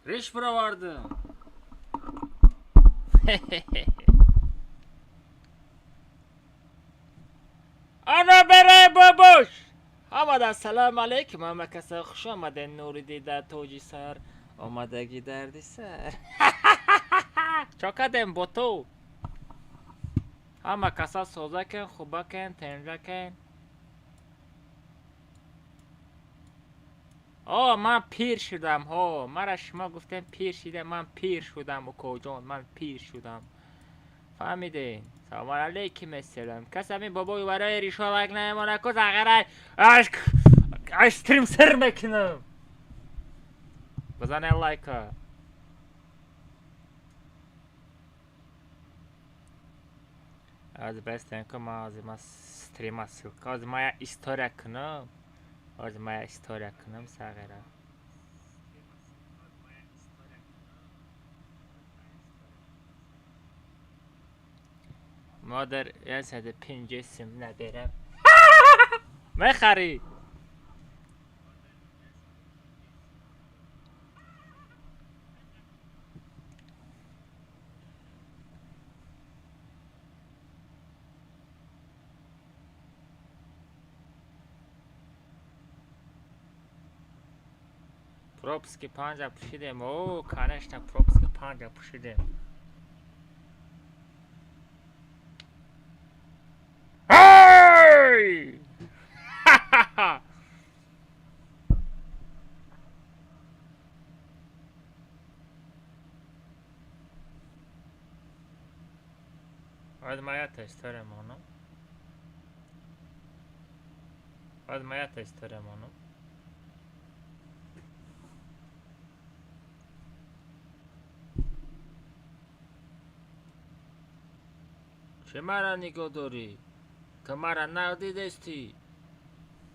Риш баровардам. Ана бере бобош. Ҳамада салом алейкум, ҳама каса хуш омаден, нури дида, тоҷи сар, омадагӣ дарди сар. Чо кардем бо ту? Ҳама каса созакен, хубакен, тенҷакен. О, ман пир шудам, ҳо, мара шумо гуфтем пир шидам, ман пир шудам, укоҷон, ман пир шудам. Фаҳмидем? Салом алейкум эсселам. Кас ҳамин бобои барои ришо лайк намемона, ку зағирай аш стрим сир мекунам. Бизанед лайка. Аз бестен ку ман ҳозир ман стрима ссылка. Ҳозир ман як история кунам. Ҳозир ман як история кунам сағира. Модар 150 сум наберам. Мехарӣ? Пропуски панҷа пӯшидем. О, конечно, пропуски панҷа пӯшидем. Ҳей! Ҳозир ман якта история монам. Ҳозир ман якта история монам. Чӣ мара нигоҳ дорӣ? Ту мара надидестӣ?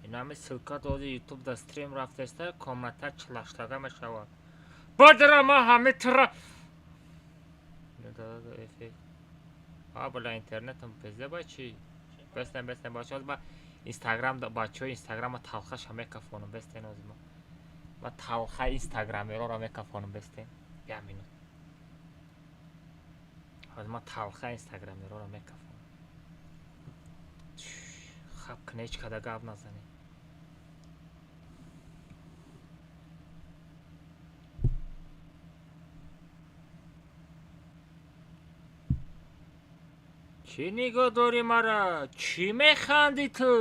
Инами ссылка доди ютуб да стрим рафтеста, комната чилаштага мешавад. Бодра ма ҳами тура. Эффект. А, бля, интернетам пизде бачи. Бестен, бестен, бачи, ҳозир ма инстаграм да бачаҳои инстаграма талхаша мекафонам, бестен ҳозир ма. Ма талха инстаграмероро мекафонам, бестен. Як минут. Ҳозир ма талха инстаграмероро мекафонам. Хаб кне, ҳеҷ када гап назанед. Чӣ нигоҳ дорӣ мара? Чӣ механдӣ ту?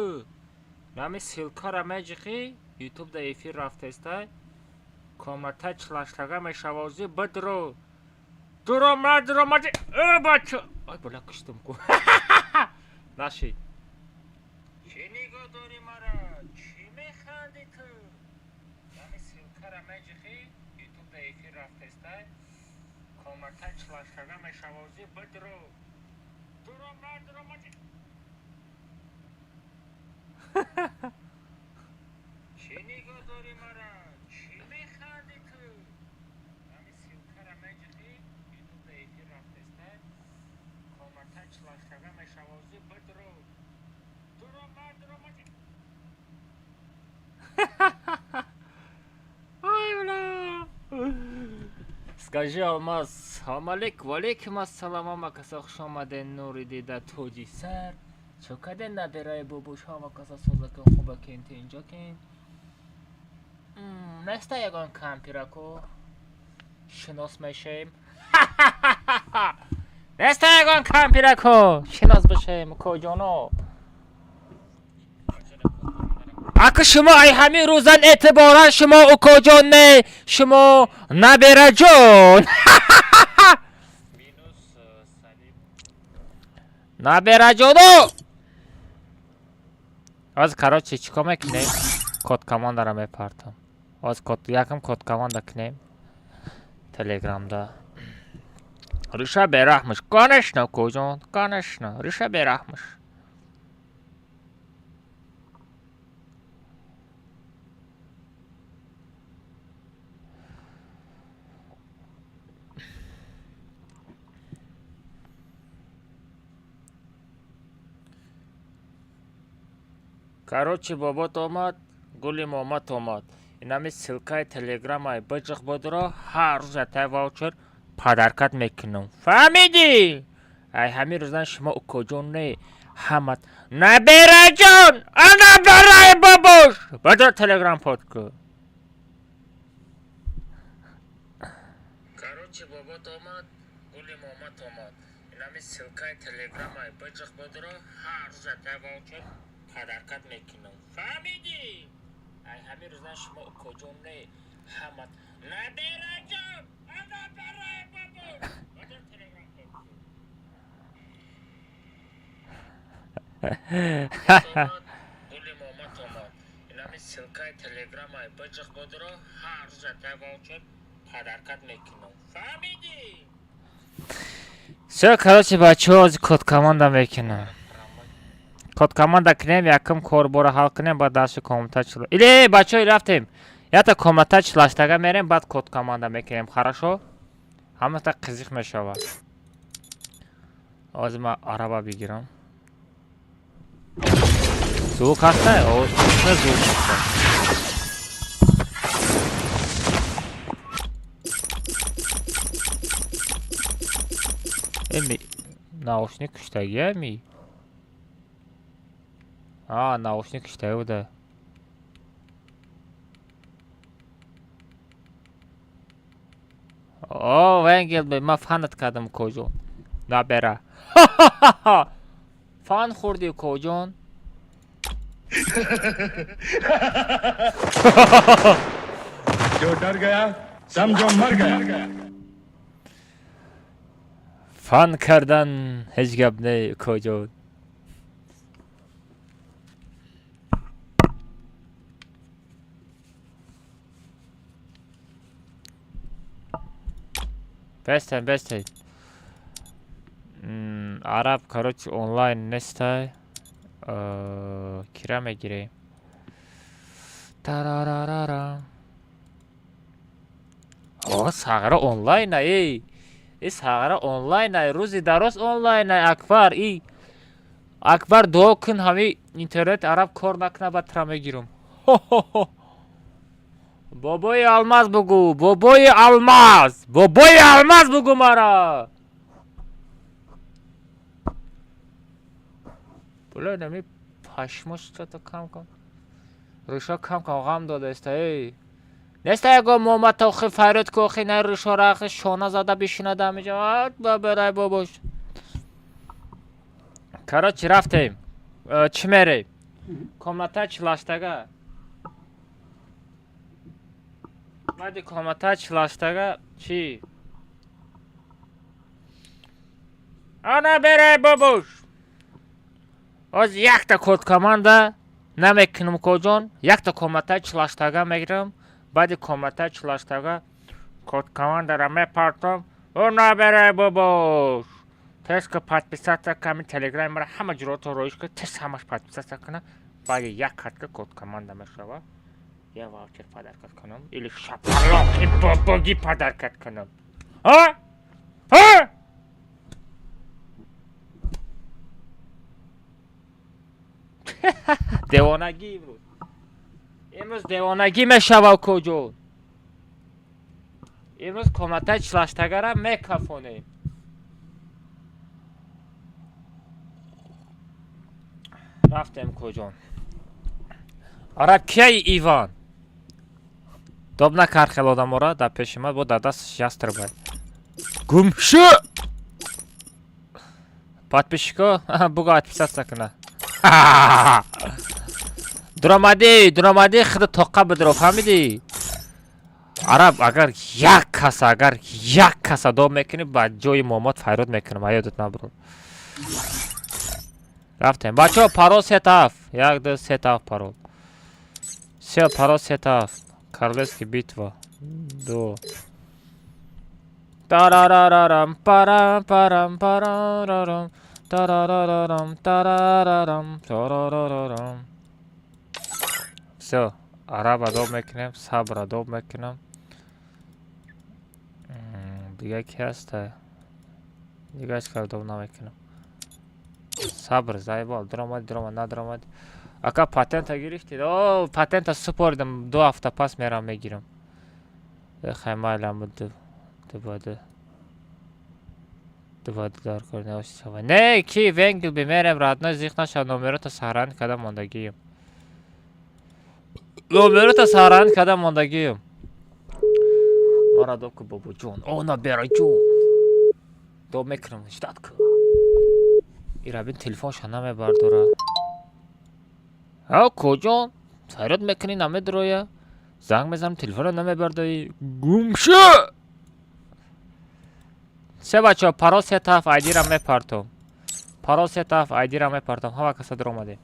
Нами ссылкара меҷиқӣ, ютуб да эфир рафтестай, комната чилаштага мешавозӣ, бидро. Дуро мадро мади. Э, бача. Ай, бля, куштум ку. Нашид. Чӣ нигоҳ дорӣ мара? Чӣ механдӣ ту? Нами ссылкара меҷиқӣ, ютуб да эфир рафтестай, комната чилаштага мешавозӣ, бидро. Дуро мадро мади. Чӣ нигоҳ дорӣ мара? Чӣ механдӣ ту? Нами ссылкара меҷиқӣ, ютуб да эфир рафтестай, комната чилаштага мешавозӣ, бидро. Дуро мадро мади. Ай, бля. Скажи, Алмаз, салом алейкум, валейкум ассалом, ҳама каса хуш омаден, нури дида, тоҷи сар. Чо карден набираи бобош, ҳама каса созакен, хубакен, тинҷакен. Неста ягон кампирако шинос мешем. Неста ягон кампирако шинос бишем, укоҷоно. Ака шумо ай ҳамин рӯзан эътиборан шумо укоҷон не, шумо набераҷон. Набераҷоно! Ҳозир, короче, чӣ кор мекунем? Код командаро мепартам. Ҳозир код якам код команда кунем. Телеграмда. Риша бераҳмаш. Конечно, укоҷон, конечно, риша бераҳмаш. Короче, бобот омад, гули момат омад. Инами ссылкаи телеграмаи биҷиқ бодро, ҳар рӯз ятай ваучер подаркат мекунам. Фаҳмидӣ? Ай ҳамин рӯзан шумо укоҷон не, ҳамат набераҷон, ана барои бобош бадро телеграм под ку. Короче, бобот омад, гули момат омад. Инами ссылкаи телеграмаи биҷиқ бодро, ҳар рӯз ятай ваучер подаркат мекунам. Фаҳмидӣ? Ай ҳамин рӯзан шумо укоҷон не, ҳамат набераҷон, ана барои бобош бадро телеграм под ку. Гули момат омад. Инами ссылкаи телеграмаи биҷиқ бодро, ҳар рӯз ятай ваучер подаркат мекунам. Фаҳмидӣ? Всё, короче, бачаҳо, ҳозир код команда мекунам. Код команда кунем, якум корбора ҳал кунем, баъд дашти комната чил. Иле, бачаҳо, рафтем. Ята комната чилаштага мерем, баъд код команда мекунем. Хорошо? Ҳамата қизиқ мешавад. Ҳозир ман араба бигирам. Звук ҳаста? Звук ҳаста. Эми наушник куштагиами? А, наушник куштаги буда. О, Венгел, ман фанат кардам, коҷон. Набера. Фан хӯрди, коҷон. जो डर गया समझो मर गया। Фан кардан ҳеҷ гап не, коҷон. Бестен, бестен. Араб, короче, онлайн нестай. Кира мегирем. Тарарарара. О, Сағара онлайн эй. И Сағара онлайн ай, рӯзи дароз онлайн ай, Акбар, и. Акбар, дуо кун ҳами интернет араб кор накуна, баъд тра мегирам. Хо-хо-хо. Бобои алмаз бугу, бобои алмаз, бобои алмаз бугу мара. Бля, нами пашмош чата кам кам. Рӯшо кам кам ғам додаеста, эй. Неста ягон момад охи фарёд ку, охи на рӯшора охи шона зада бишинада ҳамиҷа. Баберай бобош. Короче, рафтем. Чӣ мерем? Комната чилаштага. Баъди комната чилаштага чӣ? Ана берай бобош. Ҳозир якта код команда намекунам, коҷон. Якта комната чилаштага мегирам. Баъди комната чилаштага код командара мепартом. О, наберай бобош. Тез ка подписаться ками телеграми мара ҳама ҷурото роиш ка, тез ҳамаш подписаться кана. Баъди як катка код команда мешава. Я ваучер подаркат кунам или шапалоқи бобогӣ подаркат кунам. А? А? Девонагӣ имрӯз. Имрӯз девонагӣ мешава, коҷон. Имрӯз комнатаи чилаштагара мекафонем. Рафтем, коҷон. Араб кияи Иван? Доб накард хел одамора дар пеши ман бо дар дасташ ястрбай. Гумшу! Подписчико, буго отписаться куна. Дуромадӣ, дуромадӣ, худа тоқа бидро, фаҳмидӣ? Араб, агар як каса, агар як каса доб мекунӣ, ба ҷои момод файрод мекунам, аёдат набуро. Рафтем. Бачаҳо, парол сетаф. Як, ду, сетаф парол. Се парол сетаф. Королевский битва. Ду. Тарарарарам, парам, парам, парарарам. Тарарарарам, тарарарам, тарарарарам. Всё, араба доб мекунем, сабра доб мекунам. Дига ки ҳаста? Дига ҳеч кар доб намекунам. Сабр, заебал, дуромад, дуромад, надуромад. Ака, патента гирифтед? О, патента супоридам, 2 ҳафта пас мерам, мегирам. Хай, майлам, дубаду дубаду дар кор навшава. Не, ки венгл бимерем, родной, зиқ наша, номерота сохранить карда мондагием. Номерота сохранить карда мондагием. Мара доб ку, бобоҷон. О, набераҷон. Доб мекунам, ждать ку. Ирабин телефонша намебардора. А, коҷон? Сайрот мекунӣ, намедроя. Занг мезанам, телефонро намебардорӣ. Гумша! Се бачаҳо, парол се таф, айдира мепартом. Парол се таф, айдира мепартом. Ҳама каса даромадем.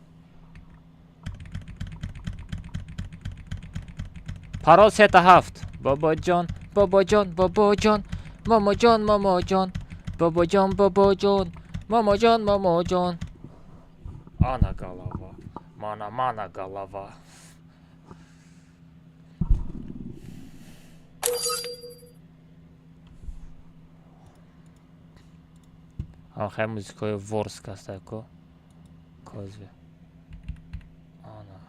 Парол се та ҳафт. Бобоҷон, бобоҷон, бобоҷон, момоҷон, момоҷон, бобоҷон, бобоҷон, момоҷон, момоҷон. Ана голова. Мана, мана голова. Хай, музикаи ворск аста ко. Козве. Ана.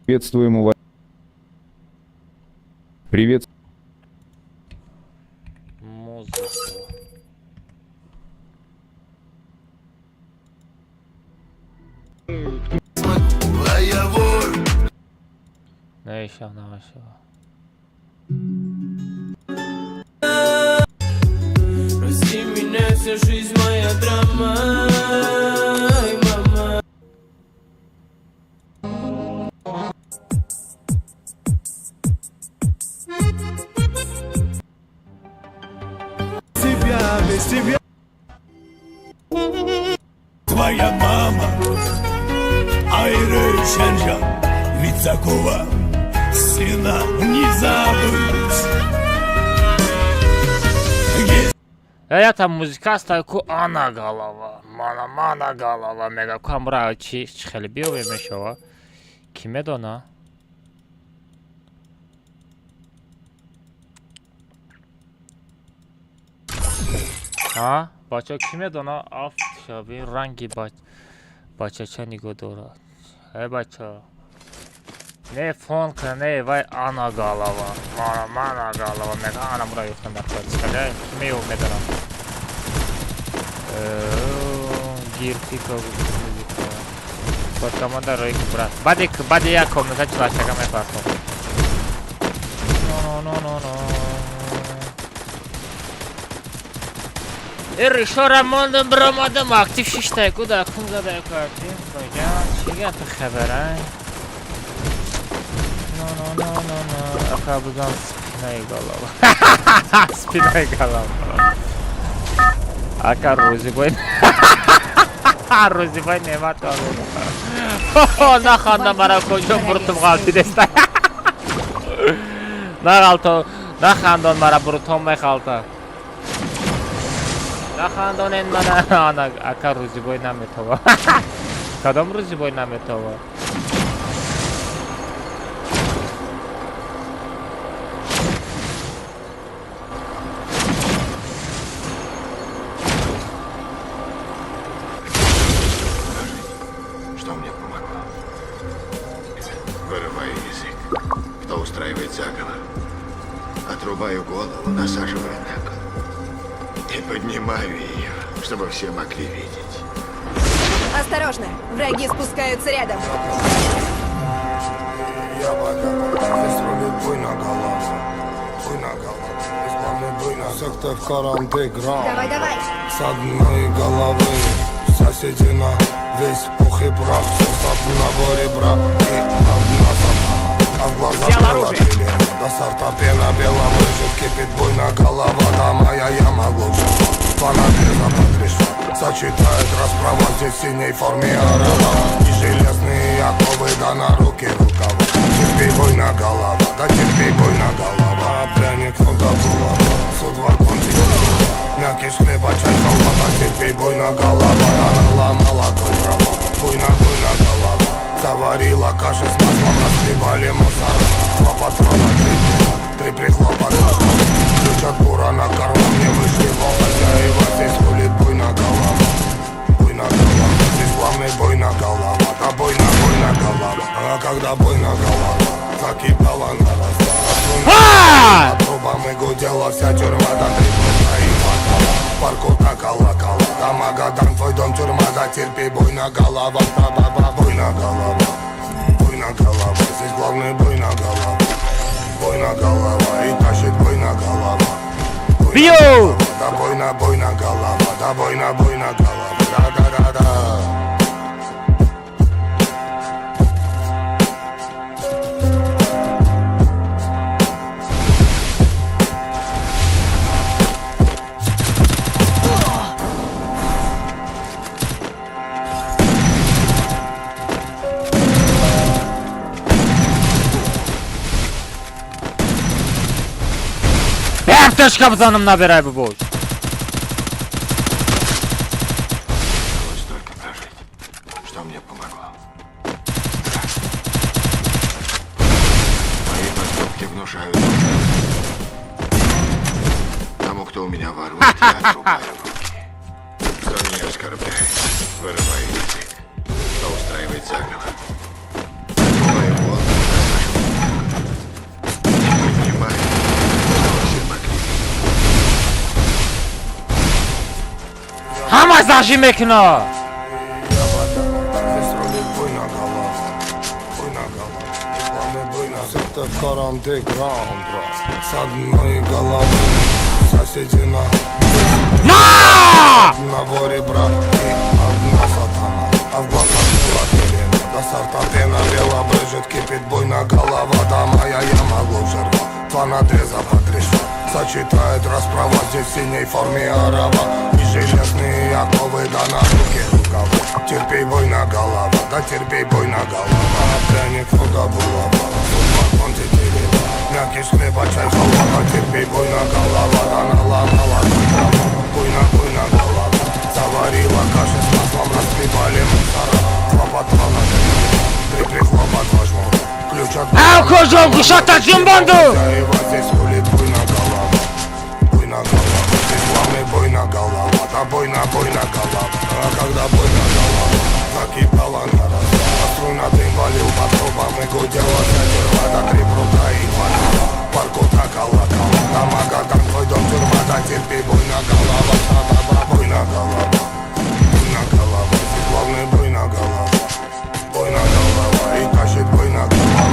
Приветствуем вас. Привет. Музыка. А я вор. Намешав, намешава. Прости меня, вся жизнь моя драма. Ай, мама. Тебя, без тебя. Твоя мама Айры Шанжа. Ведь такого сына не забыть. Ята музика аста ку, ана голова. Мана, мана голова мега ку, амра чи хеле биёве мешава. Ки медона? Ҳа? Бача, ки медона? Афт шави ранги бачача нигоҳ дорад. Эй, бача. Не фон ка, не вай, ана голова. Мана, мана голова мега, ана мура ёфтам дар квартира. Ки меёв медонам. Гирфика музика. Под команда рои брат. Баъди як комната чилашага мепартом. Но, но, но, но. Э, ришора мондам, биромадам, актив шиштай ку, да кун задай ку актив. Коҷа, чӣ гапи хабара? Но, но, но, но, но. Ака бузан спинаи голова. Спинаи голова. Ака рӯзибой. Рӯзибой неъмат. Наханда мара, куҷо буртум ғалтидеста. Нағалто, нахандон мара, буртом мехалта. Нахандонен мана. Ана ака рӯзибой наметова. Кадом рӯзибой наметова? Что мне помогло? Вырываю язык. Кто устраивает заговор? Отрубаю голову, насаживаю на кол. И поднимаю ее, чтобы все могли видеть. Осторожно, враги спускаются рядом. Я здесь рулит буйно голова. Буйно голова. Исполнит буйно. Секта в карантеграм. Давай, давай. С одной головы. Соседи на весь пух и прах. Все с одного ребра и одна сопа. А в глазах Взял оружие. пена. До сорта пена белого жит кипит буйно голова. Да моя яма глубже. По ноге запотрешла. Сочетает расправа здесь в синей форме арава. И железные оковы, да на руки рукава. Терпи, буйна голова, да терпи, буйна голова. Пряник, ну да булава, суд вагон. Мягкий хлеба, чай, колбаса, терпи, буйна голова. Она ломала твой права. Буйна Заварила каши с маслом, расхлебали мусора. Два патрона, три пива, три прихлопа, два жмура. Ключ от бура на кармане, вышли его хозяева. Здесь рулит буйна голова, буйна голова. Здесь главный буйна голова, да буйна, буйна голова. А когда буйна голова, закипала на раз. Ха! По трубам и гудела вся тюрьма, да три прута и бакала. Паркута колокола, да Магадан, твой дом тюрьма, да терпи, буйна голова, да ба ба буйна голова, буйна голова, здесь главный буйна голова, буйна голова и тащит буйна голова. Буйна Биё! голова, да буйна, буйна голова, да буйна, буйна голова, да да да да. Бефташка бизанам, набирай, бубош. Удалось столько прожить. Что мне помогло? Страх. Мои поступки внушают ужас. Тому, кто у меня ворует, я отрубаю руки. Кто меня оскорбляет, вырываю язык. Кто устраивает заговор, отрубаю голову, насаживаю на кол. И поднимаю, чтобы все могли видеть. Ҳама зажим мекуна. Я вода, здесь рулит буйна голова, буйна голова, и главный буйна. Сыктывкар андеграунд, с одной головы соседи на На! одного ребра и одна сатана, а в глазах была пелена, до сорта пена бела брыжет, кипит буйна голова, да моя яма глубже рва, два надреза по три шва, сочетает расправа здесь в синей форме арава, и железные оковы, да на руки рукава. Терпи, буйна голова, да терпи, буйна голова, пряник худа булава, судьба контителева, мягкий хлеба, чай, халва, да терпи, буйна голова, да наломала трава, буйна, буйна голова, заварила каши с маслом, расхлебали мусора, два патрона, три пива, три прихлопа, два жмура, ключ от Ав куҷо гӯшата ҷунбонду? хозяева, здесь рулит буйна голова, буйна голова, здесь главный буйна голова, да буйна, буйна голова, а когда буйна голова, закипала на раз, а струйна дым валил по трубам и гудела вся тюрьма, да три прута и два кола, паркута колокола, да Магадан, твой дом тюрьма, да терпи, буйна голова, да ба ба буйна голова, буйна голова, здесь главный буйна голова, буйна голова и тащит буйна голова,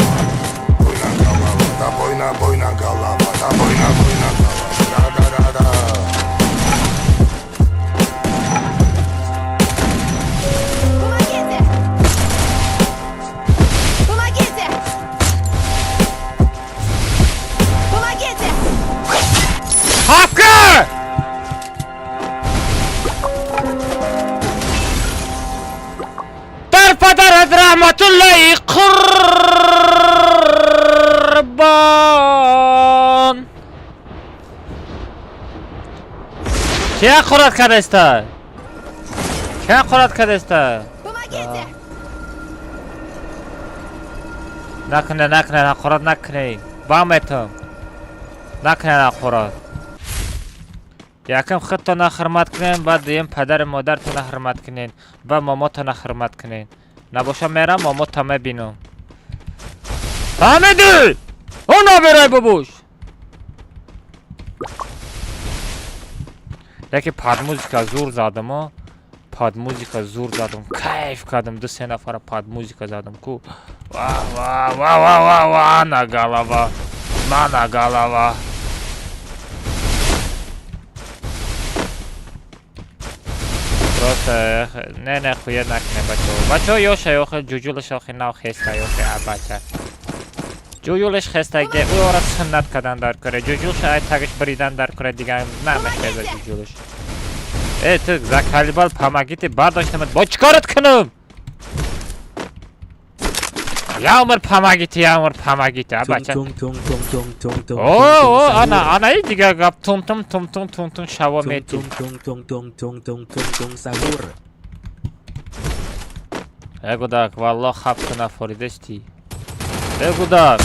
буйна голова, да буйна, буйна голова, да буйна, буйна голова, да да да да. Помогите! Помогите! Помогите! Ҳапка! Дар падарат раҳматуллои қурбон. Кия қурат кардаиста? Кия қурат кардаиста? Помогите! Накуне, накуне, нақурат накунӣ. Ба метам. Накуне нақурат. Якам худтона ҳурмат кунен, баъд дуюм падари модартона ҳурмат кунен, ба момотона ҳурмат кунен. Набоша мерам, момота мебинам. Фаҳмидӣ? Ӯ набирай, бубуш. Яке под музыка зур задам, о. Под музыка зур задам. Кайф кардам, ду се нафара под музыка задам ку. Ва ва ва ва ва ва на голова. На голова. Просто не не хуя накне, бачо. Бачо ёша ёхе ҷуҷулаш охи нав хеста ёхе а бача. Ҷуҷулаш хестаге ӯ ора суннат кардан дар кора. Ҷуҷулша ай тагаш бридан дар кора, дигар намехеза ҷуҷулаш. Э, ту заколебал, помогите, бардоштамат. Бо чӣ корат кунам? Я умр помогите, я умр помогите, а бача. Тум тум тум тум тум тум. О, о, ана, ана и дигар гап тум тум тум тум тум тум шаво Тум мети. тум тум тум тум тум тум тум тум сахур. Э, гудак, валло, хаб куна форидести. Э, гудак,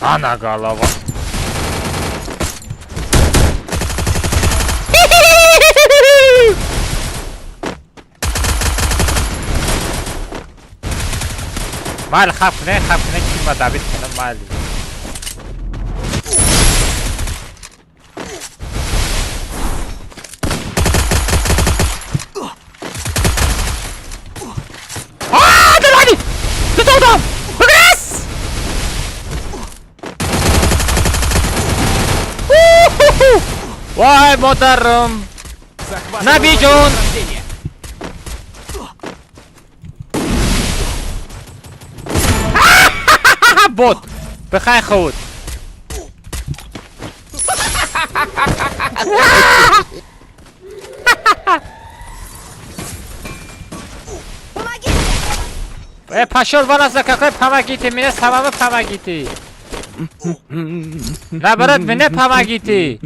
ана голова. Майли, хаб куне, хаб куне, ки ма давид кунам, майли. А, давай! Ты там! Прогресс! Вай, модарам! Набиҷон! Бот! Бихай худ! Помогите! Э, пошел вон отсюда, какой помогите, меня самому помогите. Наоборот, мне помогите.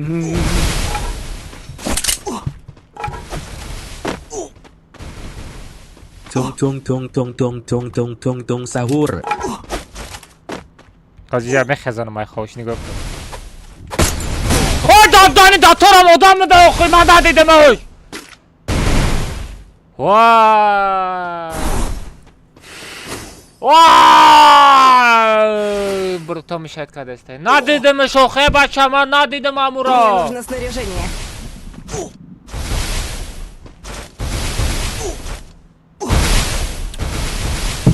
Tung tung tung tung tung tung tung tung tung sahur. Қазия мехезанам, ай хош нигоҳ кун. О, додани даторам одам да охир ман надидамаш. Вай! Вай! Бруто мешает кадесте. Надидамаш охе, бача, ман надидам Мне амуро. нужно снаряжение.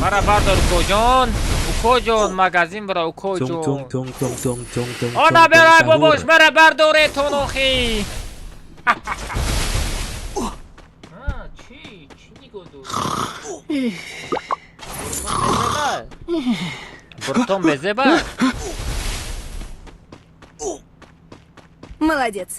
Мара бардор, укоҷон. Укоҷон, магазин бара, Tung укоҷон. tung tung tung tung tung tung Она tung tung берай, бобош, sahur. мара бардоретон охи. Чӣ? Чӣ нигоҳ дорӣ? Буртон безеба? Молодец.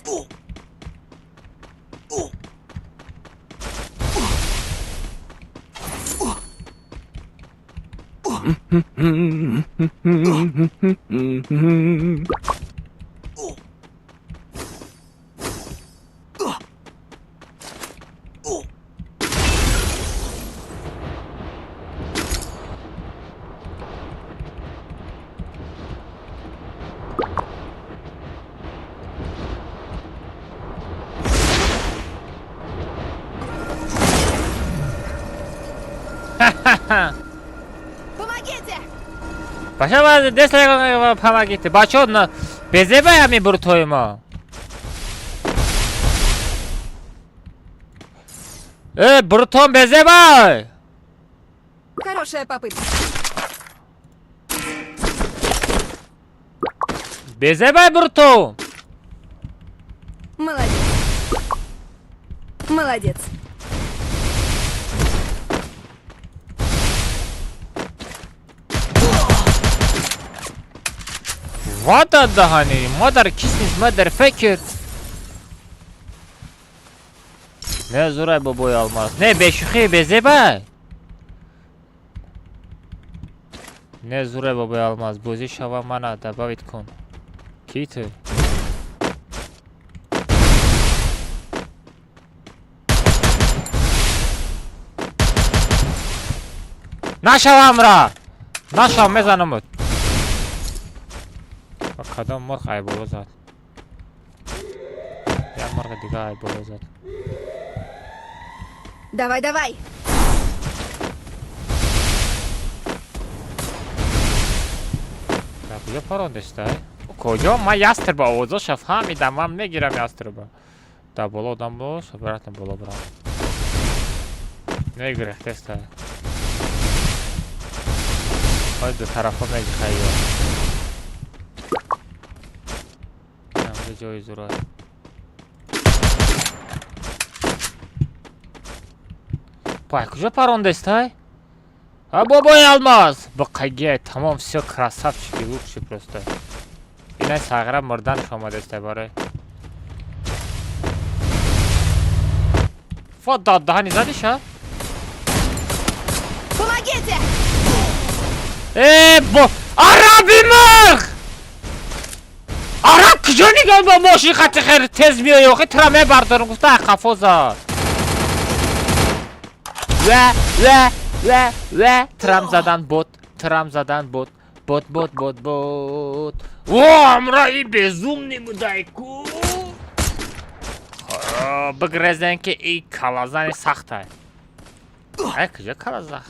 Помогите! Бача, дест помогите. Бачо, безеба ами буртои мо. Э, буртон безебай! Хорошая попытка. Безебай, буртон! Молодец. Молодец. Вада даҳани, модар кис нист, модар фекр. Не зурай, бобои алмаз. Не, бешӯхӣ, безебай. Не зурай, бобои алмаз, бозӣ шава, мана добавить кун. Ки ту? Нашавамра! Нашав, мезанамут. Ба кадом мурғ айболо зад? Як мурғи дига айболо зад. Давай, давай. Дар куҷо парондестай? Куҷо? Ман ястреба овозоша фаҳмидам, ман мегирам ястреба. Дар боло одам бош, обратно боло бирам. Мегирехтестай. Ой, ду тарафа меҷихайё. Инамҷо ҷои зурай. Пай, куҷо парондестай? А, бобои алмаз! Бақагия, тамом, всё, красавчики, лучший просто. Инай сағира мурданш омадестай барои. Фа, даҳани задиша? Помогите! Э, бо араби мурғ! Араб! Куҷо нигоҳ ба мошин хати хеле тез меои, охи тура мебардорам гуфта қафо зад. Ва ва ва ва трам задан бот, трам задан бот, бот бот бот бот. О, амра и безумный будай ку. Бигрезен ки и калазани сахтай. Ай, куҷо калаза?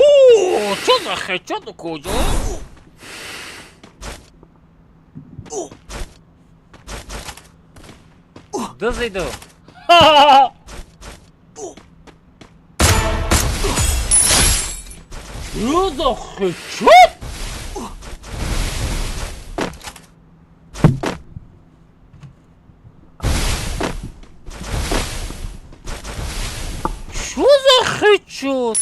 О, чо за хечо куҷо? Дузиду. Чо за хечо? Чо за хечо?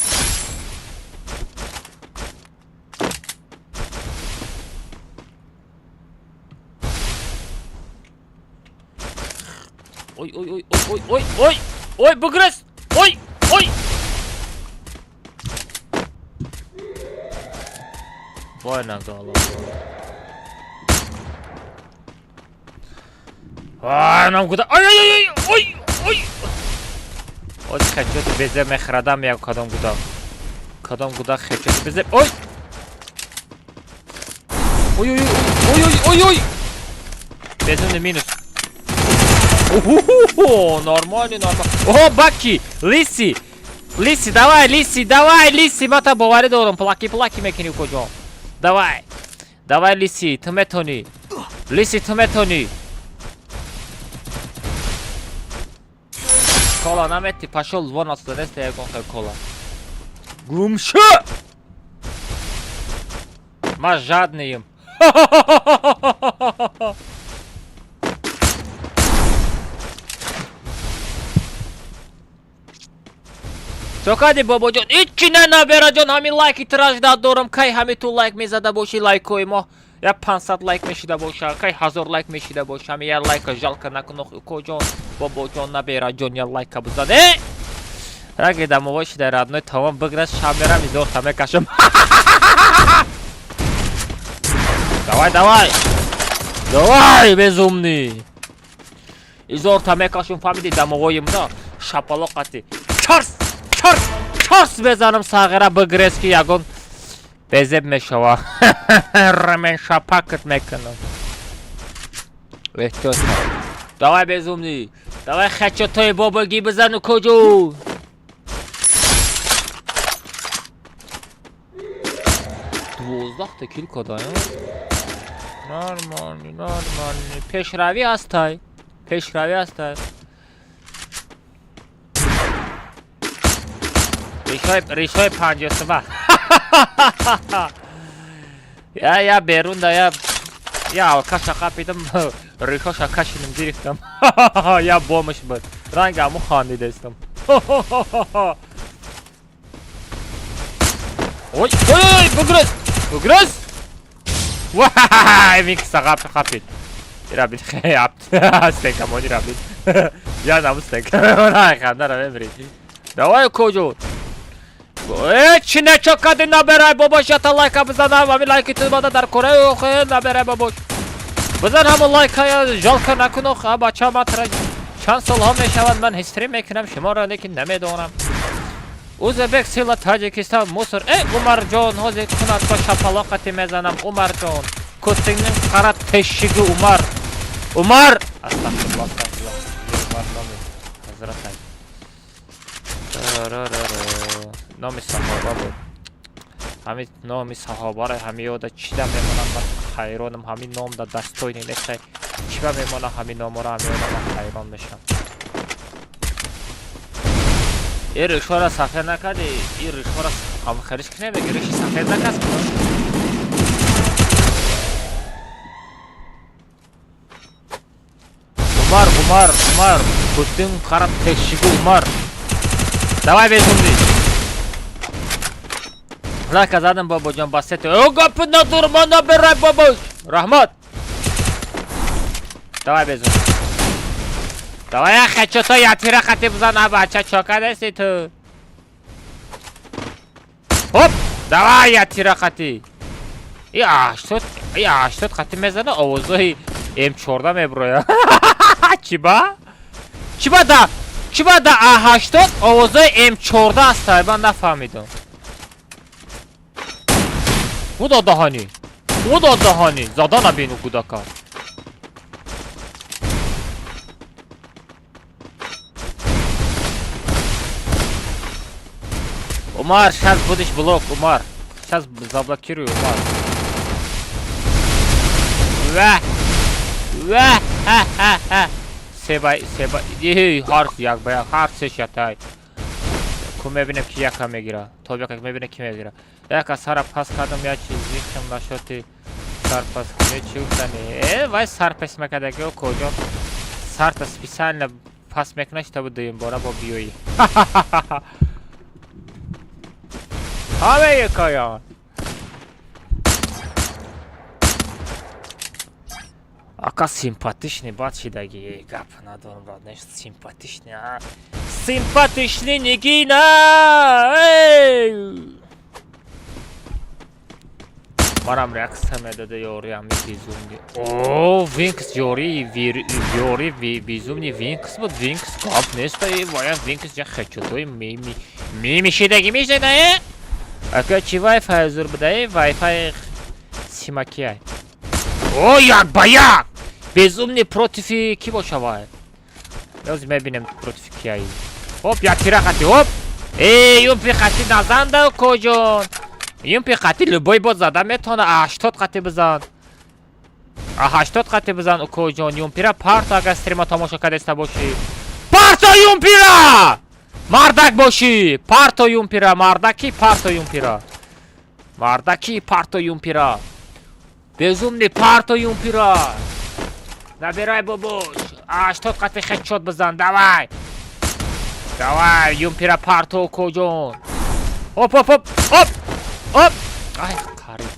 Ой, ой, ой, ой, ой, ой, ой, бугрез! Ой, ой! Вой на голову. Ай, нам куда? Ой, ой, ой, ой, ой! Ой, хечоти безе мехрадам я кадом гуда. Кадом гуда хечоти безе. Ой! Ой, ой, ой, ой, ой, ой! Безумный минус. Охо, нормально, нормально. О, Баки, Лиси, Лиси, давай, Лиси, давай, Лиси, мата боварӣ дорам, плаки, плаки мекунӣ куҷо. Давай, давай, Лиси, ту метонӣ. Лиси, ту метонӣ. Кола намети, пошел вон отсюда, неста ягон хел кола. Гумшу! Ма жадныем. Чо кардӣ, бобоҷон? Ҳичи не, набераҷон, ҳамин лайки тура ждать дорам. Кай ҳами ту лайк мезада бошӣ, лайкҳои мо я 500 лайк мешида боша, кай 1000 лайк мешида боша. Ҳами я лайка жалко накун, укоҷон, бобоҷон, набераҷон, я лайка бизан. Э, раги дамовой шида родной тамом биграз, шаб мерам, изорта мекашам. Давай, давай, давай, безумный, изорта мекашум, фаҳмиди? Дамовоимда шапалоқати чарс чарс чарс безанам, сағира бигрез, ки ягон безеб мешава, ремен шапакат мекунам. Эҳтиёт. Давай, безумный, давай, хачотои бобогӣ бизану куҷо. 12-та kill кадаям. Нормально, нормально, пешравӣ ҳастай, пешравӣ ҳастай. Решои панҷосима я берун да я алкаша қапидам, решоша кашидам, гирифтам, я бомаш буд, ранги аму хандидестам. Ой, ой, ой, бугрыз, бугрыз! Вай, микса қапид. Ирабид, стекамон ирабид. Я наму стек. Хандара мемри. Давай, куҷо? Э, чи нечо кади, наберай бобош, ята лайка бизанам, ами лайки ту бада дар кораи охе, наберай бобош. Бизан ҳамон лайка, жалко накун охе, бача, матра чанд солҳо мешавад ман ҳистрим мекунам шуморо, лекин намедонам. Узбек сила, Таҷикистон мусор. Э, Умарҷон, ҳозир кунат ба шапалоқати мезанам, Умарҷон. Кӯстингning қара тешиги Умар. Умар! Астағфируллоҳ, астағфируллоҳ. Умар номи ҳазрат. Номи саҳоба буд. Ҳамин номи саҳобаро ҳами ёда чида мемонам, ман ҳайронам, ҳамин ном да дастойни нестай. Чиба мемонам ҳамин номоро ҳами ёда, ман ҳайрон мешам. Ин ришҳоро сафед накардӣ? Ин ришҳоро ҳамхелиш ки намеги, риши сафед накард? Умар, Умар, Умар, кӯстин қараб тешиги Умар. Давай, безумный. Лайка задам, бобоҷон, ба сети. О, гапи надорам, ман набирай, бобош. Раҳмат. Давай, безумный. Давай, я хочу то я тира хати бизан, а бача чока нести ту. Хоп, давай, я тира хати. И 80 И 80 қати мезана, овозҳои М14 меброя. Чиба? Чиба да? Чиба да А80 овозҳои М14 аст, ман нафаҳмидам. Худо даҳанӣ. Худо даҳанӣ. Зада набину кӯдака. Умар, сейчас будешь блок, Умар. Сейчас заблокирую, Умар. Ва! Ва! Ха ха ха. Себай, себай. Эй, ҳар як ба як, ҳар се шатай. Ку мебинем ки яка мегира. То яка мебинем ки мегира. Яка сара пас кардам, я чи зихм нашоти сар пас кунӣ чи гуфтани. Э, вай сар пас мекардаги, куҷо сарта специально пас мекунад, чтобы дуюм бора бо биёӣ. Ҳамаи коён. Ака симпатичный бад шидаги, гап надорам, брат, не симпатичный, а? Симпатичный Нигина! Эй! Марам реаксия медода ёри ами безумный. О, Винкс ёри, ёри безумный Винкс буд, Винкс гап нест, эй, вая Винкс я хочу той мими. Мими шидаги мешада, э? Ака чи Wi-Fi зур буда, э? Wi-Fi симакия. О, як ба як! Безумный против ки боша вай? Ёз мебинем против кияи. Хоп, як тира қати, хоп! Эй, юмпи қати назанда, коҷон! Юмпи қати любой бот зада метавона, 80 қати бизан. 80 қати бизан, укоҷон. Юмпира парто, агар стрима тамошо кардаиста бошӣ. Парто юмпира! Мардак бошӣ! Парто юмпира, мардаки парто юмпира. Мардаки парто юмпира. Безумный парто юмпира. Набирай, бобош. 80 қати хедшот бизан, давай. Давай, юмпира парто, коҷон. Оп, оп, оп, оп. Оп. Ай, қариб.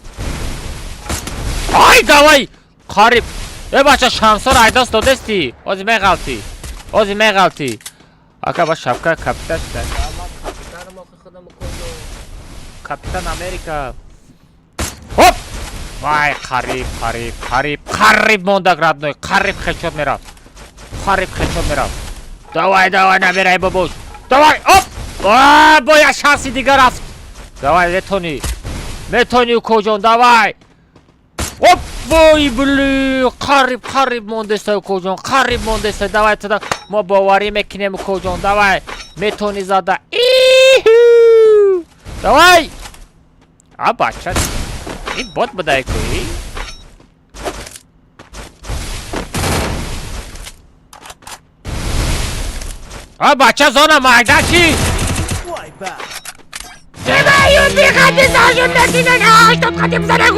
Ай, давай. Қариб. Э, бача, шансор айдос додести. Ози меғалти. Ози меғалти. Ака ба шапка капитан шуда. Капитан худам коҷон. Капитан Америка. Оп! Вай, қариб, қариб, қариб, қариб мондак, родной. Қариб хедшот мерафт. Қариб хедшот мерафт. Давай, давай, набирай, бобош. Давай, оп! А, бо як шанси дигар рафт. Давай, метони. Метони, укоҷон, давай. Оп, вой, бли, қариб, қариб мондеста, укоҷон, қариб мондеста. Давай, тада мо боварӣ мекунем, укоҷон, давай. Метони зада. Иху! Давай! А, бача. Ин бот будай ку? А, бача, зона майда чи?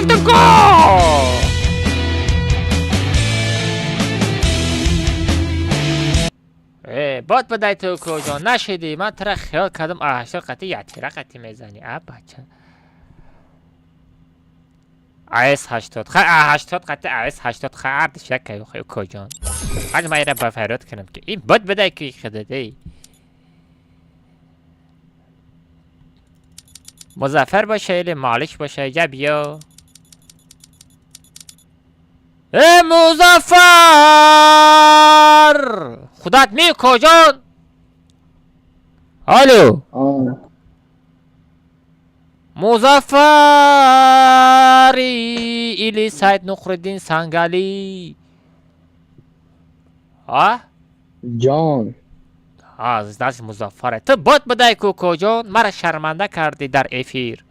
Гуфтам ко! Э, бот будай ту, куҷон, нашидӣ. Ман тура хиёл кардам, 80 қати ятира қати мезанӣ. А, бача. АС 80. Хай, А80 қати АС 80 хардиш якаю куҷон. Ҳаҷ ман ира ба фарёд кунам ки ин бот будай ки худадей. Музаффар боша или Малик боша, я биё. Э, Музаффар! Худат ми куҷон? Алло. Музаффари или Сайд Нуқриддин Сангалӣ? А? Ҷон. А, значит Музаффаре. Ту бот будай ку, куҷон? Мара шарманда кардӣ дар эфир.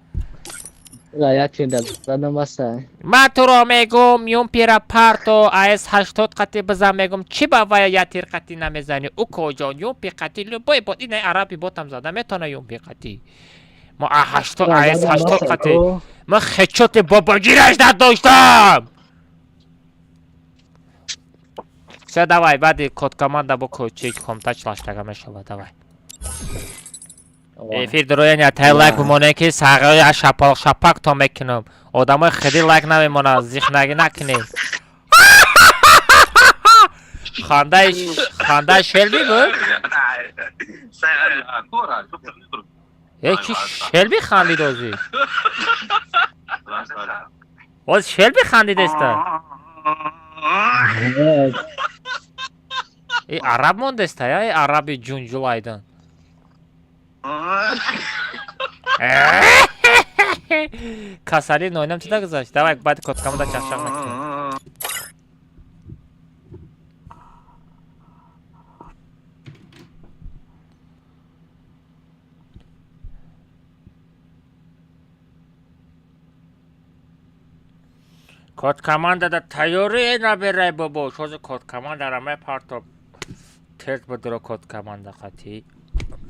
Задам баса. Ман туро мегум, юмпира парто, АС 80 қати бизан мегум, чӣ ба вая ятир қати намезанӣ? Укоҷон, юмпи қати любой бот, ина араби ботам зада метавона юмпи қати. Мо А80 АС 80 қати. Ман хедшоти бобогираш надоштам. Всё, давай, баъди код команда бо чи комта члаштага мешавад, давай. Эфир дуроян тай лайк бимонед ки сағои шапалоқ шапак то мекунам. Одамои хиди лайк намемонад, зихнагӣ накунед. Хандаи хандаи Шелби буд? Э, ки Шелби хандид озӣ? Оз шел бихандидеста? И араб мондеста, я? И араби ҷунҷулайдан. Касали нойнам чида гузашт? Давай, баъди коткамада чахчах мекунем. Кодкомандада тайёрӣ наберай бобо. Шози кодкомандара мепартоб. Тез бидро кодкоманда қатӣ.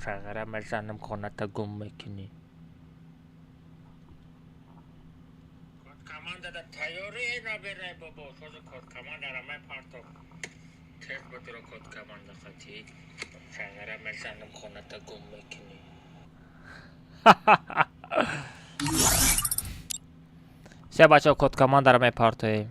Шағара мезанам хоната гум мекунӣ. Кодкомандада тайёрӣ наберай бобо. Шози кодкомандара мепартоб. Тез бидро кодкоманда қатӣ. Шағара мезанам хоната гум мекунӣ. Се бачаҳо кодкомандара мепартоем.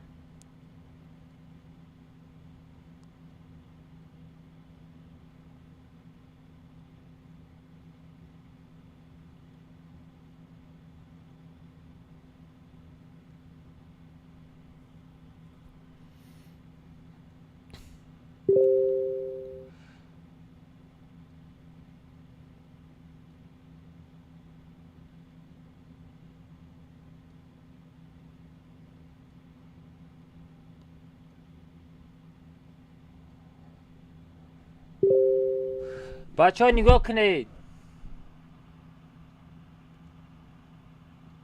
Бачаҳо нигоҳ кунед.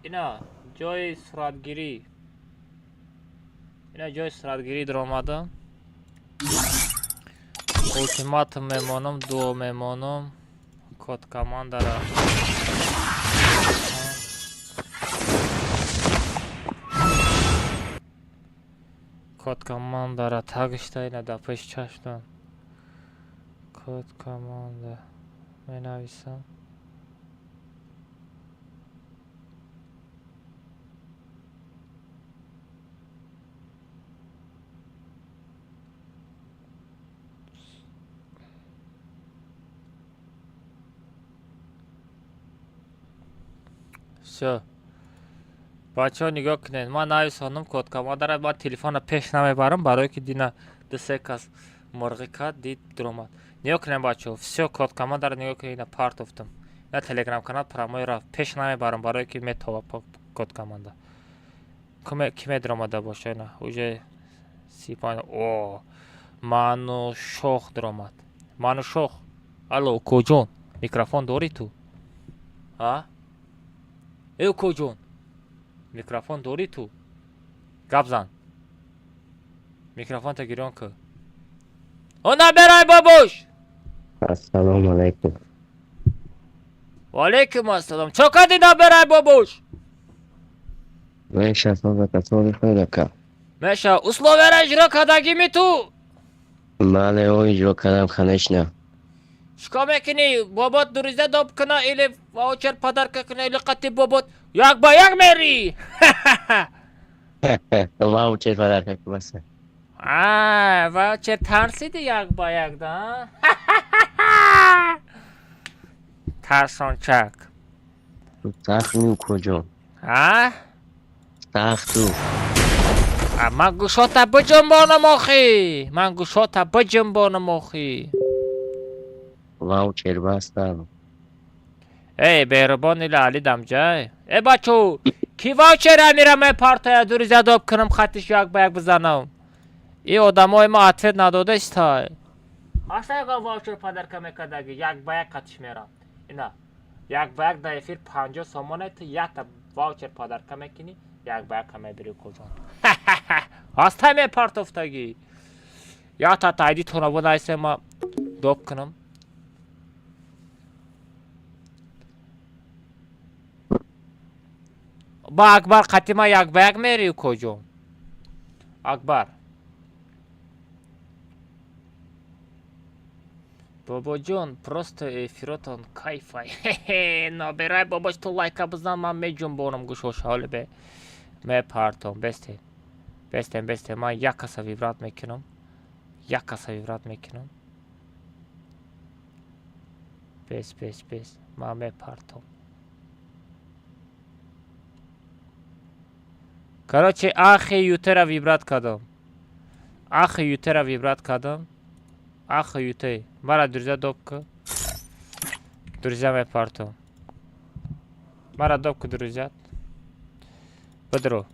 Ина ҷои суратгирӣ. Ина ҷои суратгирӣ даромадам. Ултиматум мемонам, дуо мемонам. Код командара. Код командара тагишта ина дар пеши чашмтон. Код команда менависам. Всё. Бачаҳо нигоҳ кунед, ман нависонам код командара, ман телефонро пеш намебарам, барое ки дина ду-се кас мурғӣ кард, дид дуромад. Нигоҳ кунед бачаҳо, всё код командара нигоҳ кунед, ина партофтам. Ина телеграм канал прамои рафт, пеш намебарам, барое ки метова код команда. Ки медаромада боша ина, уже 35 о ману шох дуромад. Ману шох. Алло, укоҷон, микрофон дорӣ ту? А? Э укоҷон, микрофон дорӣ ту? Гап зан. Микрофонта гирён кӯ. О наберай бобуш! Ассалому алайкум. Ва алайкум ассалом. Чо кардӣ наберай бобуш? Меша соба касоли худака. Меша, условияро иҷро кардагими ту? Бале, о иҷро кардам, конечно. Чикор мекунӣ? Бобот дуриза доб куна или ваучер подарка куна или қати бобот як ба як мерӣ? Ваучер подарка кунаса. А, ваучер тарсиди як ба як да? Тарсончак. Сахт ну куҷо? А? Сахту. А ман гӯшота биҷунбонам охӣ. Ман гӯшота биҷунбонам охӣ. Ваучер бастам. Эй, беҳрубон ила али дамҷай. Э бачо, ки ваучер амира мепартояд дуриза доб кунам хатиш як ба як бизанам. И одамои ма ответ надодаистай. Ҳаста ягон ваучер подарка мекардаги, як ба як қатиш мерам. Ина, як ба як дар эфир 50 сомоне ту якта ваучер подарка мекунӣ, як ба як мебири куҷон. Ҳастай мепартофтагӣ. Якта тайди тонабо найсе ма доб кунам. Ба Акбар қатима як ба як мерӣ куҷон? Акбар. Бобоҷон, просто эфиротон кайфай. Хе-хе, нобирай бобош ту лайка бизан, ман меҷунбонам гӯшош ҳоле бе. Мепартом, бестен. Бестен, бестен, ман як каса вибрат мекунам. Як каса вибрат мекунам. Бес, бес, бес, ман мепартом. Короче, ахи ютера выбрать кардам. Ахи ютера выбрать кардам. Ахи юте. Мара друзья добка. Друзья мепартом. Мара добка, друзья. Бидро.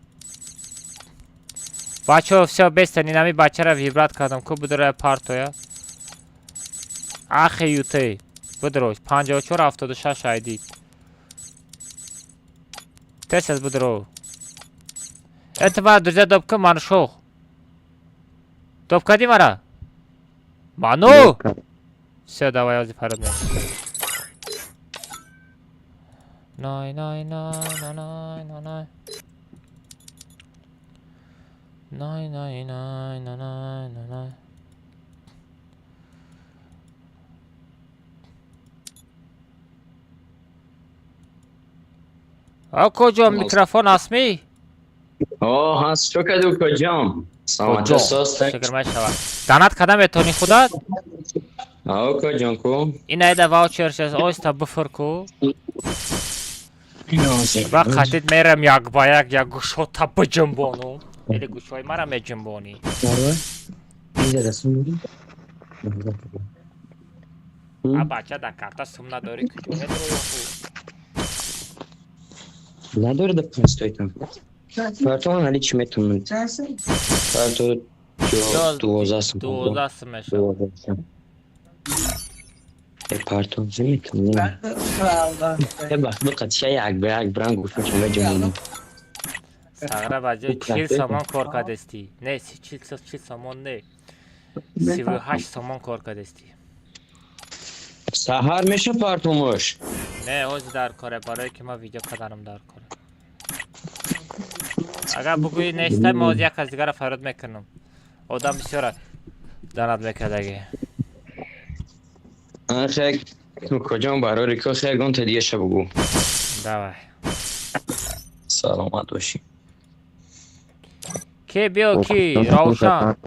Бачаҳо, всё, бестен, инами бачара выбрать кардам. Ку бидроя партоя. Ахи юте. Бидро. 54 76 айди. Тез тез бидро. Это мара друзья добка, маншох. Доб кардӣ мара? Ману! Всё, давай, ози фарод мекунам. Най най най най най най най. Най най най най най най най. Акоҷон, микрофон ҳастмӣ? О, ҳаст, чо каду, куҷом? Саломатӣ, соз? Шукр, мешавад. Донат карда метавонӣ худат? Ао, куҷон ку? Ин айда ваучер шаз, оҳиста бифур ку. Ва қатид мерам як ба як, як гӯшота биҷунбонум. Или гӯшҳои мара меҷунбонӣ. А бача, дар карта сум надорӣ, куҷо медрои оху? Надори да панҷ партон ҳали чӣ метавонад? Парто 12 сум. 12 сум мешавад. Партон чӣ метавонад? Бахт биқат ша як ба як биран гӯшашон меҷунбонам. Сағра, ба ҷои 40 сомон кор кардестӣ. Не, 40 сомон не. 38 сомон кор кардестӣ. Саҳар меша партомош? Не, ҳозир дар коре, барое ки ман видео карданам дар коре. Агар бугӯӣ нестай, мо ҳозир як кас дигара фарёд мекунам. Одам бисёра донат мекардагӣ. Хек, куҷом, барори ко хе ягон та дигаша бугӯ. Давай. Саломат бошӣ. Ки биё, ки? Равшан.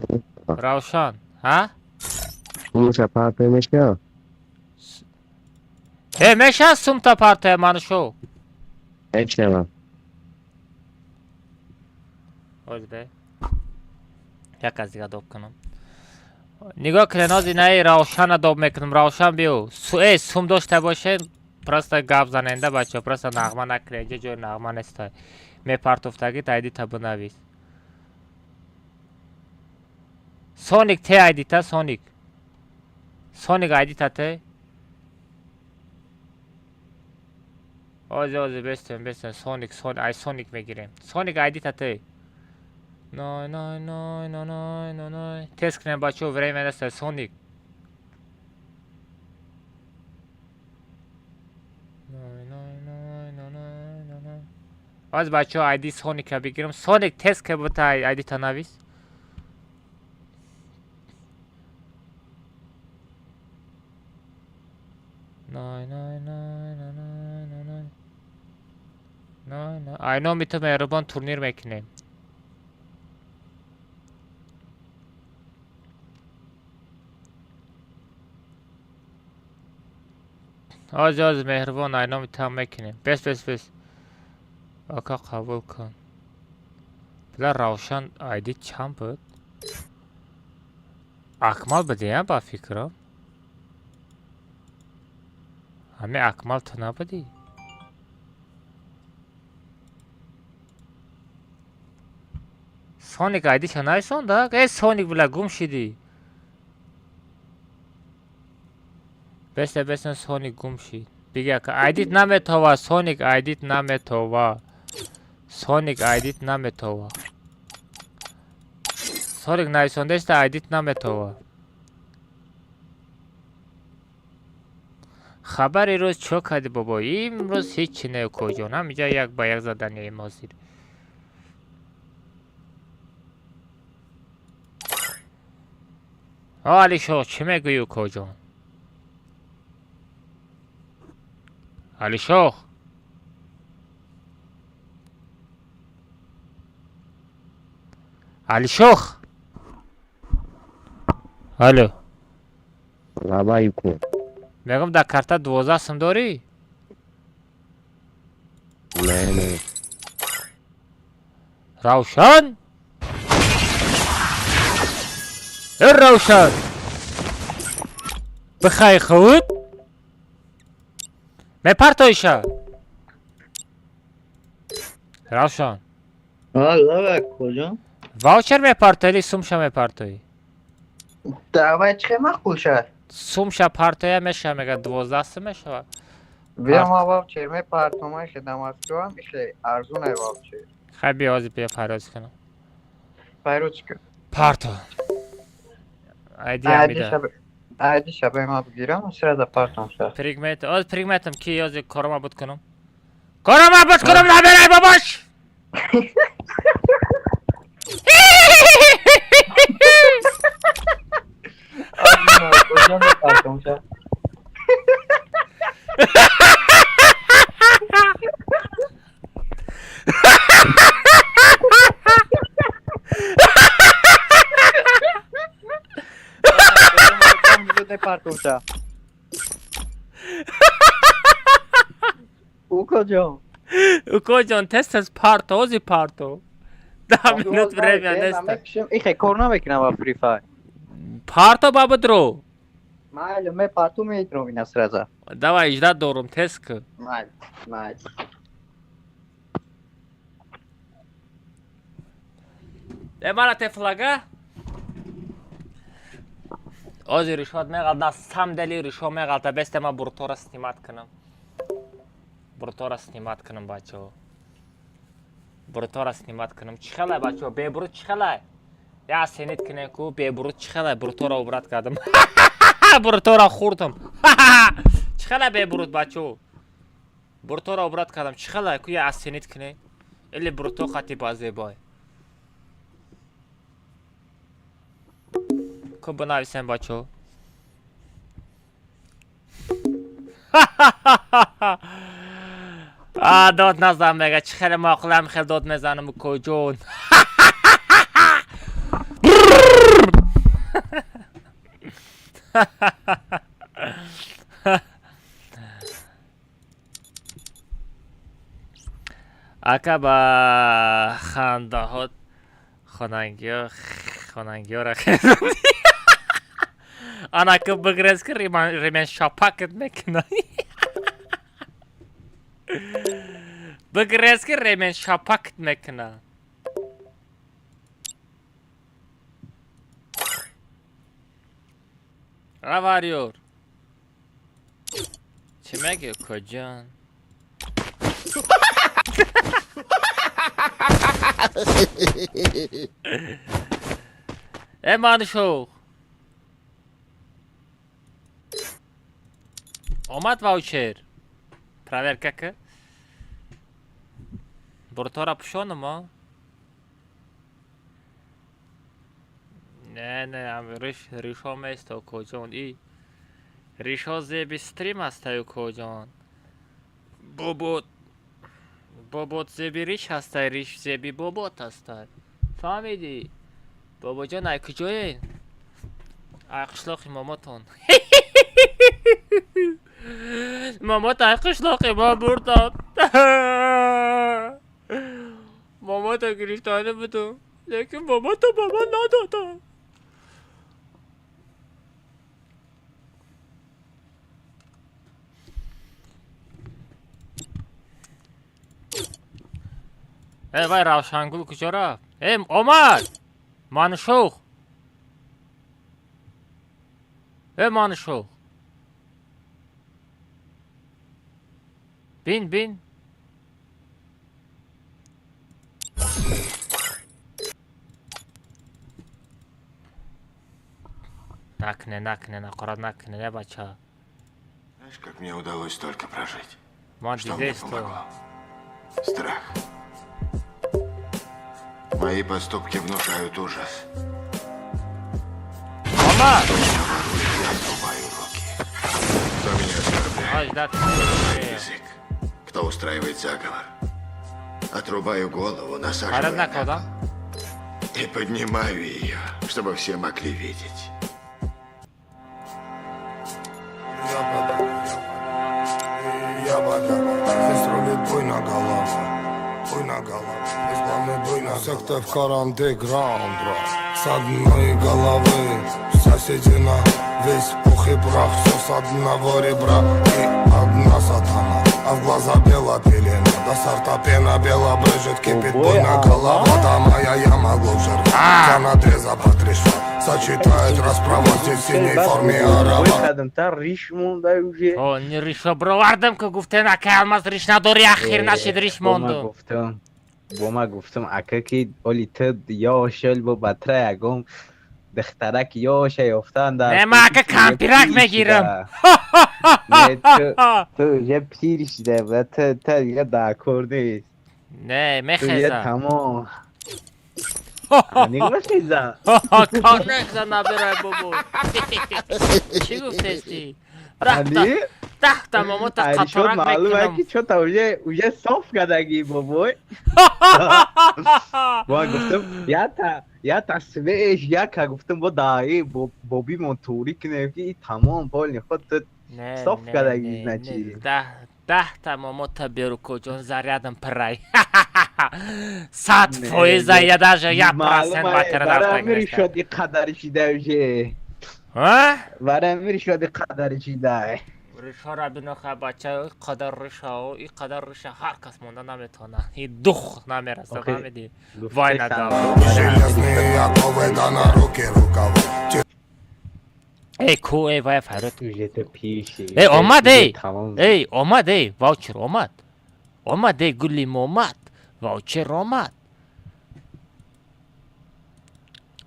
Равшан. Ҳа? Муша партой меша? Э, меша сумта партоя, манушо. Мешавам. Ҳозир бе. Як кас дига доб кунам. Нигоҳ кунед, ҳозир наи Равшана доб мекунам. Равшан, биё. Э, сум дошта бошед, просто гап заненда, бачаҳо, просто нағма накунед, инҷа ҷои нағма нестай. Мепартофтагӣ айдита бинавис. Соник, те айдита, Соник. Соник, айдита те. Ҳозир, ҳозир, бестем, бестем, Соник, Сон, ай Соник мегирем. Соник, айдита те. Най, най, най, най, най, най, най. Тез кунем, бачаҳо, время нест, Соник. Най, най, най, най, най, най, най. Ҳозир, бачаҳо, айди Соника бигирам. Соник, тез ка бута айдита навис. Най, най, най, най, най, най, най. Най, най. Ай номи ту, меҳрубон, турнир мекунем. Ҳозир, ҳозир, меҳрубон, ай номи там мекунем. Бес, бес, бес. Ака, қабул кун. Била, Равшан айди чанд буд? Акмал будия, ба фикрам? Ҳами Акмал ту набудӣ? Соник айдиша нависонда? Э, Соник, била, гум шидӣ. Бесе, бесе, Соник гум шид. Биги, ака, айдит наметова, Соник айдит наметова. Соник айдит наметова. Соник нависондаиста, айдит наметова. Хабари рӯз чо кардӣ, бобо? Имрӯз ҳечи не, укоҷон. Ҳамиҷа як ба як заданием ҳозир. О, Алишоҳ, чӣ мегӯӣ, укоҷон? Алишоҳ? Алишоҳ? Алло. Лабай ку. Мегӯм, дар карта 12 сум дорӣ? Не, не. Равшан, э Равшан, бихай худ мепартоиша. Равшан. Алло, куҷо? Ваучер мепартои или сумша мепартоӣ? Давай, чӣ мақбул шад? Сумша партоя мешава, мега 12 сум мешава. Биё, ма ваучер мепартомай, да Москвам ишле арзунай ваучер. Хай, биё, ҳозир биё, фарёз кунам. Файрӯз кун. Парто айдиам мида. Айди шабе ма бигирам, сразу партом ша. Пригмет, оз пригметам ки ози корома буд кунам. Корома буд кунам, наберай бобош. Куҷо мепартом ша? Мепартом ша? Укоҷон. Укоҷон, тез тез парто, ози парто. 10 минут время нест. Ихе кор намекунам ба Free Fire. Парто, бабудро. Майли, мепарту, метром ина сразу. Давай, ждать дорум, тез ку. Майли, майли. Э, мара те флага? Ози ришват меғал, на самом деле ришва меғалта, бесте ма буртора снимать кунам. Буртора снимать кунам, бачаҳо. Буртора снимать кунам. Чӣ хелай, бачаҳо? Бебурут чӣ хелай? Я сенит кунем ку, бебурут чӣ хелай? Буртора убрать кардам. Буртора хӯрдам. Чӣ хелай бебурут, бачаҳо? Буртора убрать кардам. Чӣ хелай ку, я оценить кунем? Или бурто қати базебой? Ку бинависем, бачаҳо. А дод назан, мега, чӣ хеле маъқулам, хел дод мезанам, укоҷон. Ака, ба хандаҳо хонангиҳо хонангиҳоро хезондӣ. Ана ку бигрез, ки ремен шапакат мекуна. Бигрез, ки ремен шапакат мекуна. Аварёр. Чӣ мегӯ, куҷон? Э, маншух. Омад ваучер. Проверка ки. Буртора пӯшонум, Не, не, риш ришо место, куҷон. И ришо зеби стрим ҳастаю, куҷон. Бобот. Бобот зеби риш ҳастай, риш зеби бобот ҳастай. Фаҳмидӣ? Бобоҷон, ай куҷоед? Ай қишлоқи момотон. Момот ай қишлоқи мо бурданд. Момото гирифтани будум. Лекин момото ба ман надоданд. Э, вай Равшангул куҷо рафт? Э, омад! Маншух! Э, Маншух! Бин, бин. Накне, накне, накора накне, не бача. Знаешь, как мне удалось столько прожить? Ман Что мне дидесто. помогло? Страх. Мои поступки внушают ужас. Омад! Кто меня ворует, я отрубаю руки. Кто меня оскорбляет, Ай, ждать. вырываю язык. Кто устраивает заговор, отрубаю голову, насаживаю Фарад на кол накодам. и поднимаю ее, чтобы все могли видеть. Я вода, здесь рулит буйна голова, буйна голова, здесь главный буйна Все, кто в андеграунд, брат. С одной головы вся седина. Весь пух и прах, все с одного ребра. И одна сатана, а в глаза бела пелена. До сорта пена бела брыжет, кипит буйно голова. Да моя яма глубже рва. Надреза потрясла. Сочетает расправа здесь в синей форме арава. Кардам та риш монда уже. О, не ришо бровардам, ки гуфтен, акай Алмаз, риш надори, ахир нашид, риш монду. Гуфтам, бо ма гуфтам, ака, ки оли ту ёшел бо батра ягон духтарак ёша ёфтан дар. Не, ма ака кампирак мегирам. Не, ту уже пир шида ва ту та дига дар кор нест. Не. Ту дига Мехезам. Тамом аниқ мехезам. Кор нехеза, набирай, бобо. Чӣ гуфтести? Ани 10 та момота аришот қаторак маълум мекунам. ки чота уже соф кардагӣ, бобой. Ма гуфтам, ята свеж яка гуфтам, бо даи бобимон турӣ кунем, ки тамом полни худ ту Не, соф не, кардагӣ, не, значит. Не, 10 та момота беру, коҷон, зарядам пирай 100 Не, фоиза. не. Я даже 1% батера Барам рафтаг. миришод и қадари шида уже. Барам миришод и қадари шида. Ришора биноха, бача, и қадар ришао, и қадар риша ҳар кас монда наметавона, и дух намераса. Охи, фаҳмидӣ? Вай, надав. Железные оковы, да на руки рукавы. Эй, ку, эй, вай, фарёд. Уже ту пир ши. Эй, омад, эй! Тамом. Эй, омад, эй, ваучер омад, омад, эй, гулим омад, ваучер омад.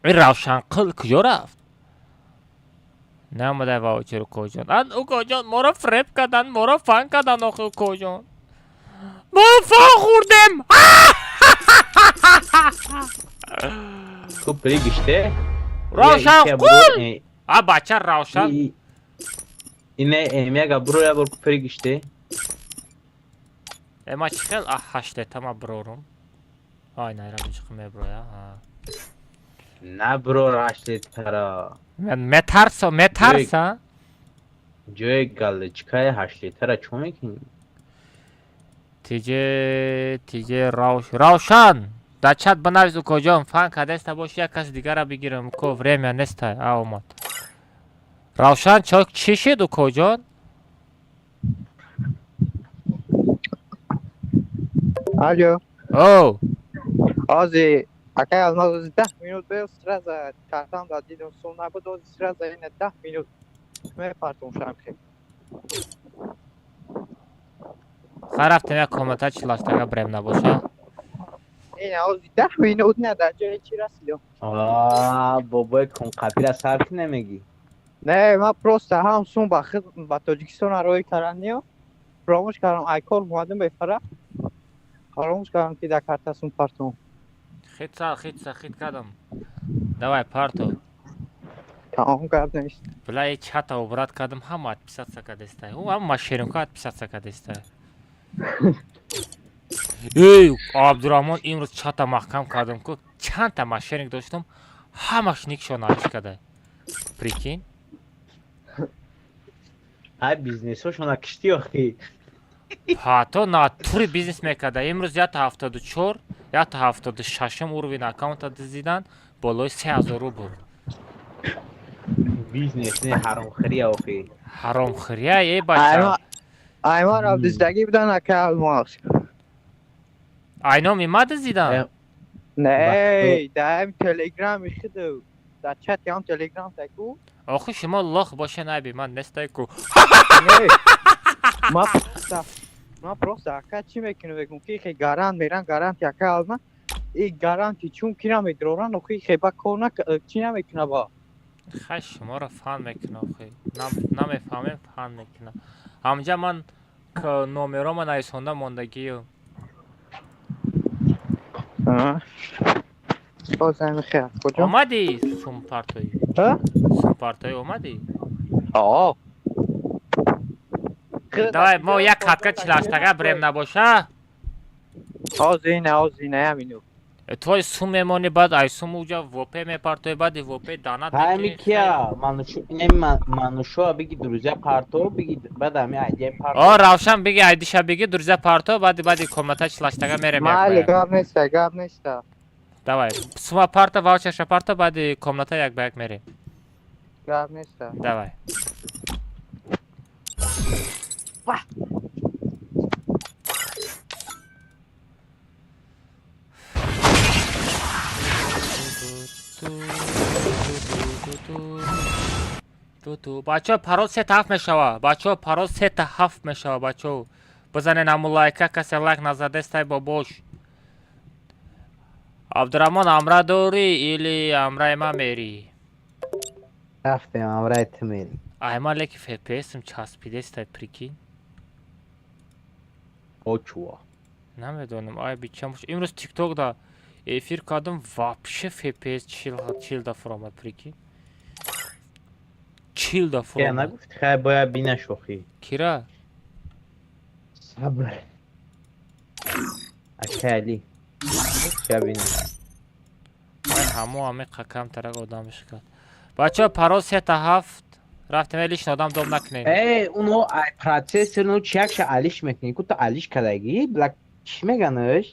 Эй, Равшанқил куҷо рафт? Наомада ваучер, укоҷон. Ан, укоҷон, моро фреб кардан, моро фан кардан. Охи, укоҷон, мо фан хӯрдем. Ку пригиште. Равшанқул, а бача Равшан. Ине эмяга бро, я бор ку пригиште. Э, ма чӣ хел а ҳаштетама брорум? Ай, найра биҷиқи меброя. На, бро, раште тара. Метарсо, метарса. Ҷои галочкаи ҳашлитара чо мекунӣ? Тиҷе, тиҷе, Равшан, дар чат бинавис, укоҷон, фан кадеста боши, як каси дигара бигирам ко, время нестай. А, омад Равшан. Чо, чӣ шид, укоҷон? Алло. О. Ози, акай Алмаз, ози 10 минут бел сразу картам да дидам, сум набуд, ози сразу ина 10 минут мепартум шамхе. Ха, рафтем, як комната чилаштага брем набоша. Ина ози 10 минут не дар ҷои чӣ расидам. А, бобои кунқапира сар ки намегӣ. Не, ман просто ҳам сум ба хид ба Тоҷикистон роҳӣ карданиё фаромӯш кардам, ай кор омадам бефара, фаромӯш кардам, ки дар карта сум партум. Хитса, хитса, хит кардам, давай, парто. Тамом, гап нест. Бля, чата обрат кардам, ҳама отписаться кардестай, ӯ ҳама шеринка отписаться кардестай. Эй, Абдурахмон, имрӯз чата маҳкам кардам ку, чандта мошенник доштам, ҳамаш никшо навиш карда, прикинь. Ай, бизнесошона киштӣ охи. Ҳатто натури бизнес мекарда. Имрӯз ята 74, ята 76-ум уровень аккаунта дизидан, болои 3000 рубл. Бизнес не, ҳаромхӯрия охи. Ҳаромхӯрия, э бача. Аймара дуздагӣ будан, акай Алмаз. Айноми ма дизидан? Не, дар телеграми хиду, дар чати ҳам телеграм таку. Охи, шумо лох боша, наби ман нестай ку. Ман просто ака чӣ мекунам, мегум ки хе гарант меран, гаранти ака Алмаз и гаранти чун ки намедоран, охи хе ба кор на чӣ намекуна ба. Хай, шуморо фан мекунам, охи намефаҳмем, фан мекунам. Ҳамҷа ман номерома нависонда мондагию. Омадӣ, сумпартоӣ? Сумпартоӣ омадӣ? О. Давай, мо як катка чилаштага брем набоша. Озина, озина, ҳамину. Твой сум мемонӣ, баъд ай сум уҷа вопе мепартои, баъди вопе данат. Ҳами кия манушоа биги, друзья парто биги, баъд ҳами айдия парто. О, Равшан, биги, айдиша биги, друзья парто, баъди комната чилаштага мерем. Майли, гап неста, гап неста. Давай. Сума парта, ваучерша парта, баъди комната як ба як мерем. Гап неста. Давай. Ту бачаҳо, парол 3 та 7 мешава. Бачаҳо, парол 3 та 7 мешава. Бачаҳо, бизанед ҳамун лайка, касе лайк назадестай, бобош. Абдураҳмон, ҳамра дорӣ или ҳамраи ман мерӣ? Рафтем, ҳамраи ту мерем. Ай, ман леки фпсм часпидестай, прикинь. Очуа. Намедонам, ай бичам. Имрӯз тикток да эфир кардам, вообще фпс 40 да фуромад, прикинь, 40 да Я фуромад. Нагуфти, хай бояд бинашохӣ. Кира? Сабр. Акай Али. Ша бина. Ай, ҳамо ҳами қакам тарак одам шикад. Бачаҳо, парол 3 та 7. Рафтем, лишний одам доб накунем. Э, уно ай процессор ну чиякша алиш мекунӣ, ку ту алиш кардагӣ, блак чӣ меганаш?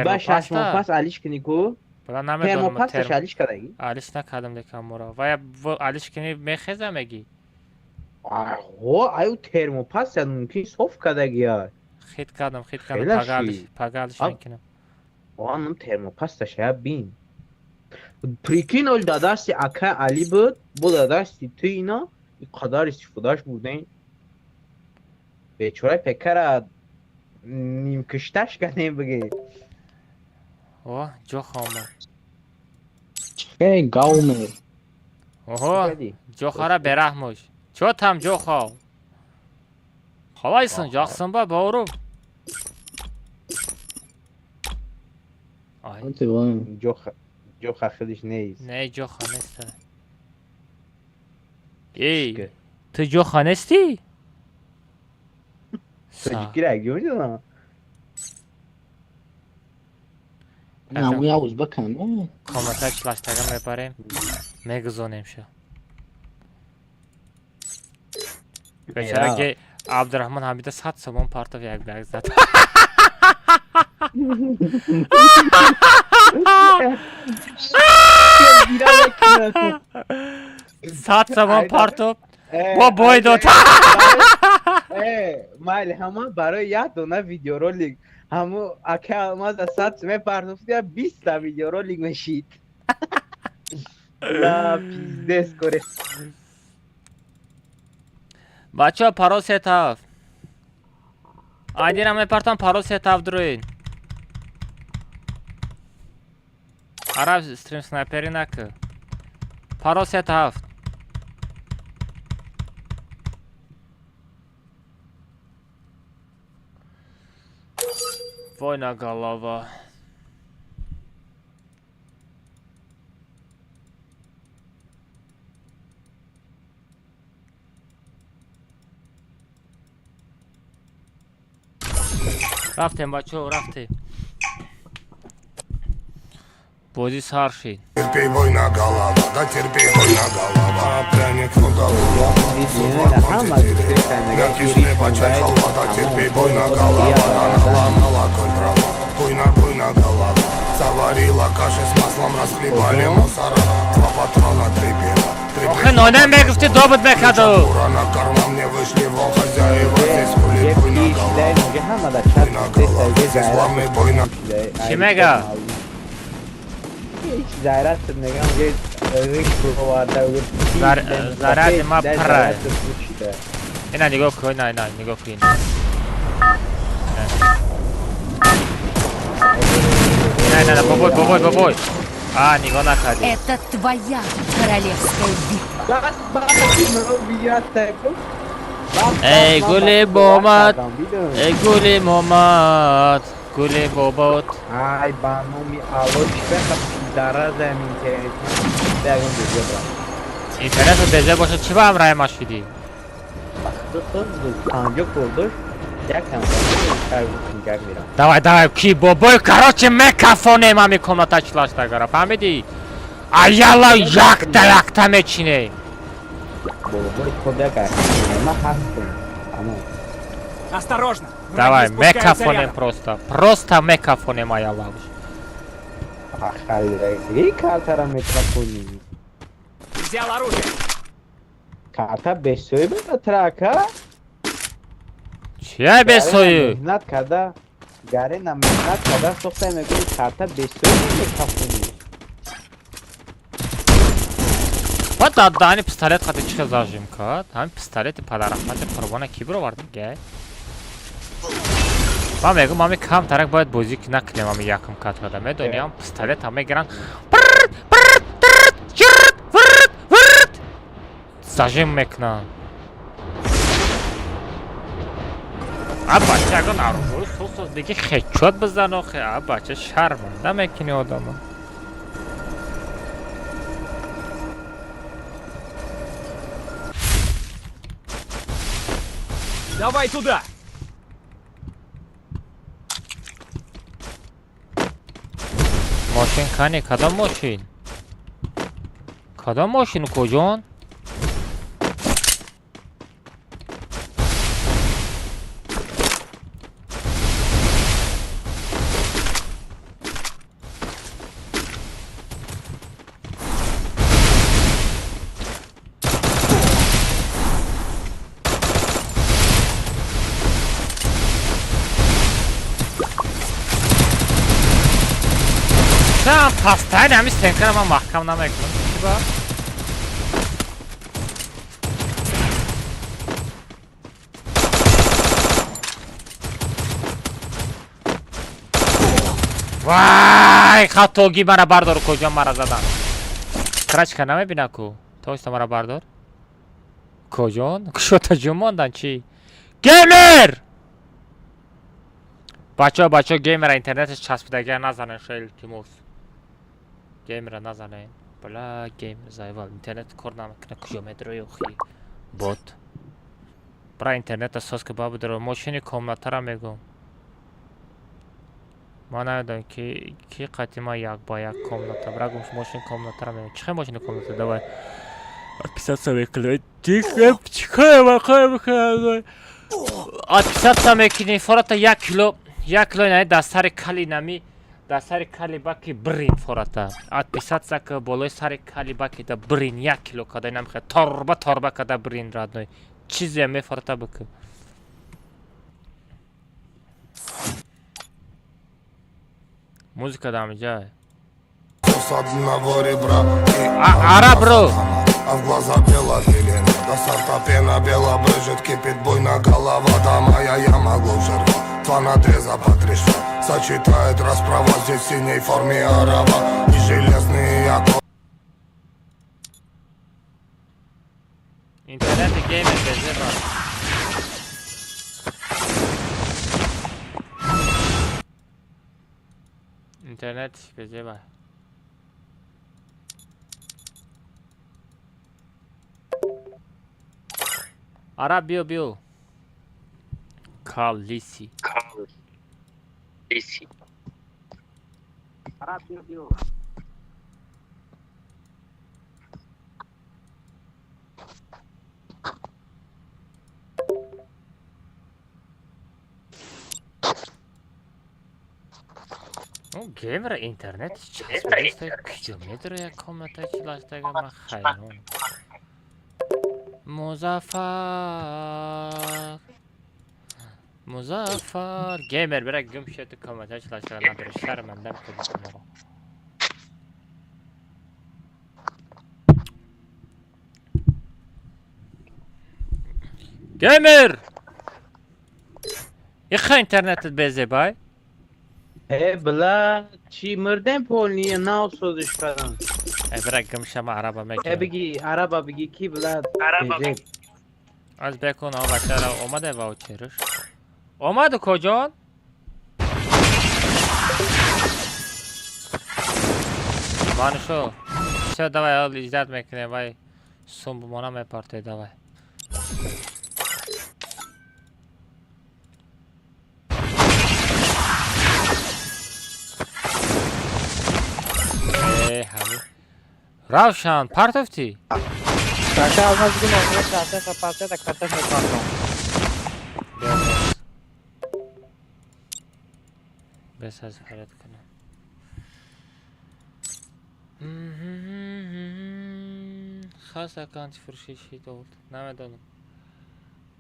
Ба 6 моҳ Термопаста? пас алиш кунӣ ку? Бала, намедонам. Термопасташ алиш кардагӣ? Алиш накардам, лекамора вая алиш кунӣ, мехеза мегӣ. Аҳо, аю термопаста мумкин соф кардагӣ. Хит кардам, хит кардам. Хела Пага алиш, ши. пага алиш мекунам. Анам термопаста шая бин. Прикинь, ол да дасти ака Али буд, бо да дасти ту ина қадар истифодааш бурдем. Бечора пекара нимкушташ кардем бигӣ. О, ҷоха омад. Эй, гауме. Оҳо, ҷохара бераҳмуш. Чо там, ҷохо? Қалайсың, жақсың ба, бауырым? Ай. Ҷоха ҷоха худиш нест. Не, ҷоха неста. Эй, ту ҷоха нестӣ? Тоҷикиро агӣ медонам. На, я узбекам. Комната члаштага мебарем, мегузонем ша. Бечара ки Абдураҳмон ҳамида 100 сомон партов, як ба як зад. 100 сомон партов бо бой дод. Майли, ҳама барои як дона видеоролик ҳамо ака Алмаза 100 мепартофт, я 20-та видеоролик мешид. Ла пиздец коре. Бачаҳо, парол 3 та 7. Айдира мепартам, парол 3 та 7 дуроин. Араб, стрим снайпери накӣ. Парол 3 та 7. Война голова. Рафтем, бачаҳо, рафтем. Бозӣ сар шид. Терпи, война голова, да терпи, война голова. Пряник, ну да Мягкий хлеба, чай, халва, да терпи, война голова. Да наломала конь дрова, буйна, буйна голова. Заварила каши с маслом, расхлебали мусора. Два патрона, три пива, три. Охи, ноне мегуфти, добуд мекаду. Дура на карман не вышли вон хозяева. Здесь хули, буйна голова. Буйна голова, здесь главный буйна. Чӣ мега? Заряд мегам, Заряди ма пра. Ина нигоҳ кун, ина, ина нигоҳ кун. Ина, ина, бобой, бобой, бобой. А, нигоҳ накардӣ. Это твоя королевская битва. Эй, гули бомад, эй, гули момад, гули бобот. Ай, ба номи Алло, чӣ заразаем интернет. Ягон безе брам. Интернету безе бошад, чӣ ба ҳамраҳи ма шудӣ? 50 пул дошт, якам мирам. Давай, давай, ки бобой, короче, мекафонем ҳами комната члаштагара, фаҳмидӣ? Аяла якта якта мечинем. Бобой, худо ма ҳастем. Тамом. Осторожно! Давай, Враги спускаются мекафонем рядом. просто. Просто мекафонем аялавш. Харидагии картара метрафонӣ. Взял оружие. Карта бесои буда трака. Чия бесои? Меҳнат карда, Гарена меҳнат карда сохта, мегӯи карта бесои метрафонӣ. Ба даҳани пистолет қати чӣ хел зажим кард? Ҳамин пистолети падарахмати қурбона ки бировард мегай? Ман мегӯм, ҳами камтарак бояд бозӣ накунем, ҳами якум катода. Медонӣ, ҳам пистолет ҳам мегиранд. Зажим мекунанд. А бача ягон арӯбои сос диги хечот бизан охе. А бача шарманда мекунӣ одама. Давай туда! Мошин кани? Кадом мошин? Кадом мошин куҷон? Пастайн ҳами стенкара ман маҳкам намекунам. Чӣ ба? Вай, хатогӣ мара бардор, куҷо мара задан? Крачка намебина ку. Тоиста мара бардор. Куҷон? Кушота ҷун мондан чӣ? Геймер! Бачаҳо, бачаҳо, геймера интернеташ часпидагия назанен, ша илтимос. Геймера назанен. Бла, геймер зайвал. Интернет кор намекунад. Куҷо медрои охи? Бот. Бра интернета соз ки бабудро. Мошини комнатара мегӯм. Ман намедонам ки қати ман як ба як комната. Бра гум мошини комнатара мегӯм. Чӣ хел мошини комната? Давай. Отписаться мекунӣ. Чӣ Отписаться мекунӣ. Фората 1 кило, 1 кило инаи дар сари кали нами, дар сари кали баки брин фората. Отписаться ки болои сари кали баки да брин 1 кило када инам хе торба торба када брин родной. Чизе мефората бикун. Музыка дам ҷай. С одного ребра и Ара бро. А в глаза бела пелена, до сорта пена бела брызжет, кипит буйно голова, да моя яма глубже рва. Два надреза по три шва, сочетает расправа здесь в синей форме арава и железные оковы. Интернет геймер безеба. Интернет безеба. Ара био био. Калиси. Калиси. Ара био био. Геймера интернет часпидаста куҷо медарояд комната чилаштага ман хайрон. Музаффар. Музаффар. Геймер бира гум шуд комната чилаштага надора шарманда мекунад шуморо. Геймер! Иха интернетат безебай? Э, бла, чӣ мурдем полни нав созиш кардам. Э, бира гумшама араба Э, мекунам. биги, араба биги ки бла. Безеб. Аз бекун ҳо бачара омада ваучерш. Омаду куҷон? Манушо. Всё, давай, ҳол иҷдат мекунем, вай сум бумона мепарте, давай. Э, ҳами. Равшан, партофтӣ? Карта алмаз гум, карта парта да карта мепартом. Бес аз харид кунам. Хас аккаунти фурӯшӣ чӣ дод? Намедонам.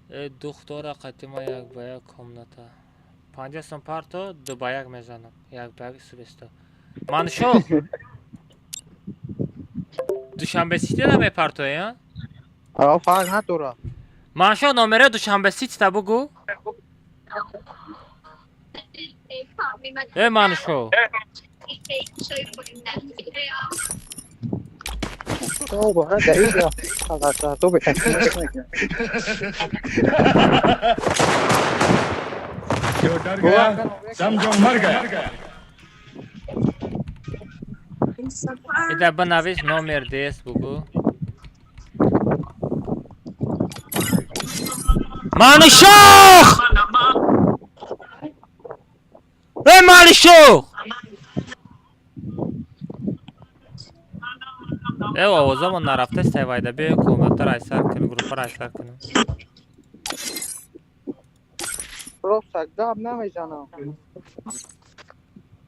Э, духтора қатима як ба як комната. 50 сом парто, ду ба як мезанам. Як ба як субеста. Маншох! Душанбе Сити намепартои, а? А, фарқ надорад. Маншох, номераи Душанбе Ситита бугӯ. Э, Маншох. О, бара даида. То бе. जो डर गया समझो मर गया। Ида бинавис, номер дес бугӯ. Маншох! Э, Маншох! Э, овозамон нарафтаст, вайда биё, комнатаро айсар кунем, группаро айсар кунем. Просто гап намезанам.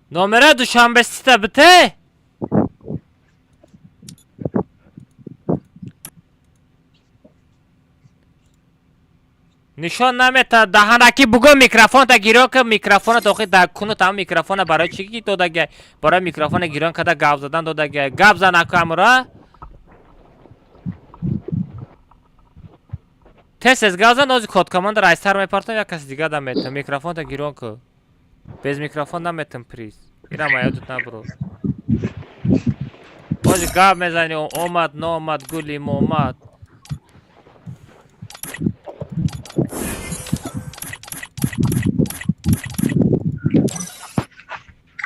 Номера Душанбе Сита бите? Нишон намета, даҳанаки бугӯ, микрофонта гирён ка, микрофона охи дар куну там микрофона барои чӣ ки додагай? Барои микрофона гирён када гап задан додагай. Гап зан акамра. Тез тез гап зан, ози код команда айсар мепартам, як каси дига да метам. Микрофонта гирён ку. Без микрофон наметам приз. Ира ма ёдут набро. Ози гап мезани, омад, номад, гули момад.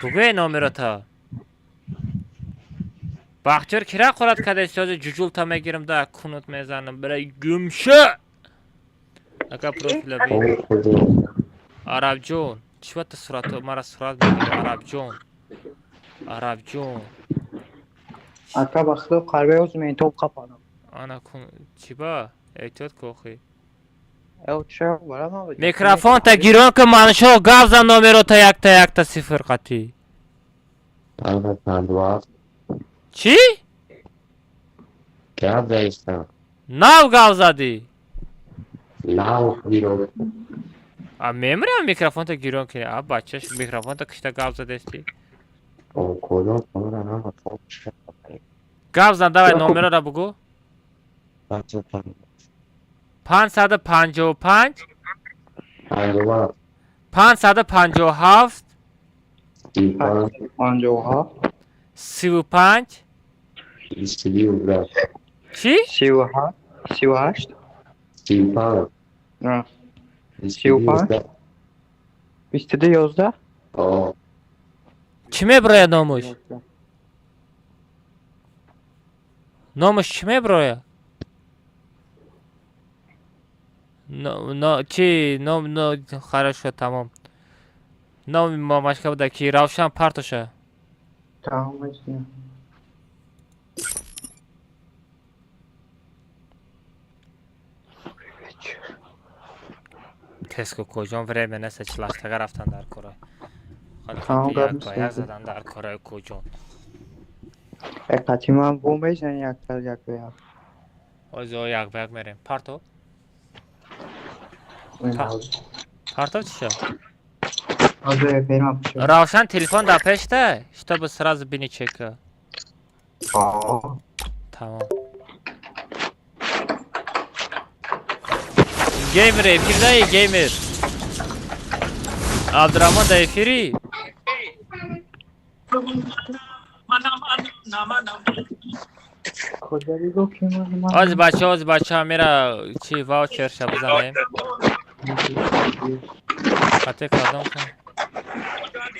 Бугӯе номерота. Бахтиёр кира қурат кадаи сёзи ҷуҷулта мегирам да кунут мезанам. Бирай гумша! Ака профиля би. Арабҷон, чӣ ба ту сурат мара сурат мегири, Арабҷон? Арабҷон. Ака, ба худо қарбе ҳозир ментоб қапанам. Ана кун чӣ ба? Эҳтиёт ку охи. Э, ча бара ман. Микрофонта гирон ки, маншо, гап зан, номерота якта якта сифр қатӣ. 557. Чӣ? Гап заистам. Нав гап задӣ. Нав гирон. А мемирам микрофонта гирон ки. А бачаш микрофонта кишта гап задести. Кодом хонара нама. Гап зан, давай, номерора бугӯ. 55. 555. 57. 557. 35. 57. 35. 22. Чӣ? 37, 38. 35. На. 35. 22 11. О. Чӣ меброяд номуш? Номуш чӣ меброяд? Но, но, чи, ном, но, хорошо, тамом. Номи мамашка буда ки Равшан партоша. Тамом мешина. Теско куҷон время нест, чилаштага рафтан дар кора. Тамом, гап Як ба як нест. задан дар кораи куҷон. Э, қати ман бо мезани як як ба як. Озо як ба як мерем. Парто? Парто чӣ шо? Озо ферма пушо. Равшан, телефон дар пешта, чтобы сразу бини чека. О. Тамом. Геймер эфирдаи, геймер. Абдурахмон дар эфири? Куҷа бигӯ ки ман Ози бача, ози бача мера чи ваучерша бизанем. Қате кардам кун.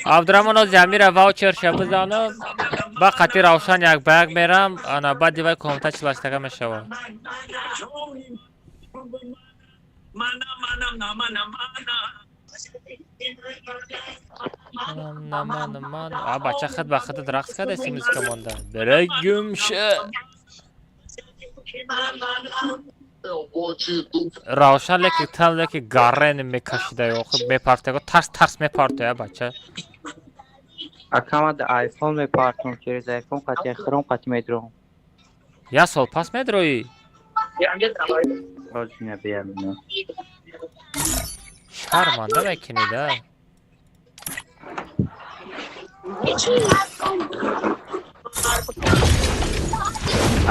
Абдурахмон, ози амира ваучерша бизанам. Ба қати Равшан як ба як мерам, ана баъди вай комната чилаштага мешавад. Наман, ман. А бача худ ба худат рақс кардааст, музыка монда. Бирай гумша. Равшан леки там леки гаррен мекашида, охи мепартего, тарс тарс мепартоя бача. Ака, ма да айфон мепартом, через айфон қати хром қати медром. Як сол пас медроӣ? Ҳозир биям. Шарманда мекунӣ да.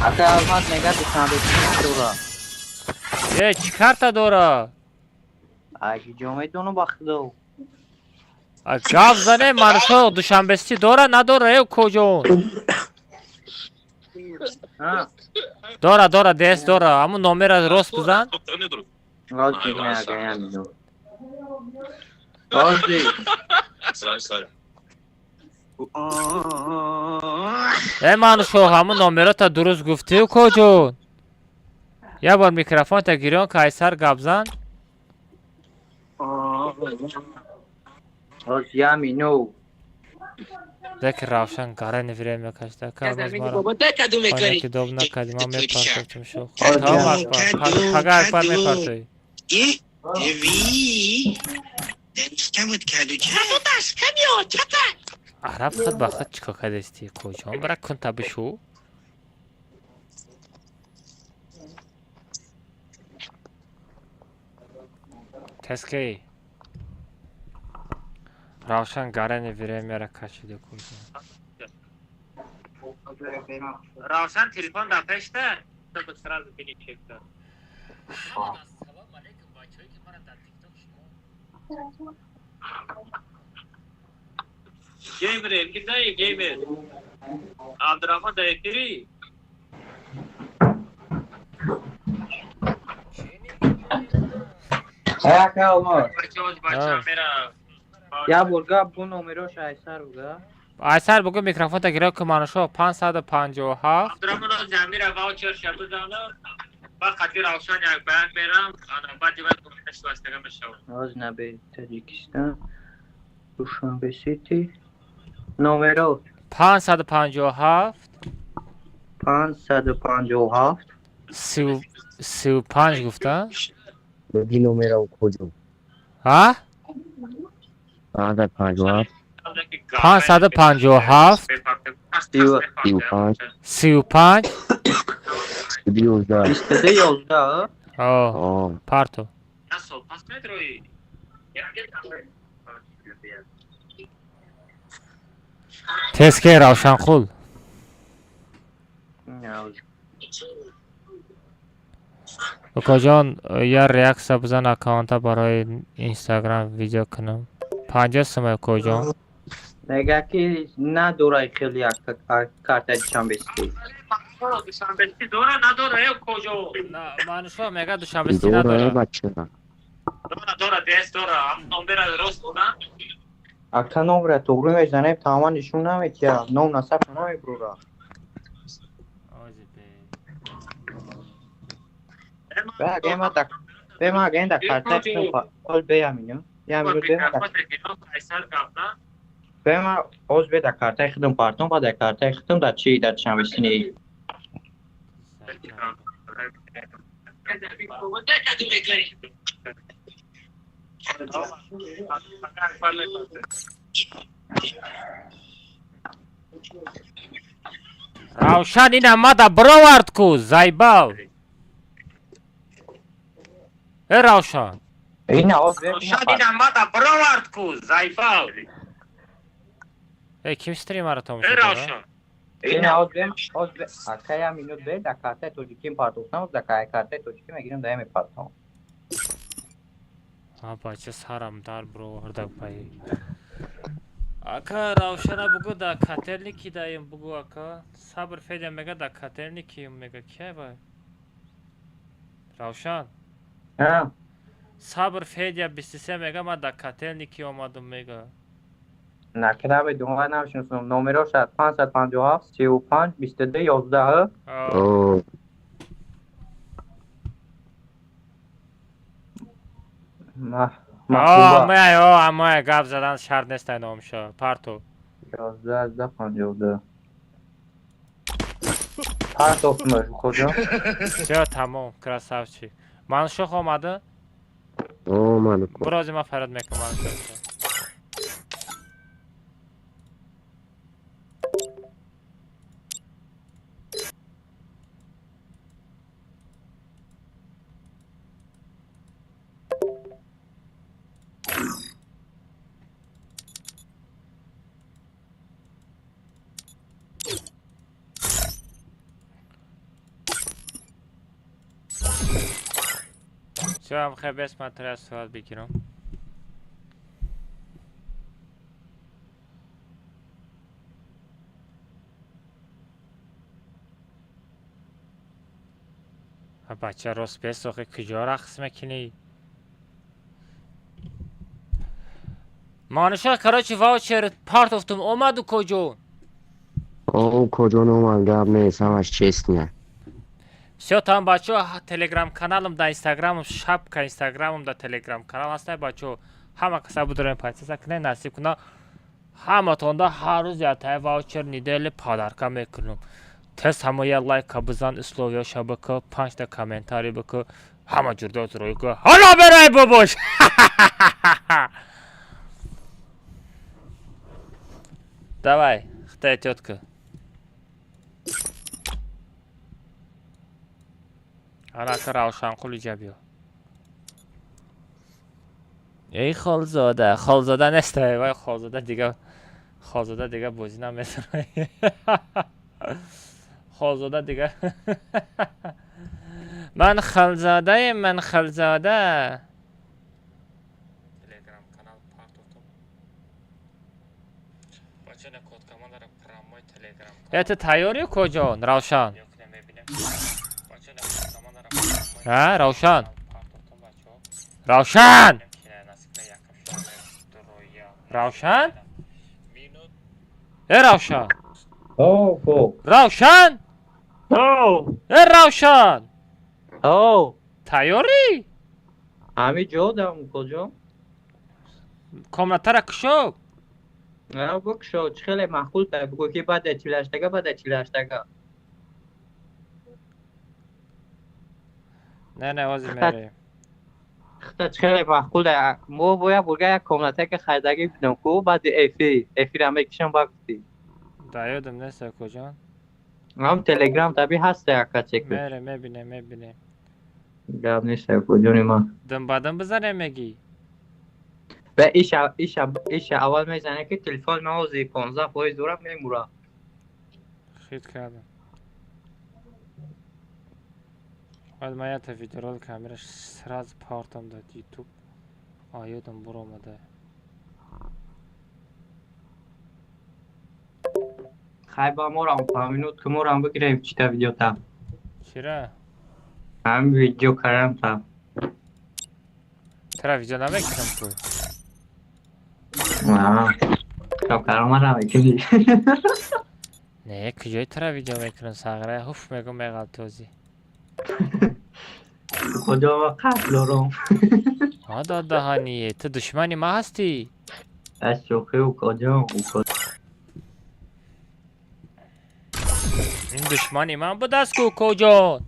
Ака Алмаз мега Душанбе дора. Э, чӣ карта дора? Аги ҷо медонам, ба худо. Гап зане, Маншоқ Душанбесити дора надора, э, куҷон? Дора, дора, дс дора. Ҳамун номера рост бизан. Рост мегӯям. Ҳозир. Э, Маншоқ, ҳамун номерота дуруст гуфтию, куҷон? Як бор микрофонта гирён, кайсар гап зан. Ҳозир я минут. Деки Равшан гарани время кашта. Ки доб накардӣ, ман мепартофтум шох. Тамом, Акбар. Пага Акбар мепартоӣ. Араб худ ба худ чӣ кор кардасти, куҷон? Бара кунта бишу. Тескей. Равшан гарани времяра кашида, куҷон. Равшан, телефон дар пешта? Чтобы сразу перечекта. Ассалому алейкум, бачаҳое ки мара дар TikTok шумо. Геймер эфирдаи, геймер. Абдурахмон дар эфири? Ака Алмаз. Я бор гап бу номерош айсар буга. Айсар бугу, микрофонта гирё ки, Манушо, 557. Абдурахмон Замира ваучер шабу зана. Ба қати Равшан як баян мерам, ана баъди вай гуминаш вастага мешавад. Ҳозир наби Таҷикистон. Душанбе Сити. Номеро 557. 557. 35 гуфта? Бги номера, куҷо? Ҳа? 557. 557. 35. 35. 11. 22 11. О, парту. Теске, Равшанқул. Укоҷон, я реаксия бизан, аккаунта барои Инстаграм видео кунам. 50 сум, укоҷон. Мега ки надорай хеле карта Душанбесити. Душанбесити дора надора, э, куҷо? Манушо мега Душанбесити надора. Дора, дора, дс дора. Номера рост буда? Ака, номера туғрӣ мезанем, тамоман нишон наметиҳад. Ном насаб намебурад. Бема агenda карта ҳол беям ино. Я минут бема. Бема ҳоз бе да картаи худам партом, ба да картаи худам да чи да Душанбесини. Равшан, ина мада бировард ку, заебал. Э, Равшан. Ина ҳоз бе. Равшан, ина мада бировард ку, заебал. Э, ким стримара тамошо Э, дора? Равшан. Ина ҳоз бе, ҳоз бе. Ака, я минут бе да картаи тоҷиким партохтам, да картаи тоҷикӣ мегирам, да мепартом. А, бача, сарам дар бироварда пай. Ака Равшана бугу, да Котельники даем бугу, ака. Сабр Федя мега да Котельники мега, кия бай? Равшан. Ҳа. Сабр Федя 23 мега, ман да Котельники омадам мега. Накда бедум, намешиносам. Номерош 557 35 22 11. О. Амай, о, амай, гап задан шарт нест, ай номшо. Парту. 11 52. Партофтмаш, куҷо? Всё, тамом, красавчик. Маншох омада? Омад. Бирози ман фарёд мекунам Маншох. Всё, хай бес ман тра сурат бигирам. Бача рост бес охи куҷо рақс мекунӣ? Маниша, короче, ваучер партофтум омаду куҷо? О, куҷо номад, гап нест, ҳамаш честно. Всё, там бачо телеграм каналам да инстаграмам, шапка инстаграмам да телеграм канал ҳастай бачо. Ҳама каса будорем подписка кунед, насиб куна. Ҳаматонда ҳар рӯз ятаи ваучер недели подарка мекунам. Тез ҳама я лайка бизан, условияша бика, панҷта комментарий бика, ҳама ҷурдот рӯй ку. Ҳало берай бобош! Давай, хитай тётка. Анака Равшанқул иҷа биё. Эй холзода, холзода нестай, вай холзода дига, холзода дига бозӣ наметавонад. Холзода дига. Ман холзодаем, ман холзода. Телеграм канал партофтум. Это тайёрӣ куҷо, Равшан? А, Равшан? Равшан! Равшан? Э, Равшан! Равшан! Э, Равшан! Тайёрӣ? Ҳамин ҷо дам куҷо? Комнатара кушо? Букшо, чӣ хеле маъқул та бугӯ ки баъд 48-га, баъд 48-га. Не, не, ҳозир мераем. Хта чӣ хеле маъқул та. Мо бояд бурга як комната ки харидагӣ будам ку, баъди эфир, эфира мекушам ба гуфтӣ. Да ёдам нест куҷон. Ҳам телеграм таби ҳаст яка чек. Мерем, мебинем, мебинем. Гап нест куҷони ман. Дам ба дам бизанем мегӣ? Ба иша иша иша аввал мезанем ки телефон ман ҳозир 15% дорам мемурам. Хит кардам. Баъд ман якта видеоролик камера сразу партам дад YouTube. А ёдам буромада. Хай ба морам па минут ки морам бигирем чита видеота. Чира? Ҳам видео карам та. Тра видео намекунам ку. Аа. Карам мара мекунӣ. Не, куҷои тра видео мекунам сағра? Ҳуф мегӯм меғалтозӣ. Худо ва қатл дорам. А дадаҳание, ту душмани ма ҳастӣ? Аз шӯхӣ куҷо? Ин душмани ман будаст ку куҷон?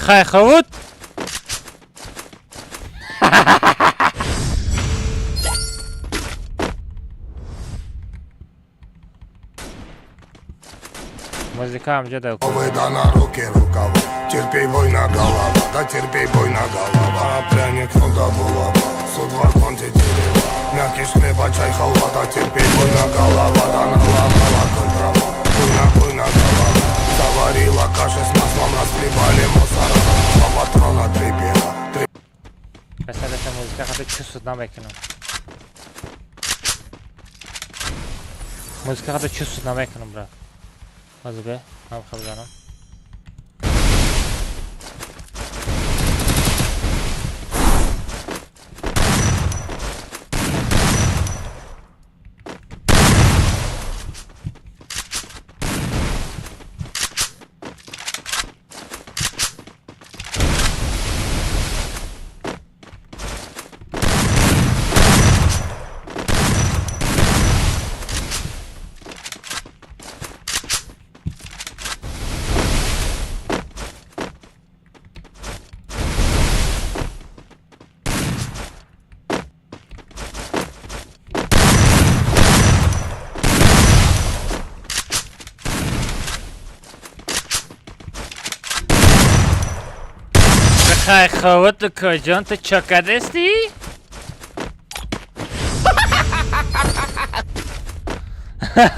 Михай хавут? Музыка амҷа Да на руки рукава, терпей война голова, да терпей война голова. Пряник, ну да булава, суд вагон тетерева. Мягкий хлеба, чай, халва, да терпей война голова, да наломала контрава. Буйна, буйна голова, заварила каши с маслом, расхлебали мусора. Два патрона, три пера, три... Беса, беса, музыка хата чувствовать намекунам. Музыка хата чувствовать намекунам, брат. Ҳозир бе, ман хабзанам. Бихай ховат, каҷон, ту чо кардастӣ?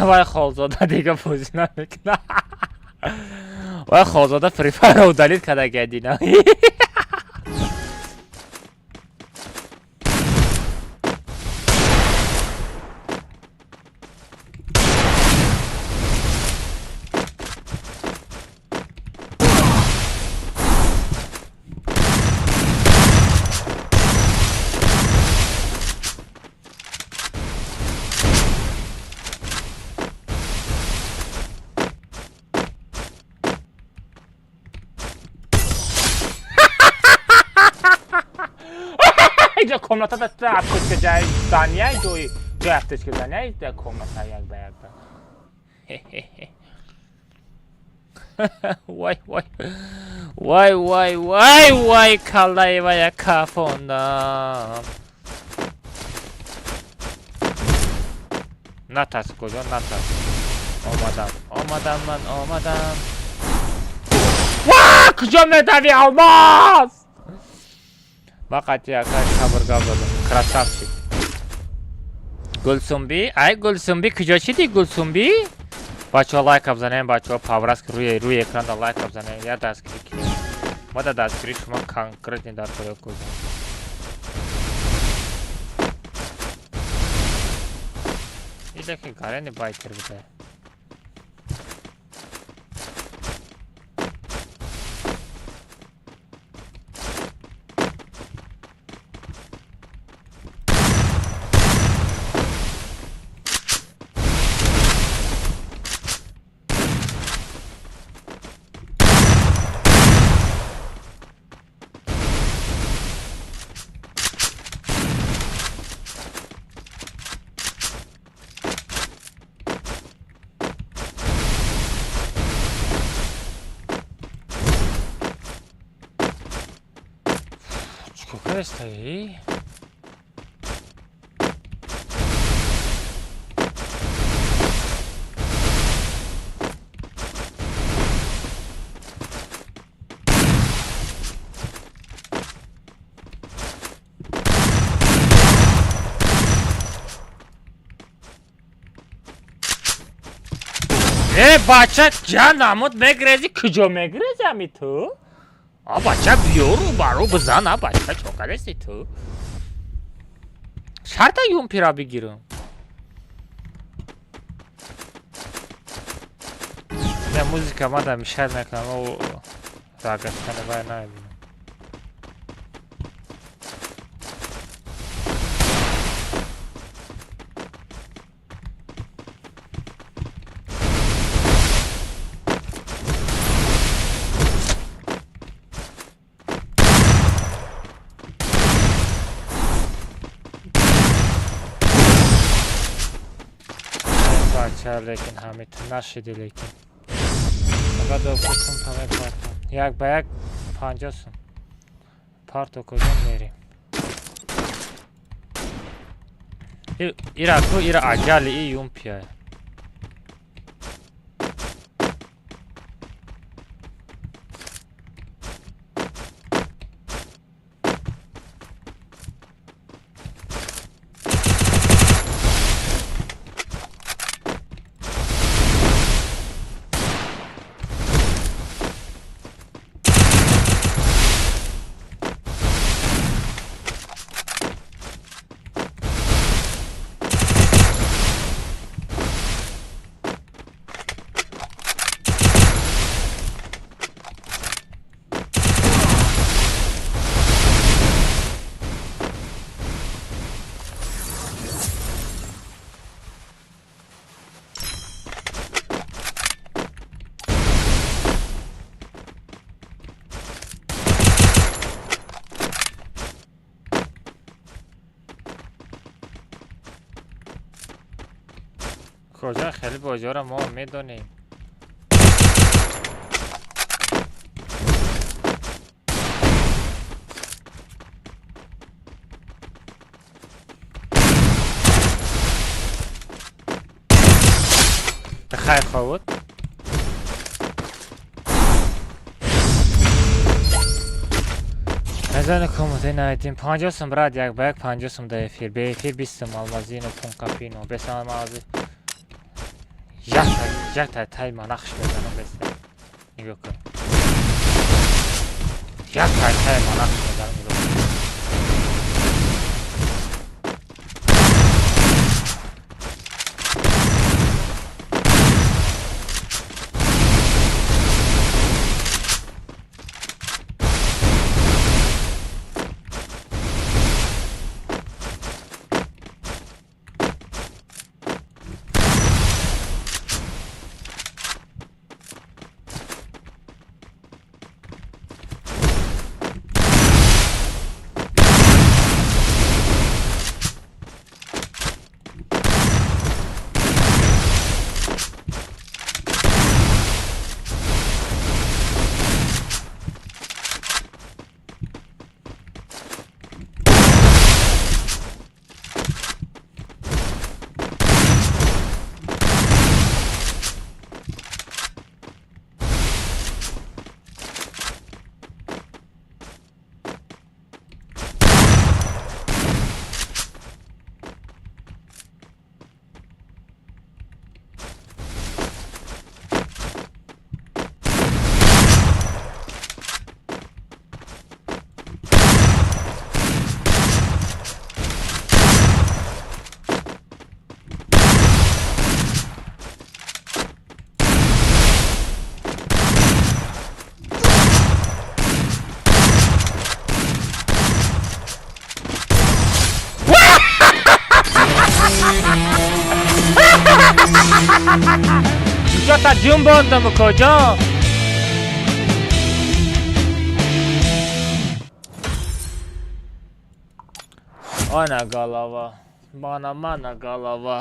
Вай холзода дига бозӣ намекуна. Вай холзода Free Fire удалить карда гардина. Иҷо комната да аптечка ҷай дания, ҷои ҷои аптечка дания да комната як ба як ба. Вай вай вай вай вай вай, каллаи вая кафондам. Натарс, куҷо натарс. Омадам, омадам, ман омадам. Ва куҷо медави, алмаз? Ма қатъи акай сабр гап задам. Красавчик. Гулсумби, ай Гулсумби, куҷо шиди Гулсумби? Бачаҳо, лайка бизанем, бачаҳо, паврас рӯи экранда лайка бизанем, я дастгирӣ кунем. Ма да дастгирӣ шумо конкретно дар кори куҷо. Илеки гарени байтер буда. Чикор кардастаи? Э, бача, ҷа намуд мегрези, куҷо мегрези ами ту? А бача, биёру баро бизан, а бача, чо кардасти ту? Шарта юмпира бигирам. Не, музыка мада мешать мекунам, о рагастани вай намебинам. Бача, лекин ҳами ту нашиди, лекин. Фақат сум та мепартам. Як ба як 50 сум. Парто, куҷо мерем? Ира ку, ира аҷали и юмпия. Куҷо хеле бозиҳоро мо медонем. Бихайр ховуд. Хозяини комнатаи найдим. 50 сум, брат, як ба як 50 сум да эфир. Бе эфир 20 сум, алмазино, пункапино. Бесалмази. Якта, якта тай манахш мезанам беста. Нигоҳ кун. Якта тай манахш мезанам, нигоҳ кун. Та ҷунбондам, куҷо? Ана голова. Мана, мана голова.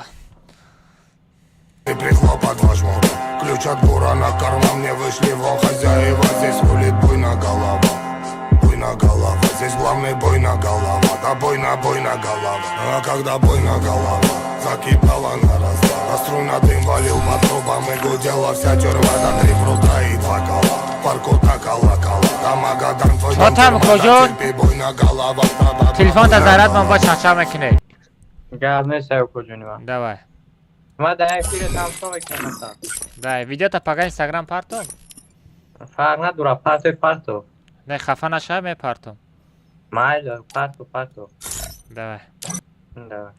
И прихлопок возьму. Ключ от бура на карман мне вышли вон хозяева. Здесь рулит буйна голова. Буйна голова. Здесь главный буйна голова. Да буйна, буйна голова. А когда буйна голова закипала на раз. А струна дым валил по трубам и гудела вся тюрьма. Да три прута и два кола. Паркута колокола. Да Магадан твой Чо там, куҷо? Терпи буйна голова. Да-да-да, Телефон та буйна заряд ман голова. ба чақчақ мекунӣ. Гап нест, куҷони ман. Давай. Ма дар эфири тамошо мекунам. Дай, видеота пага Инстаграм партом. Фарқ надорад, партои парто. Не хафа наша, мепартом. Майли, парто, парто. Давай. Давай.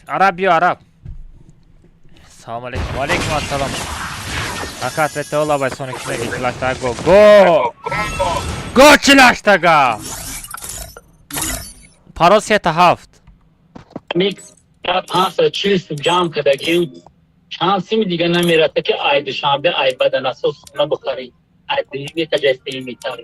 Араб биё, араб. Салом алейкум. Ва алейкум ассалом. Ака ответе ола бай сони кишмеги чилаштага го. Го! Го чилаштага! Парол 3 7. Микс 540 сум ҷамъ кардагим, чанд сими дига намераста, ки ай Душанбе ай баданасос хона бихарӣ, ай дуюм этажа сеюм этаж.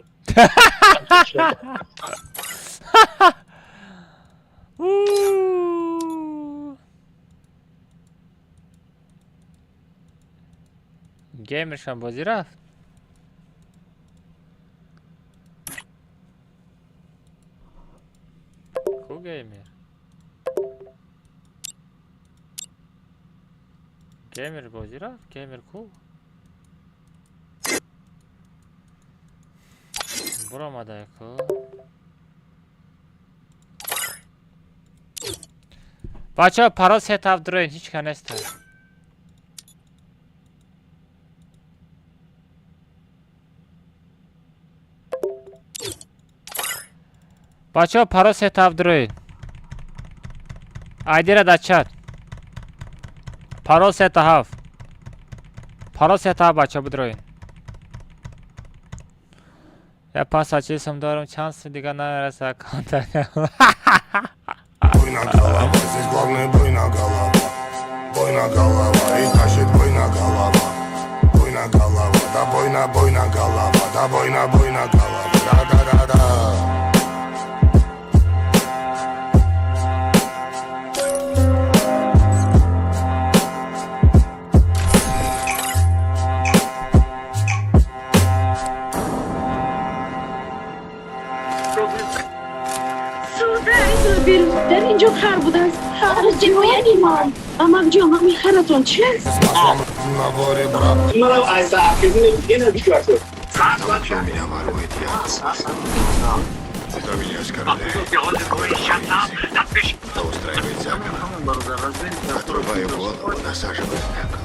Геймершам бозӣ рафт. Ку геймер? Геймер бозӣ рафт? Геймер ку? Буромада ку. Бачаҳо, парол 3 7 дроин, ҳеч ка неста. Бачаҳо, парол 3 7 дроин. Айдира дар чат. Парол 3 7. Парол 3 7, бачаҳо, бидроин. Я 540 сум дорам, чанд сум дига намераса аккаунта. Буйна голова, здесь главный буйна голова. Буйна голова и тащит буйна голова. Буйна голова, да буйна, буйна голова, да буйна, буйна голова, да да да да. Дар инҷо хар будааст, ҷиноят ман амак ҷон, ҳамин харатон чи аст? С маслом одного ребра. Маро аз Тому, кто у меня ворует, я отрубаю. Кто меня оскорбляет, вырываю язык. Кто устраивает заговор, отрубаю голову, насаживаю на кол.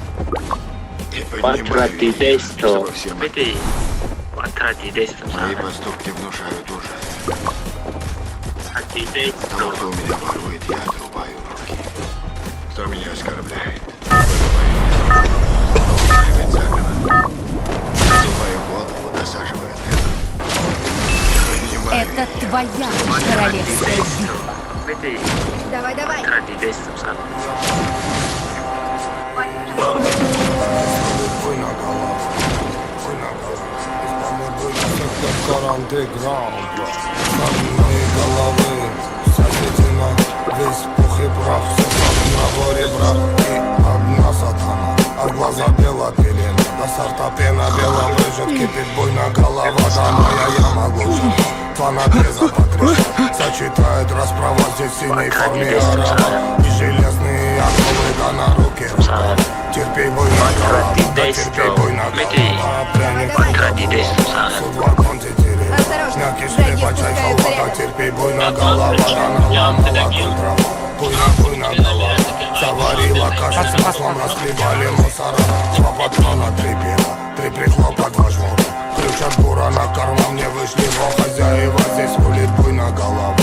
И поднимаю ее, чтобы все мои поступки внушают ужас. Тому, кто у меня ворует, я отрубаю руки. Кто меня оскорбляет, вырываю язык. Кто устраивает заговор, отрубаю голову, насаживаю на кол. Поднимаю Это ее, твоя королевская битва. Давай, давай. Буйна голова, буйна голова. Из underground. С одной головы вся седина, весь пух и прах, все с одного ребра и одна сатана. А в глаза бела пелена, до сорта пена бела брызжет, кипит буйна голова, да моя яма глубже. Два надреза по три сочетает расправа здесь в синей форме араба. И железные оковы, да на руки рукава. Терпи, буйна голова, да терпи, буйна голова. Пряник, сука, суд вагон тетерева. Осторожно, Мягкий враги хлеба, чай, спускаются халва, да рядом. терпи, буйна голова, да наломала контрава. Буйна, буйна голова, заварила кашу с маслом, расхлебали мусора. Два патрона, три пива, три прихлопа, два жмура. Ключ от бура на карман мне вышли во хозяева. Здесь рулит буйна голова,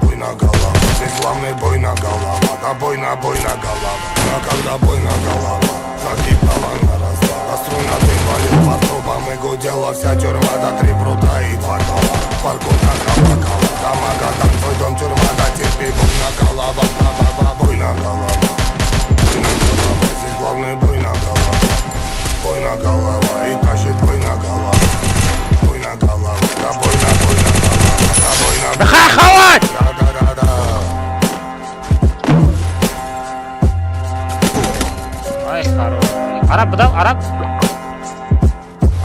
буйна голова. Здесь главный буйна голова, да буйна, буйна голова. А когда буйна голова закипала на раз, два, а струна дым валил по трубам и гудела вся тюрьма, да три прута и два кола. Паркута колокола, да Магадан, твой дом тюрьма, да терпи, буйна голова, ба ба ба буйна голова. Буйна голова, здесь главный буйна голова. Буйна голова и тащит буйна голова. Буйна голова, да буйна, буйна голова, да буйна, Бихай хават! да да да да. Ай, хорош. Араб будам, араб.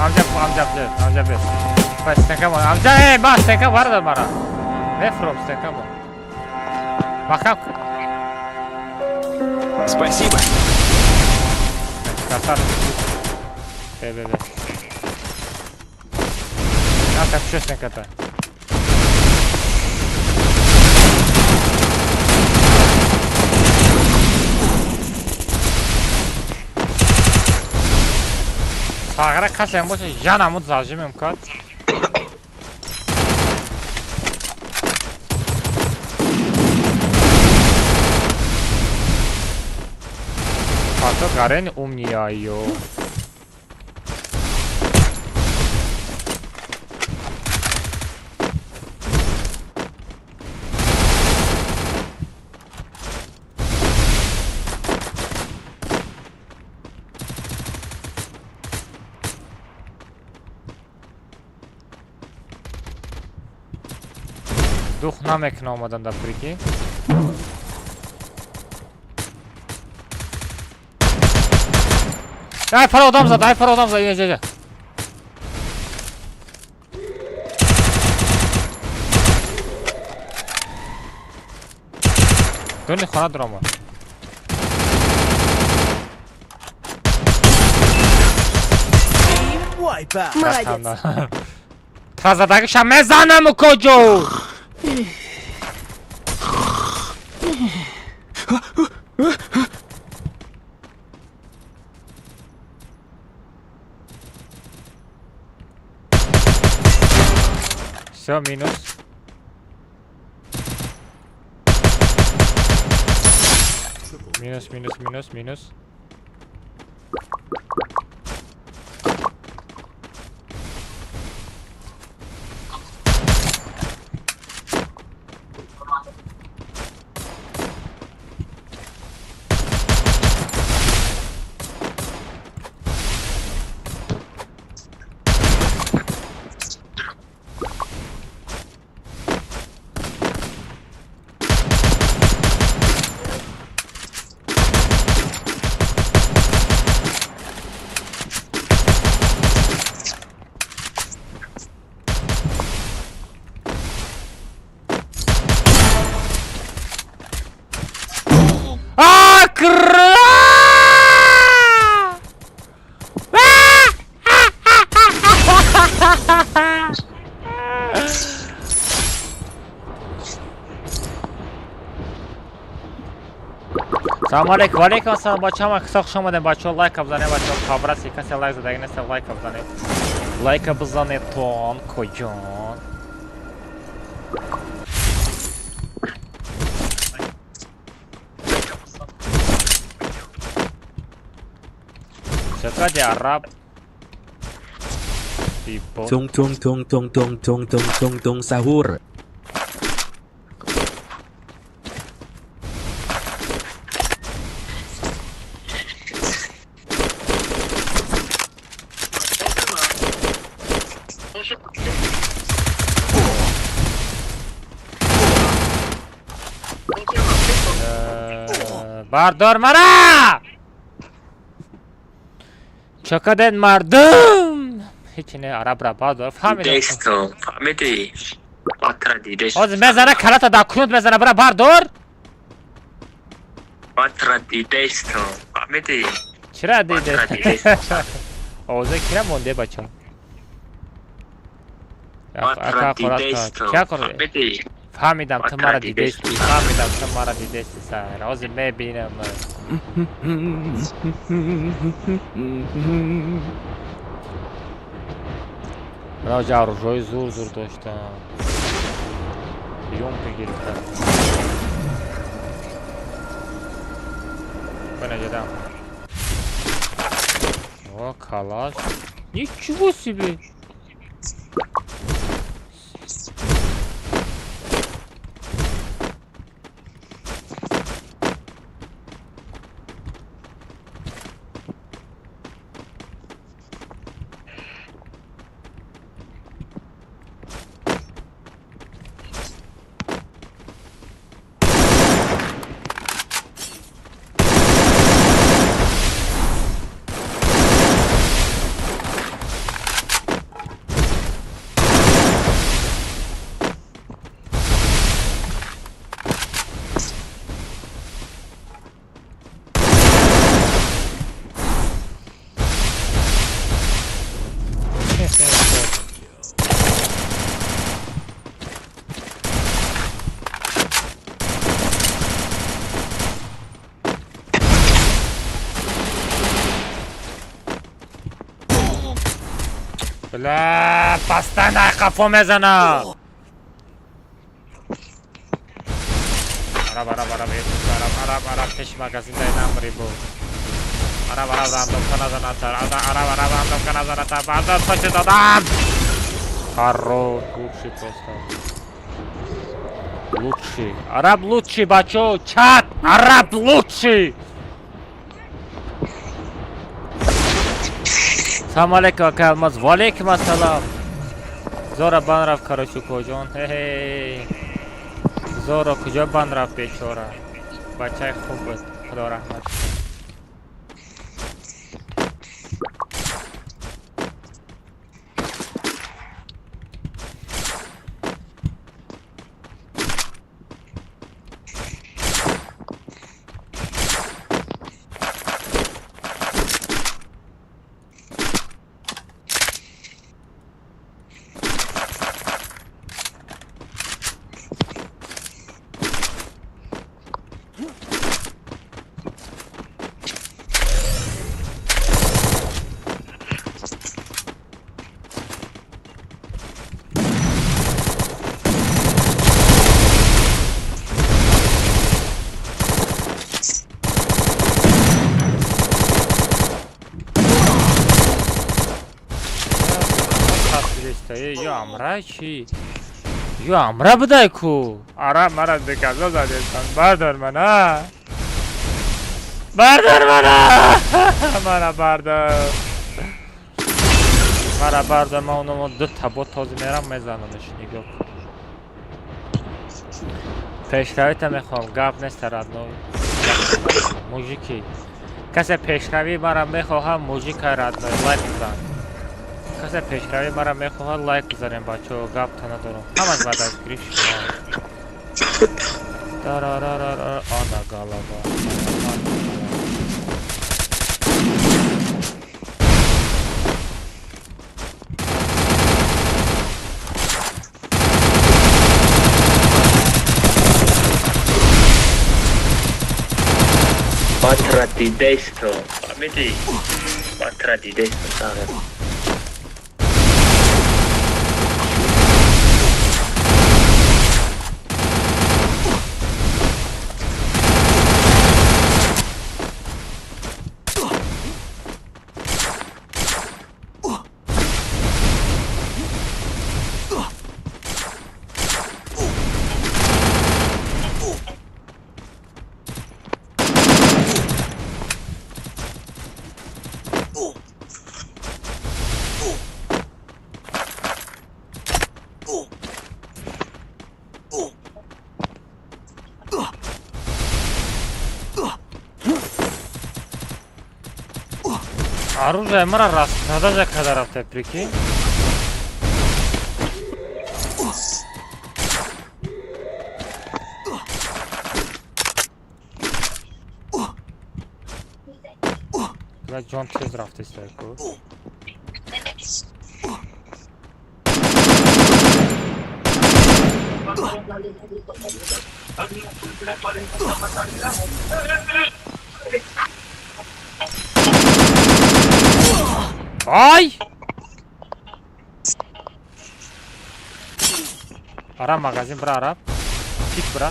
Амҷа, амҷа, амҷа бер. Ба стенка мо. Амҷа, эй, ба стенка бардар мара. Мефром стенка мо. Махам. Спасибо. Красавчик. Бе, бе, бе. На, так что стенка-то? Сағыра касем боша, янамуд зажимем кат. Фато гарен умния ё. Дух намекна омадан да, прикинь. Ай, пара одам зад, ай, пара одам зад, иҷа, иҷа. Дуни хона дуромад. Молодец. Тазадагиша мезанам куҷо? Всё, минус. Минус, минус, минус, минус. А, кра! Салом алейкум, валейкум ассалом, бачаҳо, ма киса хуш омадем, бачаҳо, лайка бизанед, бачаҳо, қабраси, касе лайк задаги нест, лайка бизанед. Лайка бизанедтон, коҷон. Чакади араб. Tung tung tung tung tung tung tung tung tung sahur. Бардор мара! Чакаден мардум! Ҳечи не, арабра бардор, фаҳмидам. Десту, фаҳмидӣ? Батра дидесту. Ҳозир мезана, калата дар кунут мезана, бира бардор! Батра дидесту, фаҳмидӣ? Чира диде? Овоза кира монде, бача? Батра дидесту, фаҳмидӣ? Фаҳмидам, ту мара дидести, фаҳмидам, ту мара дидести, сар. Ҳозир мебинам. Раҷа оружои зур зур доштам. Ёмка гирифтам. Бинагидам. О, калаш. Ничего себе! Бля, постоянно қафо мезана. Араб, араб, араб, араб, араб, араб, пеш магазин дай намри бу. Араб, араб, рандом каназана тар. Араб, араб, рандом каназана тар. Базар паше дадам. Хорош, лучший просто. Лучший. Араб лучший, бачо, чат. Араб лучший. Салом алейкум, ака Алмаз. Ва алейкум ассалом. Зора бан рафт, короче, коҷон. Хе-хе. Зора куҷо бан рафт, бечора? Бачаи хуб буд. Худо раҳмат. Ё амра чӣ? Ё амра будай ку? Ара мара деказо задестан. Бардор мана. Бардор мана. Мара бардор. Мара бардор, ман оно ду та бот този мерам мезанамш, нигоҳ кун. Пешравита мехоҳам, гап нест, родной. Мужики. Касе пешравӣ мара мехоҳам, мужика родной, лайк бизан. Касе пешравӣ мара мехоҳад, лайк бизанем, бачаҳо, гапта надорам. Ҳамаш ба дастгирӣ шумо. Тарарарара, ана галава. Матра дидесто. Фаҳмидӣ? Матра дидесто сағир. Оружие мара распродажа када рафта, прикинь. Бля, ҷон тез рафтеста ку. Ай! Араб магазин бра араб. Пик бра.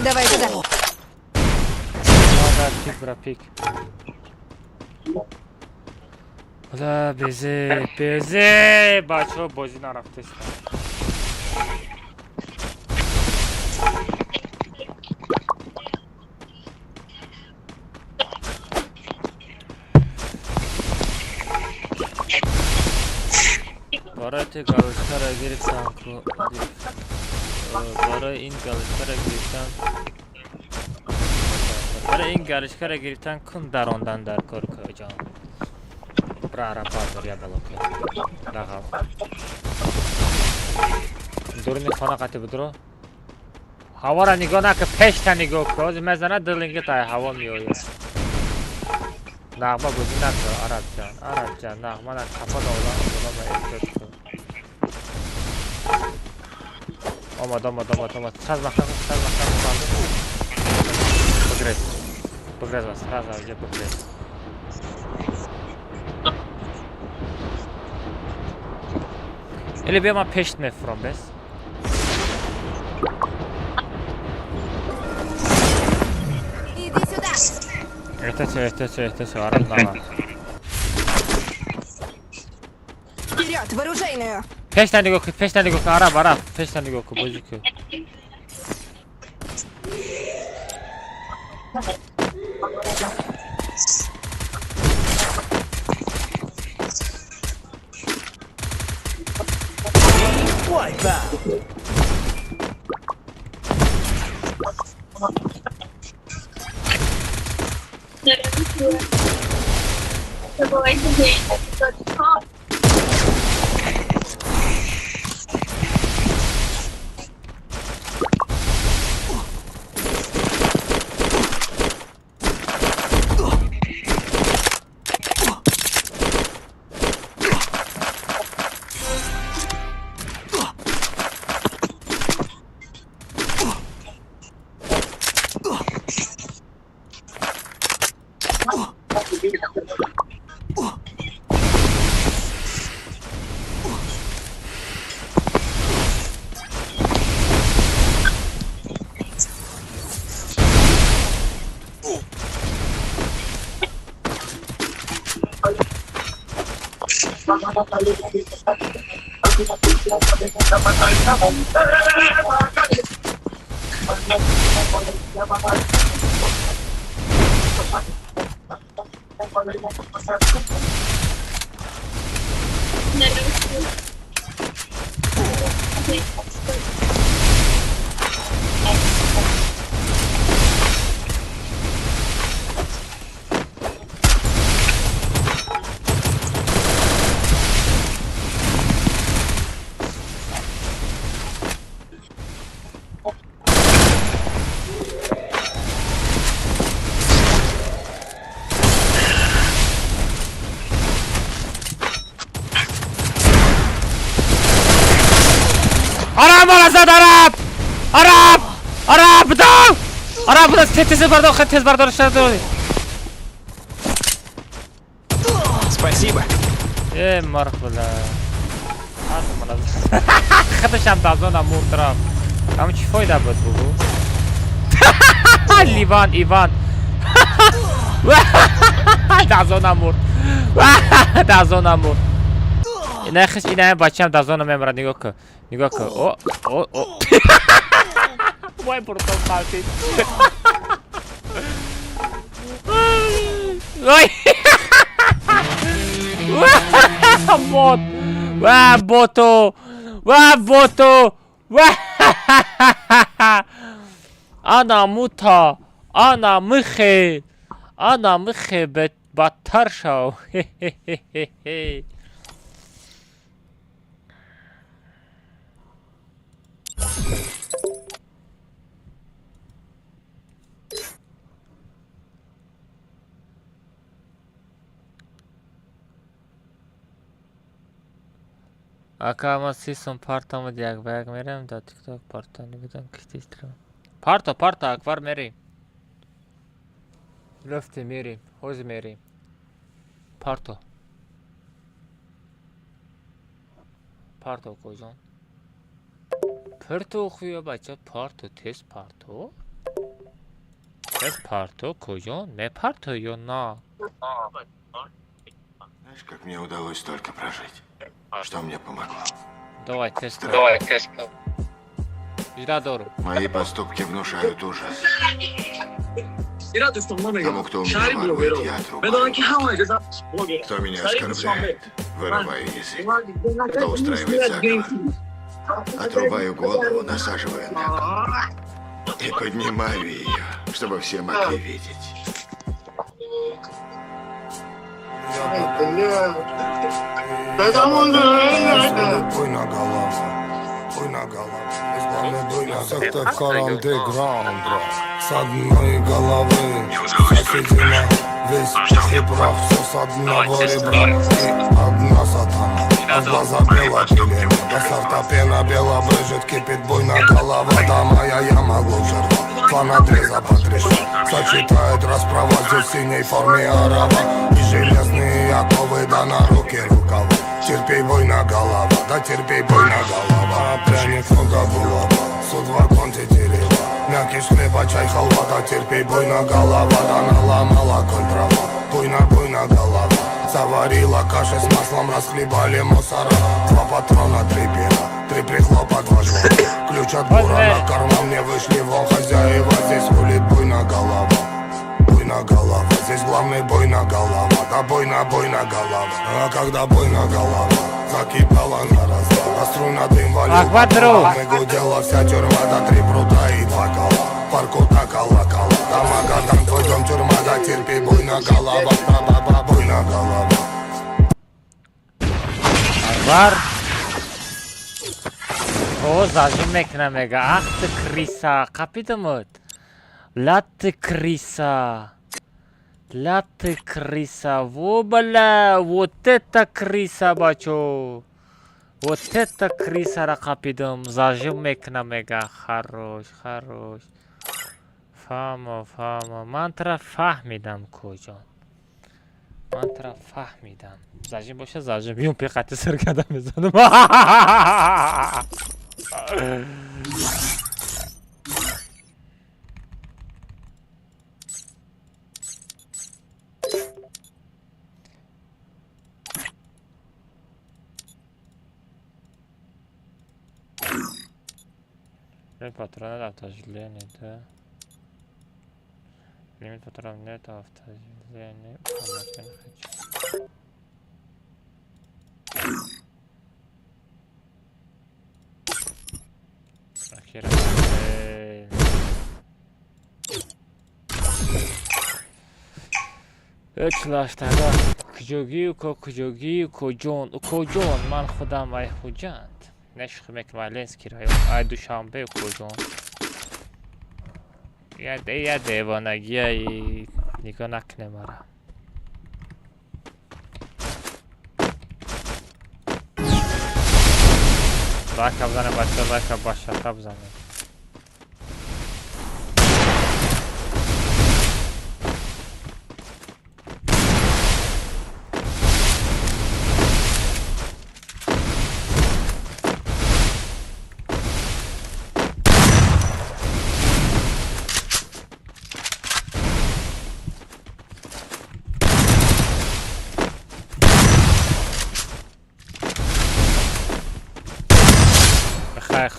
Давай туда. Да, пик бра, пик. Бля, безе, безе. Бачо бозӣ нарафтеста. Барои ти галочкаро гирифтам ку барои ин галочкаро гирифтан барои ин галочкаро гирифтан кун дарондан дар кор ҷон. Бра араб бардор я балока. Дағал. Дуруни хона қати будро. Ҳавора нигоҳ нака, пешта нигоҳ кун. Ҳозир мезанад дилинги тай ҳаво меояд. Нағма бозӣ нака, арабҷан, арабҷан, нағма на қафа долам, долам эҳтиёт кун. Омад, омад, омад, омад. Сразу махнул, сразу махнул. Бигрез. Бигрез вас, сразу где бигрез. Или биё ман пешт мефурам бес. Иди сюда. Эҳтиёт шав, эҳтиёт шав, эҳтиёт шав, араб нама. Вперед, в оружейную. Пешта нигоҳ кун, пешта нигоҳ кун, араб, араб, пешта нигоҳ кун, бозӣ кун. зад араб! Араб! Араб дав! Араб буда тез тез бардор, хеле тез бардор шад. Спасибо. Э марх била. Худашам дазона мурд рафт. Ҳам чӣ фоида буд бугу? Ливан, Иван. Дазона мурд. Дазона мурд. Ина хиш ина бачам дазона мемрад, нигоҳ кун. Нигоҳ кун. О, о, о. Вай бурдом қалтид. Вай. Бот. Ва боту. Ва боту. Ва. Ана мута. Ана михе. Ана михе бадтар шав. Ака ма сисум партамуд як ба як мерем дар тикток партани будам китистрам. Парто, парто, Акбар мерем. Рафтем мерем, ҳозир мерем. Парто. Парто куҷон? Парто хуя бача, парто, тез парто. Тез парто куҷон? Мепарто ё на? Знаешь, как мне удалось столько прожить? Что мне помогло? Давай, тест. Давай, тест. Жда дору. Мои поступки внушают ужас. Тому, кто у меня ворует, я отрубаю. Кто меня оскорбляет, вырываю язык. Кто устраивает заговор, отрубаю голову, насаживаю на кол. И поднимаю ее, чтобы все могли видеть. Буйна голова, буйна голова, Сыктывкар андеграунд, с одной головы соседина, весь пух и прах, все с одного ребра. И одна сатана, а в глаза бела пелена, до сорта пена бела брыжет, кипит буйна голова, да моя яма глубже рва, два надреза по три шва, сочетает расправа здесь в синей форме арава, и железные оковы, да на руки рукава. Терпей буйна голова, да терпей буйна голова. Пряник много булава, суд вагон тетерева. Мягкий хлеба, чай, халва, да терпей буйна голова. Да наломала конь дрова, буйна, буйна голова. Заварила каши с маслом, расхлебали мусора. Два патрона, три пера, три прихлопа, два жвала. Ключ от бура на карман, мне вышли вон хозяева. Здесь рулит буйна голова. Буйна голова, здесь главный буйна голова. Да буйна, буйна голова. А когда буйна голова закипала на раз, а струна дым валил. Мы гудела вся тюрьма, да три пруда и два кола. Паркута колокола, да Магадан, твой дом тюрьма, да терпи, буйна голова, ба-ба-ба, буйна голова. Акбар. О, зажим мекна мега. Ах ты крыса, қапидамуд. Ла ты крыса. Ла ты крыса. Во, бля, вот это крыса, бачо. Вот это крыса ра қапидам. Зажим мекна мега. Хорош, хорош. Фаҳмо, фаҳмо. Ман тра фаҳмидам, куҷон. Ман тра фаҳмидам. Зажим боша, зажим. Юм пеқати сир карда мезанам. Патрона автожиление, да. Лимит патронов нет, автожиление. Я не хочу. Эчлаштага куҷогию ко куҷогию коҷон коҷон ман худам ай Хуҷанд нешухӣ мекунам ай Ленский район ай Душанбе коҷон я девонагия нигоҳ накунем мара. Лайка бзанем, бача, лайка башата бзанем.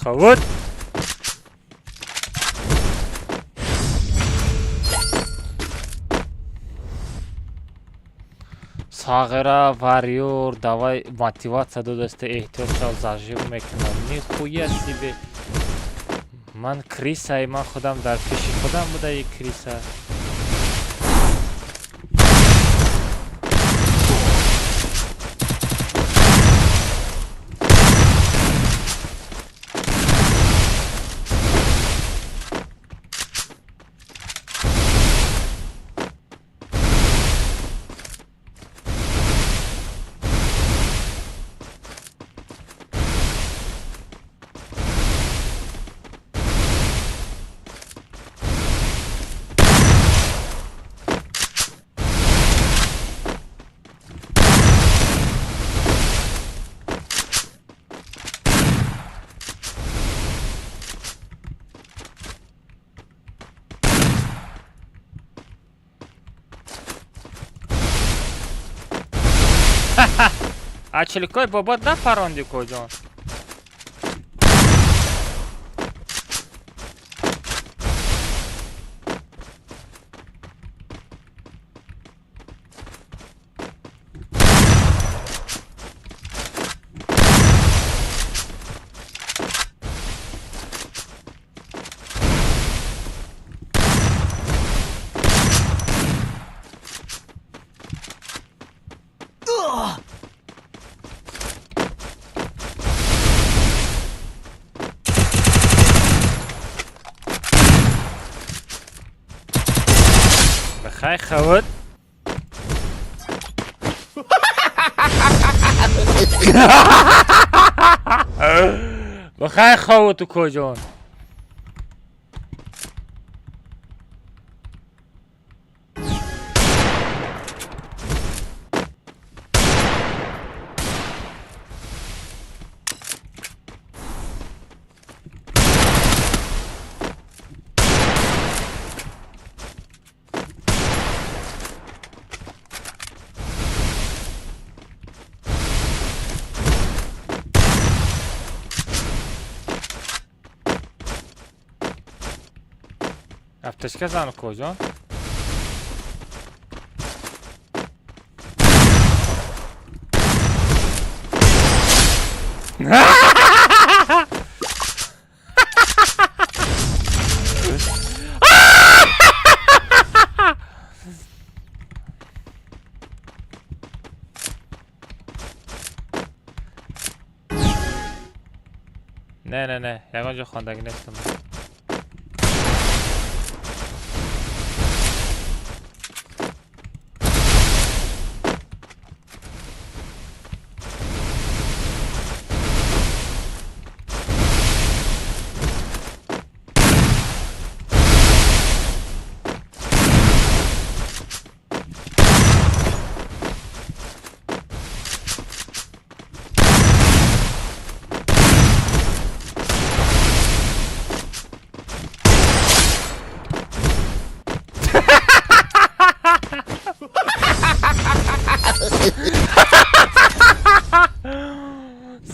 Goed. Сағира варьёр, давай мотивация додасте, эҳтиёт шав, зажим мекунам. Нихуя себе. Ман крисай, ман худам дар пеши худам буда и криса. Ачиликои бобот напаронди куҷон? Бихай хавд. Бихай хавд ту куҷон? Аптечка зан куҷон? Не, не, не, ягон ҷо хондагӣ нестам.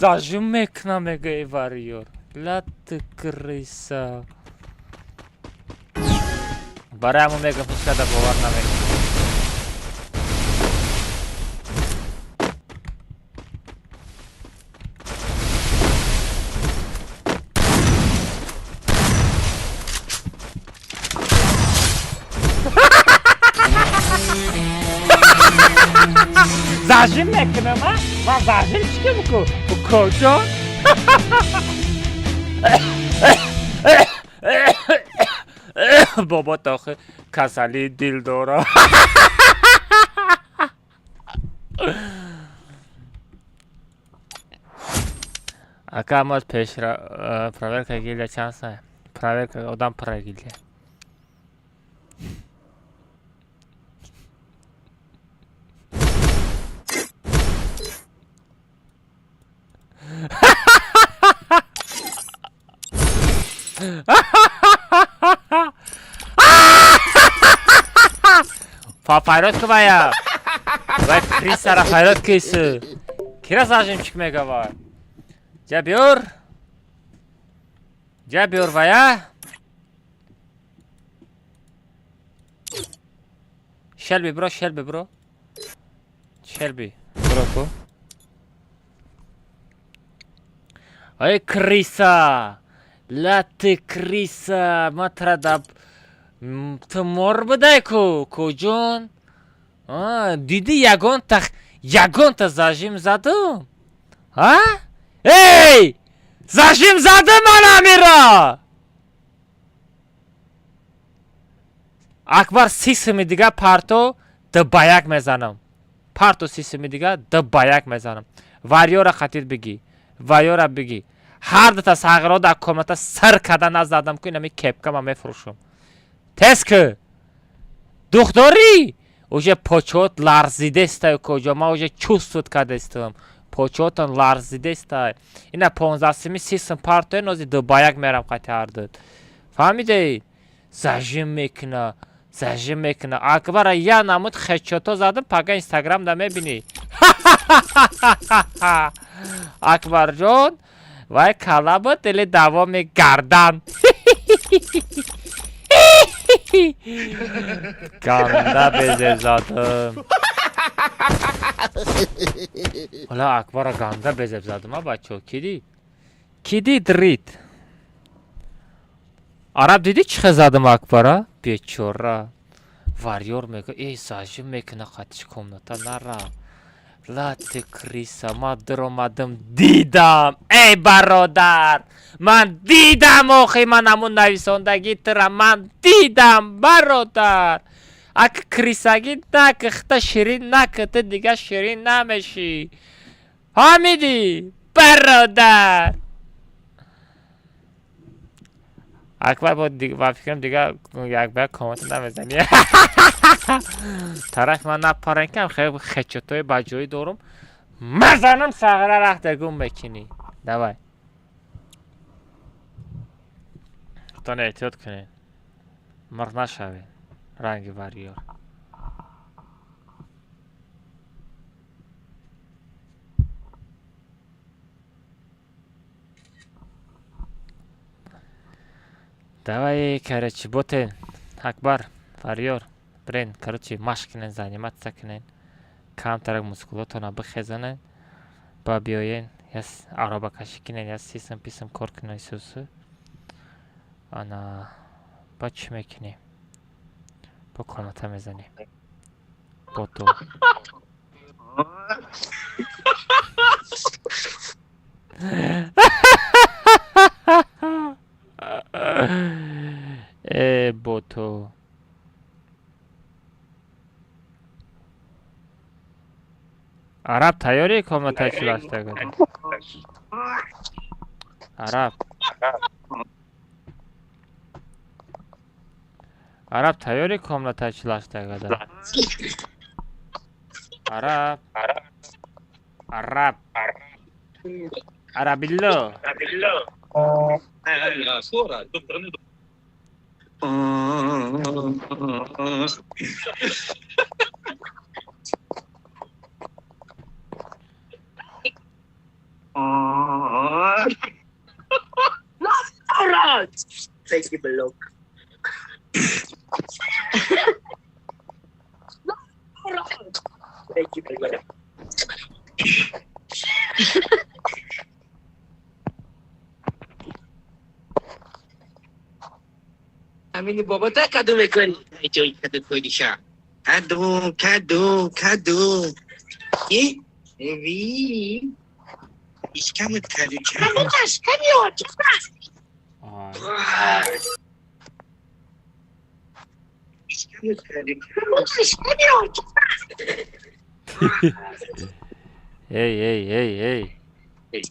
Зажим мекунам, мега варьёр. Ла ты крыса. Барои ҳамон мегам, ҳеҷ када бовар намекунам. Зажим мекунам, а? Ман зажим чӣ ки буку? Куҷон? Бобот охи касалии дил дора. Ака, мо пеш проверка гильдия чанд сай? Проверка одам пра гильдия. Файрод ку вая. Вай крисара файрод кису. Кира зажимчик мега вай. Ҷа биёр. Ҷа биёр вая. Шелби бро, Шелби бро. Шелби. Бро ку. Ай криса. Ла ты криса. Ма тра да ту мор будай ку, куҷон? Дидӣ ягонта зажим задум? А? Эй! Зажим задум ман амира! Акбар 30 суми дига парто д ба як мезанам. Парто 30 суми дига д ба як мезанам. Варёра хатир бигӣ. Варёра бигӣ. Ҳар дута сағиро дар комната сир карда назадам ку инами кепка ман мефурӯшам. Тез ку! Духдорӣ? Уже почот ларзидестай куҷо, ман уже чувствовать кардестам. Почотон ларзидестай. Ина 15 суми 30 сум партои нози ду ба як мерам қати ҳардут. Фаҳмидед? Зажим мекуна. Зажим мекуна. Акбара я намуд хедшото задам, пага инстаграмда мебинӣ. Акбарҷон, вай кала буд или давоми гардан. Ганда безеб задам. Ҳола Акбара ганда безеб задам, а бачаҳо. Ки дид? Ки дид рид? Араб дидӣ чӣ хел задам Акбара? Бечора. Варёр мега, эй зажим мекуна қатиш комната нарав. Ла ты криса, ман дуромадам дидам. Эй бародар! Ман дидам охи ман ҳамун нависондагӣ тура ман дидам бародар. Ак крисагӣ нак, хта ширин нак, ту дига ширин намешӣ. Фаҳмидӣ? Бародар. Акбар бо ба фикрам дига як ба як комната намезанӣ. Тараф ман напарен кам хеле хедшотҳои баҷоӣ дорум. Мазанам сағра рахта гум мекунӣ. Давай. Худтон эҳтиёт кунед. Мурғ нашавед. Ранги варёр. Давай, короче, ботен. Акбар, варёр. Брен, короче, машқ кунен, заниматься кунен. Камтарак мускулотона бихезанен. Ба биёен, я аробакашӣ кунен, я сисм писм кор кунен исусу. Ана ба чӣ мекунем? Бо комната мезанем. Боту. Э боту. Араб тайёрӣ комнатаи чилаштага? Араб. Араб тайёрӣ комнатаи чилаштагада? Араб. Араб. Арабилло. امین بابا تا کدو میکنی جای کدو کنیشا کدو کدو کدو ای وی ایشکم کدو کدو ایشکم کدو Эй, эй, эй, эй. Эй,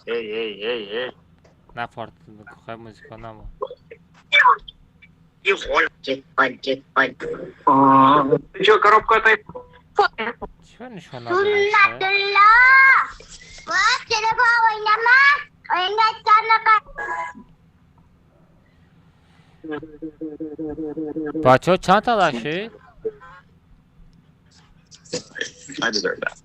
эй, эй, эй. Нафорт, хай музыка намо. Ты чё, коробку этой? Чё нишон надо? Бачо чанд та лаши? I deserve that.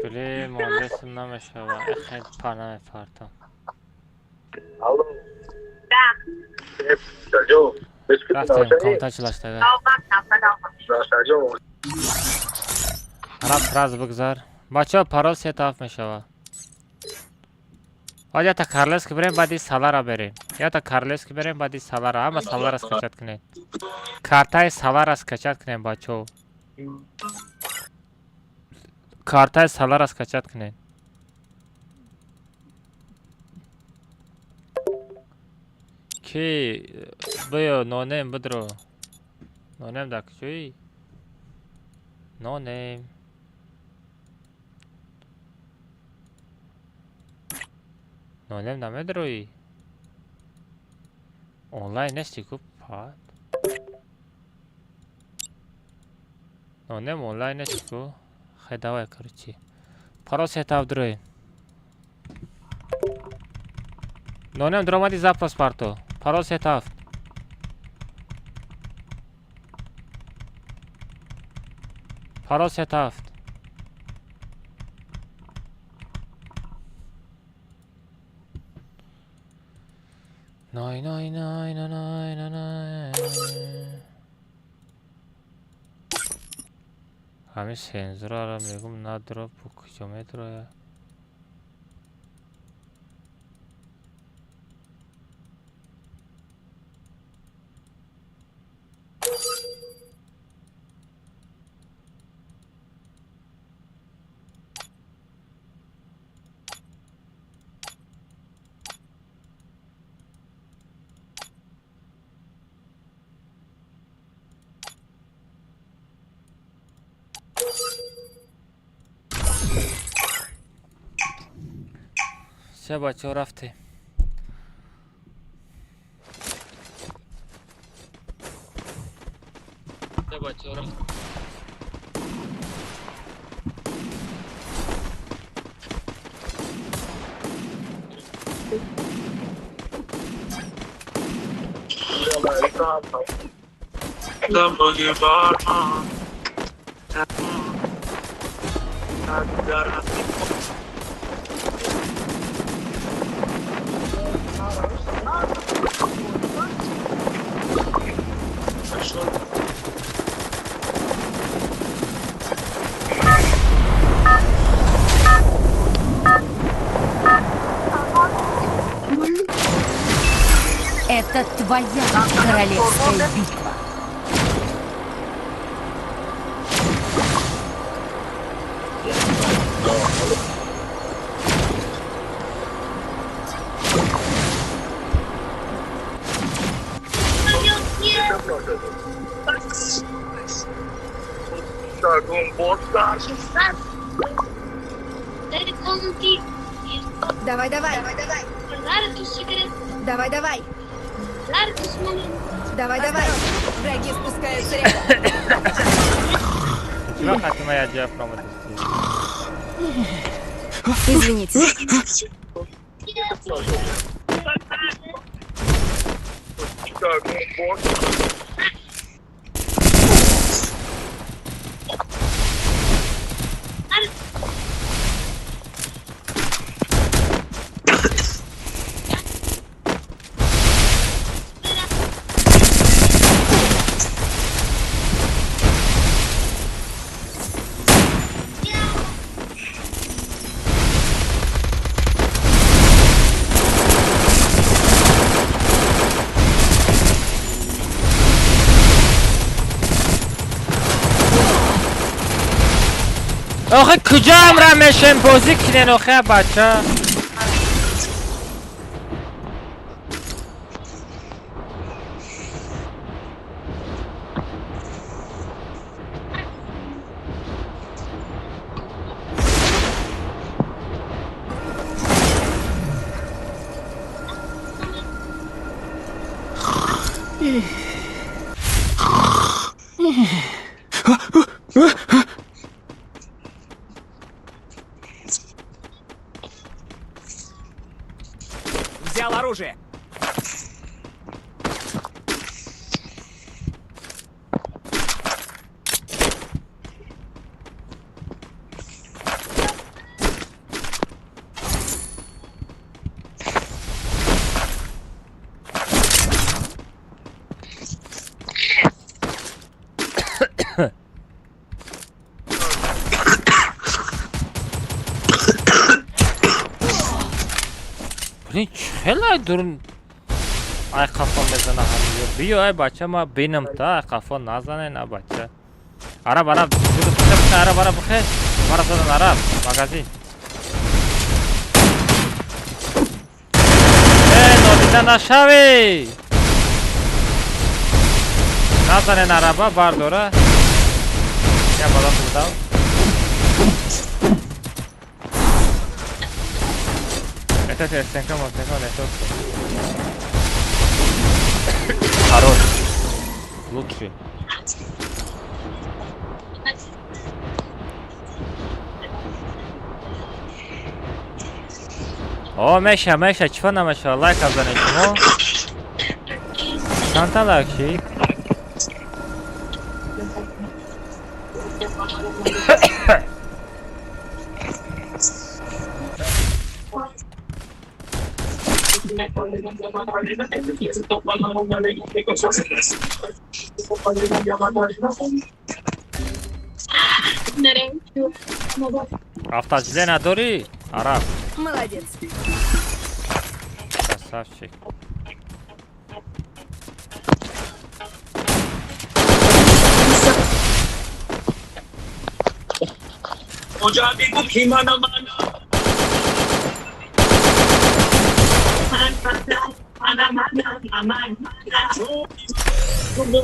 Блин, мондесим намешава. Хеле пар намепартам. Алло. Рафтем, комната чилаштага. Рафт раз бигзар. Бачаҳо парол се тараф мешава. Баъд ята Карлески берем, баъди Салара берем. Ята Карлески берем, баъди Салара. Ҳама Салара скачать кунед. Картаи Салара скачать кунед, бачаҳо. Картаи Салара скачать кунед. Ки биё нонем бидро. Нонем дар куҷоӣ? Нонем. Нонем намедроӣ? Онлайн нести ку пад? Нонем онлайн нести ку? Хай давай, короче. Парол сетав дрои. Нонем дромади запрос парто. Парол сетав. Парол сетав. Най най най най най най най. Ҳамин сензорара мегум надро бо куҷо медрояд? Се бачаҳо рафтем. Это твоя королевская битва. Давай, давай. Давай, давай. Давай, давай. Враги спускаются рядом. Извините. Охи куҷо амра мешем бозӣ кинен охи бача? Взял оружие. Блин, хеле дурун ай қафо мезана ҳамиё. Биё ай бача, ма бинам та, ай қафо назане на бача. Араб, араб, араб, араб, бихе. Мара задан араб, магазин. Э, нодида нашавӣ. Назанен араба, бардора. Я бала будам. Это СНК, СНК, не Хорош. Лучший. О, Меша, Меша, чего нам еще? Лайк занесено. Чанта лайк ши. Автожиле надори? Араб. Молодец. Красавчик.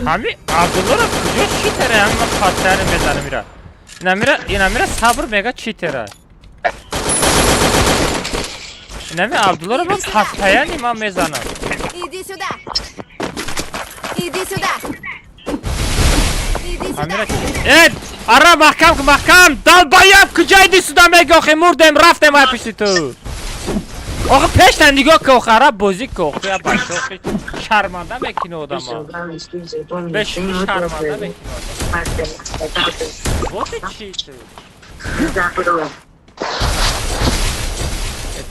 Ҳами Абдуллоро куҷо читере? Ҳама пастари мезанам ира. Инамира, инамира сабр мега читера. Инами Абдуллоро ман пастаяни ман мезанам. Иди сюда. Иди сюда. Иди сюда. Э, ара маҳкам кун, маҳкам. Долбоёб куҷо иди сюда меги охи мурдем, рафтем ай пишти ту. Охи пешта нигоҳ ки охи ара бозӣ ки охи я бача охи шарманда мекунӣ одама. Беши шарманда мекунӣ одама. Вот и читы.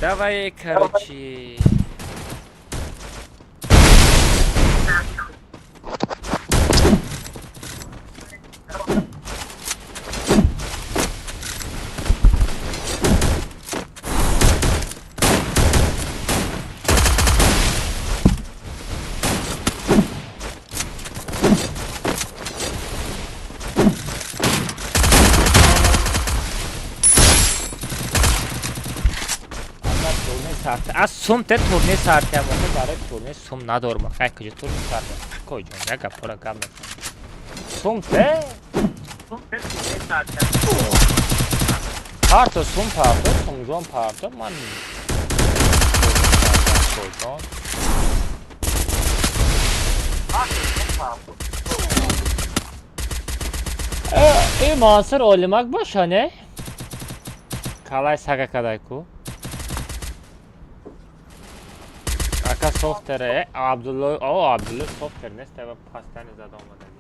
Давай, короче. Аз сум те турнир сар кардам, барои турнир сум надорам. Хай куҷо турнир сар кардам? Куҷо? Як гапора гап мезанам. Сум те? Сум те турнир сар кардам. Парто сум парто, сумҷон парто, ман куҷо? Э, Мансур олимак боша, не? Калай сага кадай ку? Ака софтере, Абдулло, о, Абдулло софтер нест, ава пастани зада омадаги.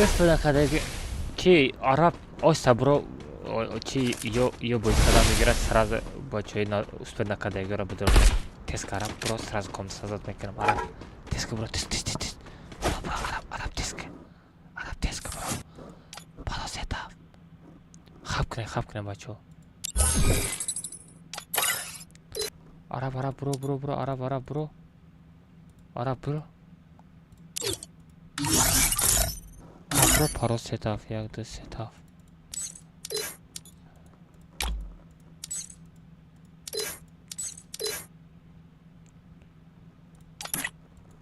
Успед ки араб оста бро чи ё бой када мегирад сразу бачаи успед накардагиро бидор. Тез ка араб бро сразу комната создать мекунам. Араб тез ка бро тез тез тез тез. Бро араб араб тез ка. Араб тез ка бро. Бало сета. Хаб кунем бачаҳо. Араб араб бро бро бро араб араб бро. Араб бро. Бро парол сетаф 1 2 сетаф.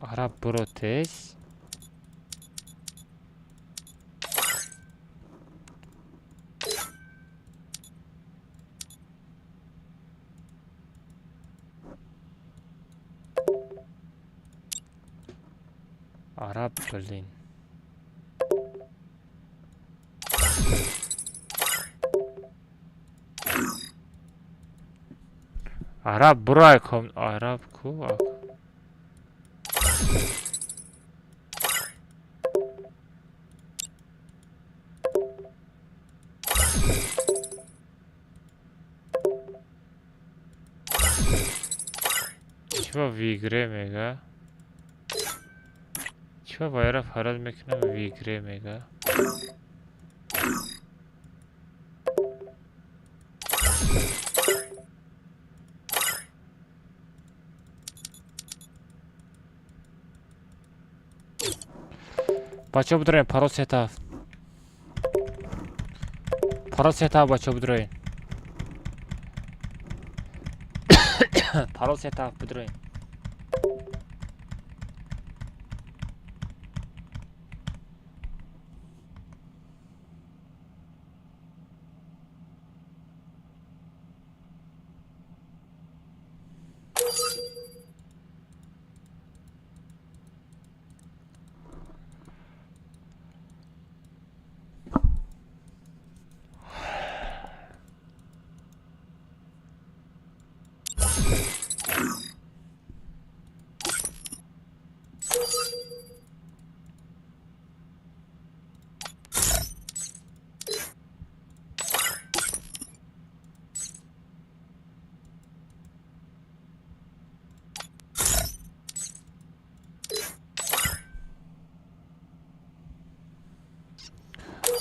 Араб бро тез. Араб, блин. Араб бурай ком араб ку чё в игре мега? Чё вайра фараз мекунам в игре мега? Бачаҳо бидроем парол сетаф. Парол сетаф бачаҳо бидроем. Парол сетаф бидроем.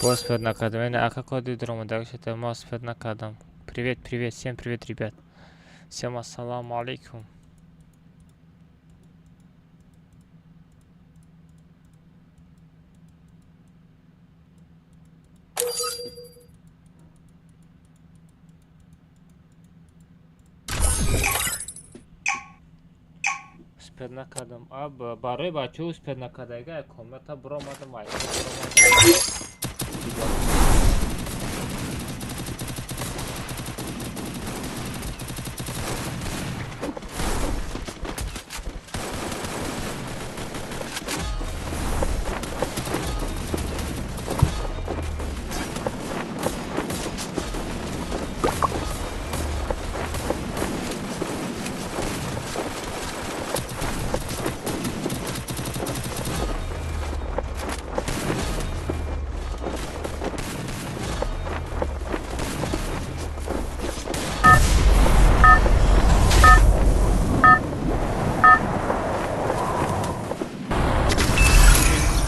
Успед накардам. А какой ты дрома? Так что успед накардам. Привет, привет, всем привет, ребят. Всем ассаламу алейкум. Успед накардам. А барои бачаҳо успед накардага комната буромадам.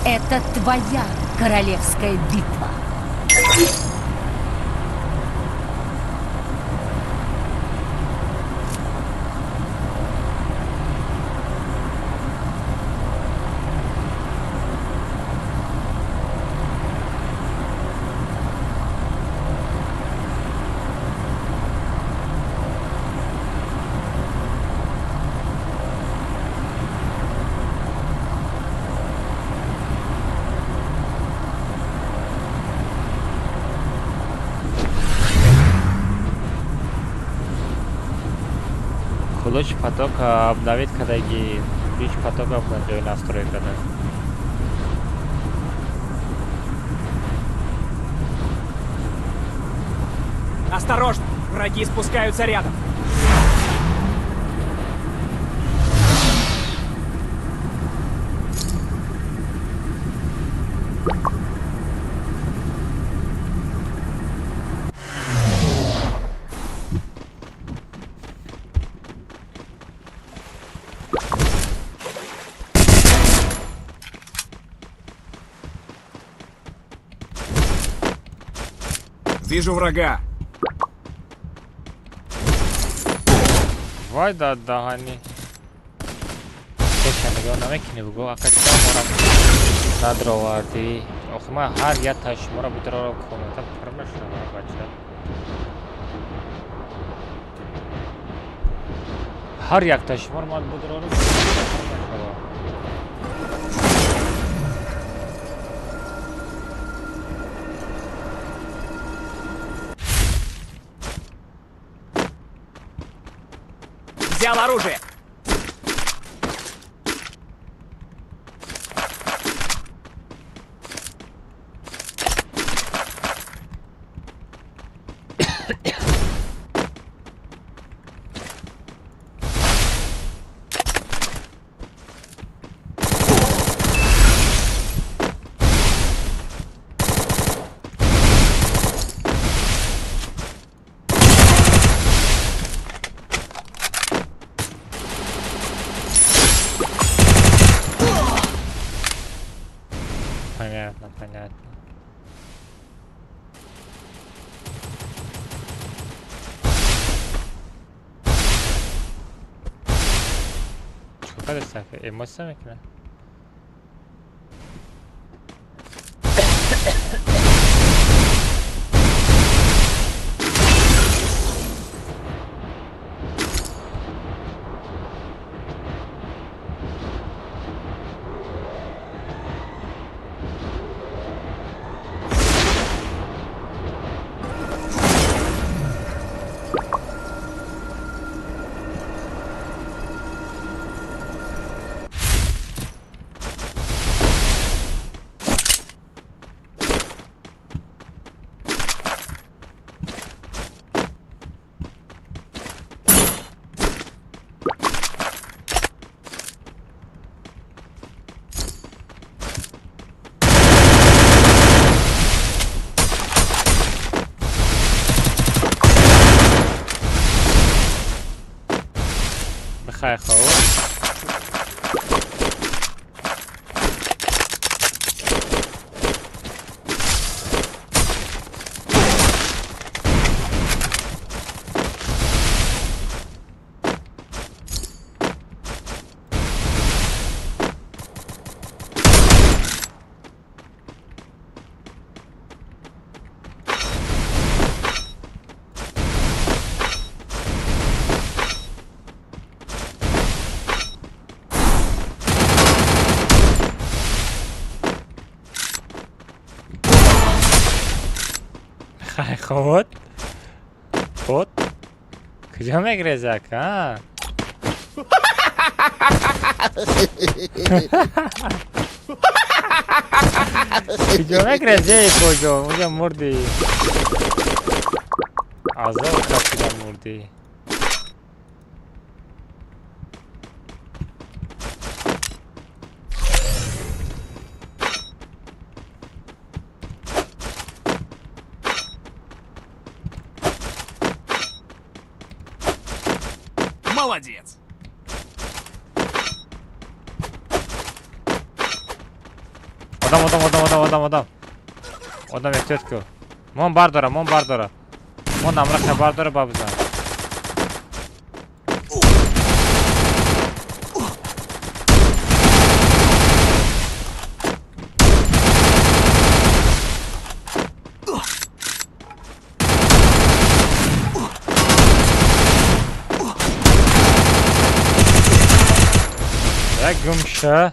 Это твоя королевская битва. Ключ потока обновить, когда ключ потока в настройка. Осторожно! Враги спускаются рядом. Вижу врага. Вай да даҳани. Пеша нигоҳ намекунӣ, бугӯ, ака чиро мора надровардӣ? Охи ман ҳар як та шуморо бидорам, комната пур мешавад, бача. Ҳар як та шуморо ман бидорам, пур мешавад. Взял оружие! Понятно, понятно. Чӣ кардеста? Эмоция мекунад? Бихай ховор. Хай худ. Худ. Куҷо мегрезӣ, ака? Куҷо мегрезӣ, куҷо? Унҷа мурдӣ. Азоб кашида мурдӣ. Молодец! Одам, одам, одам, одам, одам, одам. Одам эҳтиёт кун. Мон бардора, мон бардора. Мон амраха бардора ба бизан. Як гумша.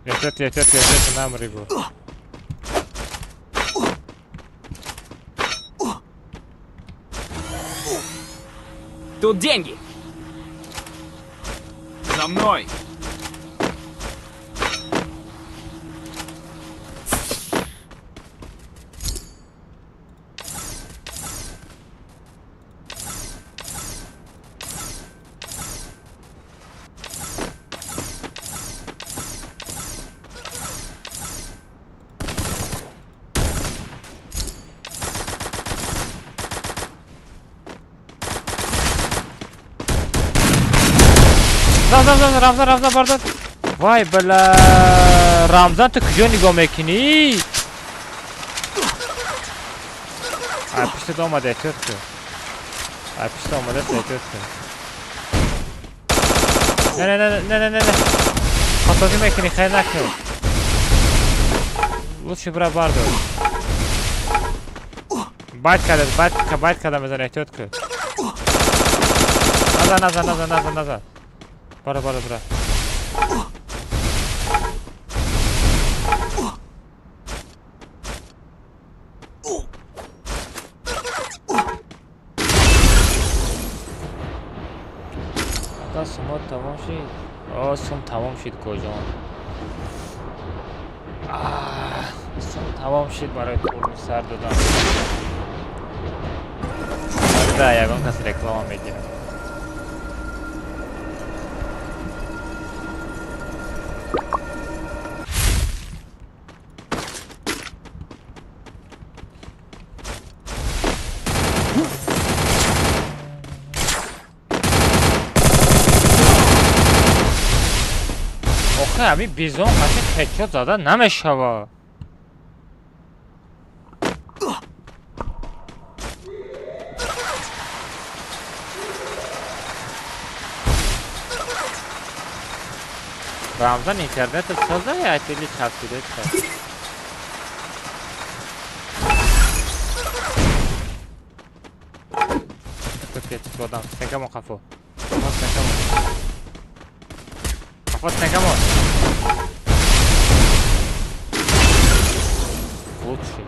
Эҳтиёт, эҳтиёт, эҳтиёт, намри бу. Тут деньги. За мной. Рамзан, Рамзан, Рамзан, Рамзан, бардор. Вай, бля, Рамзан, ту куҷо нигоҳ мекунӣ? Ай пуштат омада, эҳтиёт кун. Ай пушт омадааст, эҳтиёт кун. Не, не, не, не, не, не, не. Хатогӣ мекунӣ, хайр накун. Лучше бира бардор. Байт карда, байт, байт карда мезан, эҳтиёт кун. Назан, назан, назан, назан, назан. Бара, бара, бара. Ака, сумо тамом шид? О, сум тамом шид, коҷон. Сум тамом шид барои турнир сар додан. Да, ягон кас реклама мегирад. Охе, ҳамин бизон қати хедшот зада намешава. Рамзан, интернетат соза я тели часпидеста? Капец, бодам, стенкамо қафо. Стенкамо. Қафо стенкамо. Лучший.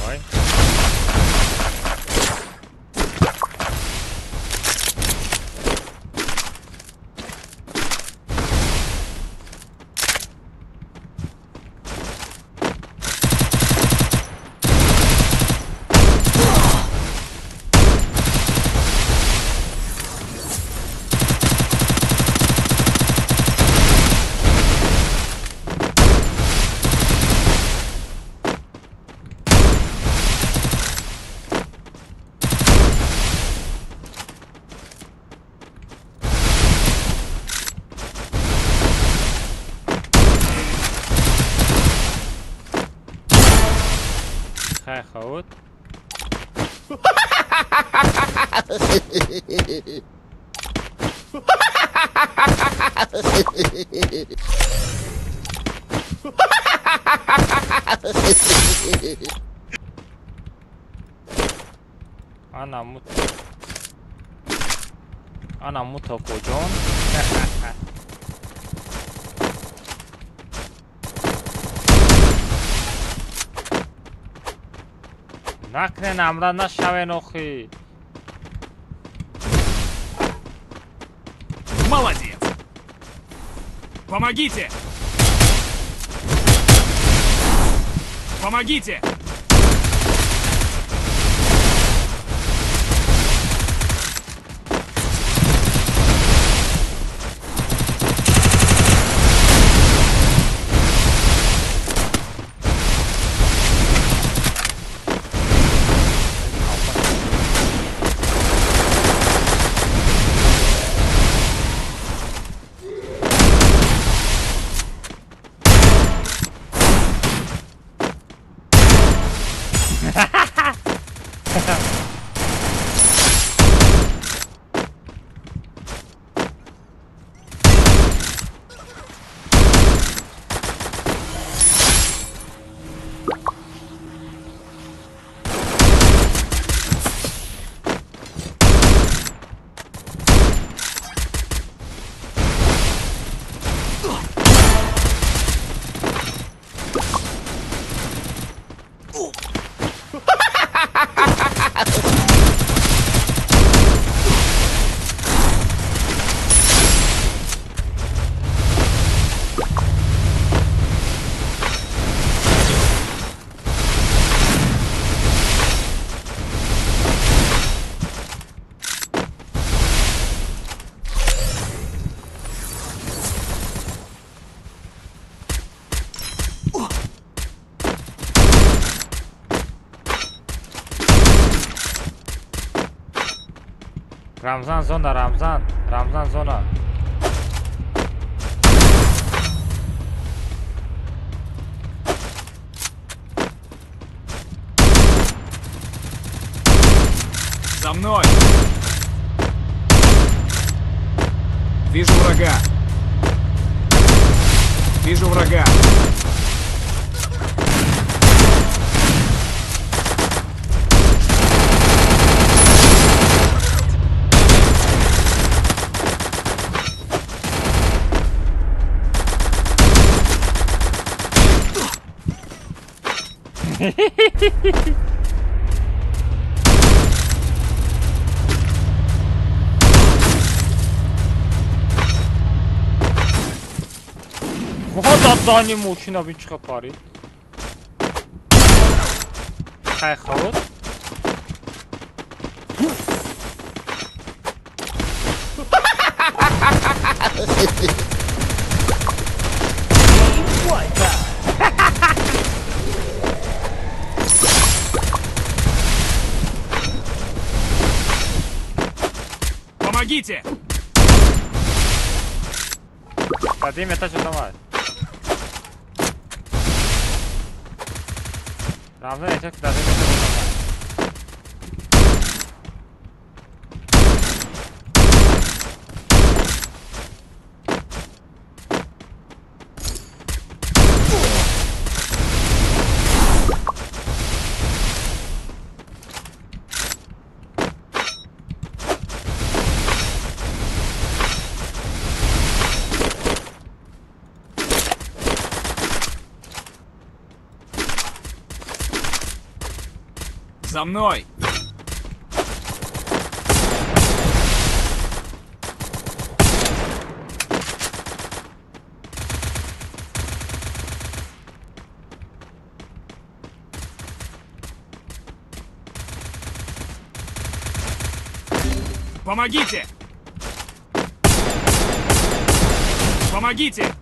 Ой. Хай, хаут. Ана муто коҷон. Накнен, амра нашавен охи. Молодец! Помогите! Помогите! Рамзан зона, Рамзан, Рамзан зона. За мной! Вижу врага! Вижу врага! Дани мошина бин чиқа парид. Хай хавод. Помогите! Подними этаж, давай. Рамзан эчак дадим этаж, давай. За мной! Помогите! Помогите!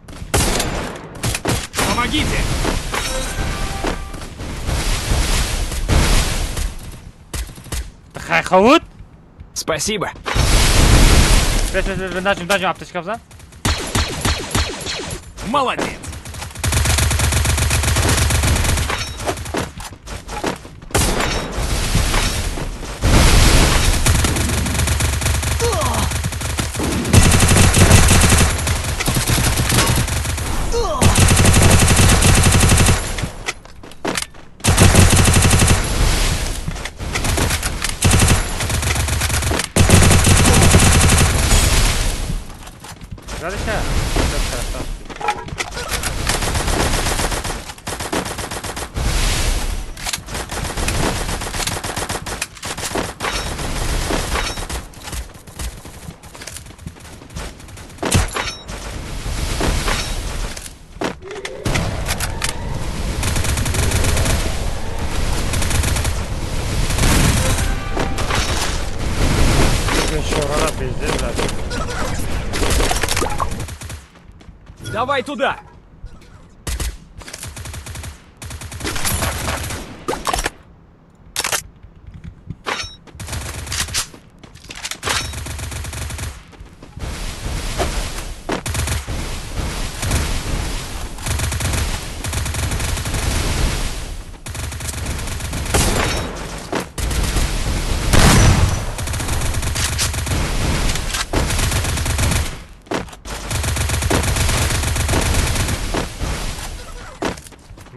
Помогите! Хайхавуд? Спасибо. Дажим, аптечка вза. Молодец. Давай туда!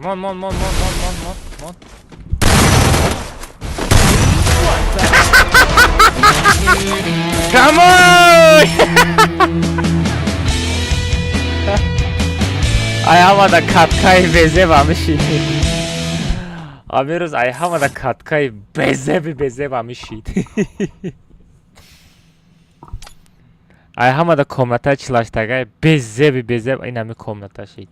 Мон. Come on! Ай ҳамада каткаи безеба мишид. Амирӯз ай ҳамада каткаи безеби безеба мишид. Ай ҳамада комнатаи чилаштагаи безеби безеб ин ҳами комната шид.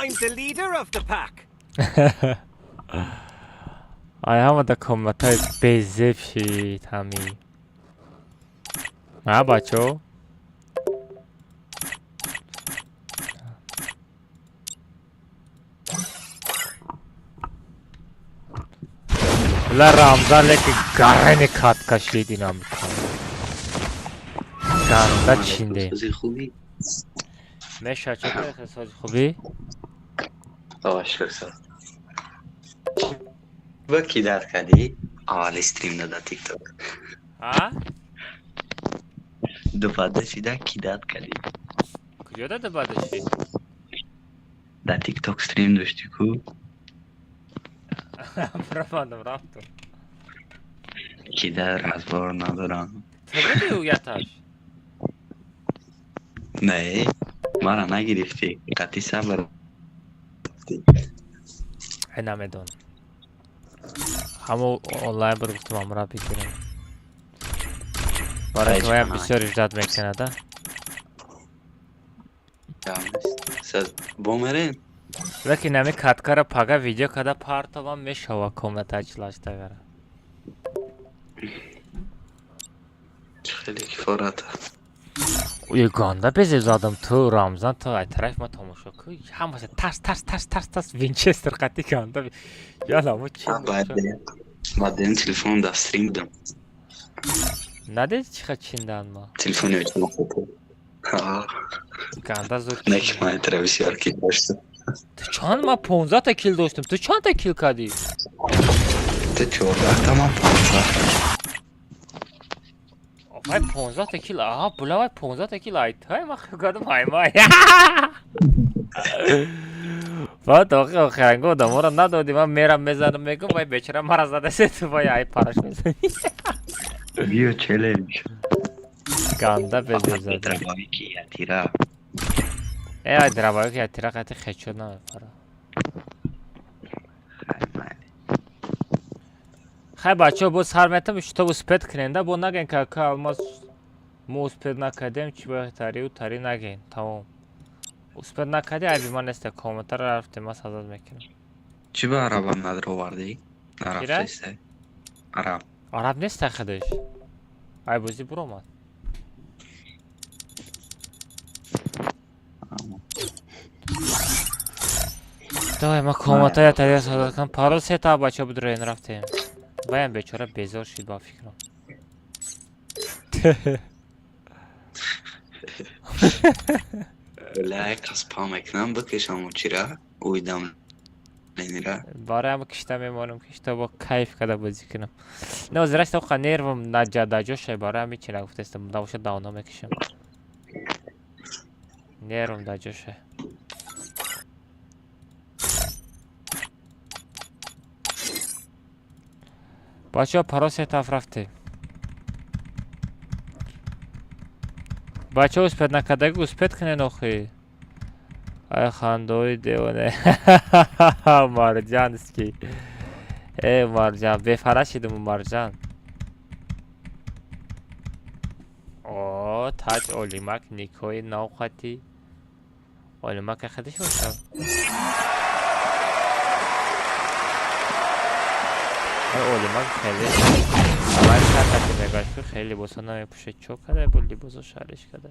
I'm the leader of the pack. Ай ҳамада комнатаи безеб шид ҳами. Ма бачо? Ла Рамзан леки гарани кат кашид инам. Ганда чинде. Сози хуби? Меша чотор сози хуби? Шукр соз. Ба ки дард кардӣ? Аввали стрим дада тикток. А? Дубада шида ки дард кардӣ? Куҷо да дубада шид? Дар тикток стрим доштӣ ку? Рафтам, рафтам. Ки дар разбор надорам. Ту будӣ яташ? Не, мара нагирифтӣ. Қатъи сабр. Ай намедонам. Ҳамо онлайн буд гуфтам амра бигирам. Барои ваям бисёр ждать мекунад, а? Бомерен? Лекин ҳами каткара пага видео када партовам мешава комната члаштагара. Хеле кифората. Ой, ганда безеб задам ту Рамзан ту ай тараф ма тамошо ку ҳамаша тарс тарс тарс тарс тарс Винчестер қати ганда яла чи баъден телефон дар стрим будам. Надед чиха чиндан ма? Телефони ганда зуд. Не ки ман тра бисёр кил доштам. Ту чанд ма 15 та кил доштам. Ту чанд та кил кардӣ? Ту 14 та ман 15. Вай 15 та кил, аҳа, була вай 15 та кил ай тай ма кардам ай май. Баъд охи охиранго одаморо надодӣ ман мерам мезанам мегум вай бечора мара задасе ту вай ай параш мезанӣ. Биё челлендж. Ганда безеб зад. Дробовики ятира. Э ай дробовики ятира қати хечо намепара. Хай бачаҳо боз сар метам что успеть куненда бо наген ка ка алмаз мо успеть накардем чи бояд тариу тари наген тамом. Успеть накарди айби ман неста комментар рафтем ман сазад мекунам. Чӣ ба арабам надровардӣ? Нарафтаиста? Араб. Араб неста худаш. Ай бозӣ буромад. Давай ма комментария тари сазад кунам. Парол се та бачаҳо будроен рафтем. Ваям бечора безор шид ба фикрам. Бля, кас па мекунам бикешам чира уйдам ленира. Барои кишта мемонам кишта бо кайф када бозӣ кунам. Не озираш тоқа нервам наҷадаҷо шай барои ҳами чи нагуфтаистам набошад давно мекишам. Нервам даҷо шай. Бачаҳо паро се таф рафтем. Бачаҳо успеть накардаги успеть кунен охи. Ай хандаои девоне. Марҷанский. Э Марҷан, бефара шидум Марҷан. О, таҷ олимак никои навқати. Олимак хадиш бошад. Олимак хеле аввал сарқати мегашт ки хеле либосо намепӯшед. Чо када бо либосо шариш када.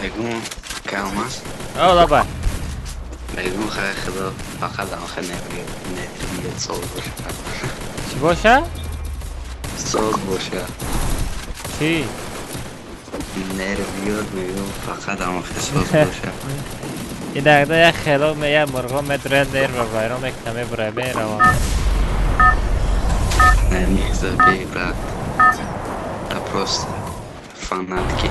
Мегум калмас. О, лаба. Мегум хай худо фақат охир нервият соз боша. Чӣ боша? Соз боша. Чӣ? Нервиёт мегум фақат охир соз боша. Иногда як хело як мурғо медурад нерва вайрон мекунам мебурад меравам. Не, не забей, брат. Да просто Фанатки.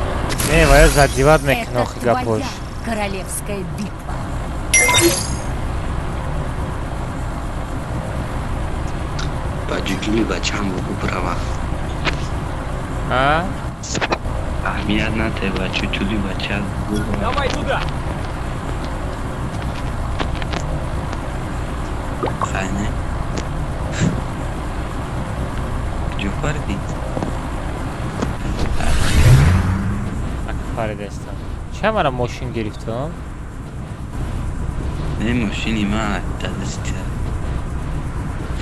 Не, вая задевать мекунад Это охи гапош. твоя королевская битва. Ба ҷуҷули бачаам бугу брава. А? Аҳамият нате, ба чучули бача бугу брава. Давай туда! Хайне. Куҷо паридӣ? Ака паридастам. Ча мара мошин гирифтам? Не, мошини ма дар дасти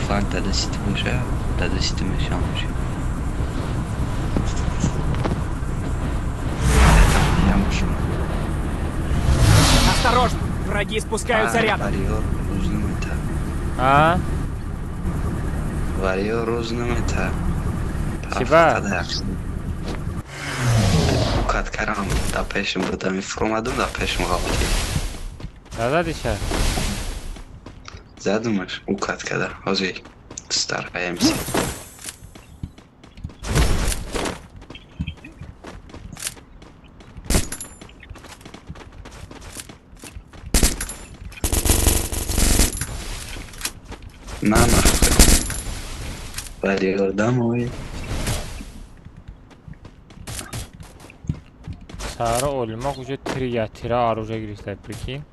флаг дар дасти ту боша, дар дасти ту мешавам мошин. Я мошин. Осторожно! Враги спускаются рядом. Вариор рӯз намета. А? Вариор рӯз намета. Чӣ ба? Укат карам, да пешим будам, фуромадум, да пешим ғалати. Назадиша? Задумаш, укат када. Ҳозир стараемся. На нахуй. Вариор домой. Сара олима куҷо тиря тира оружие гирифта, прикинь.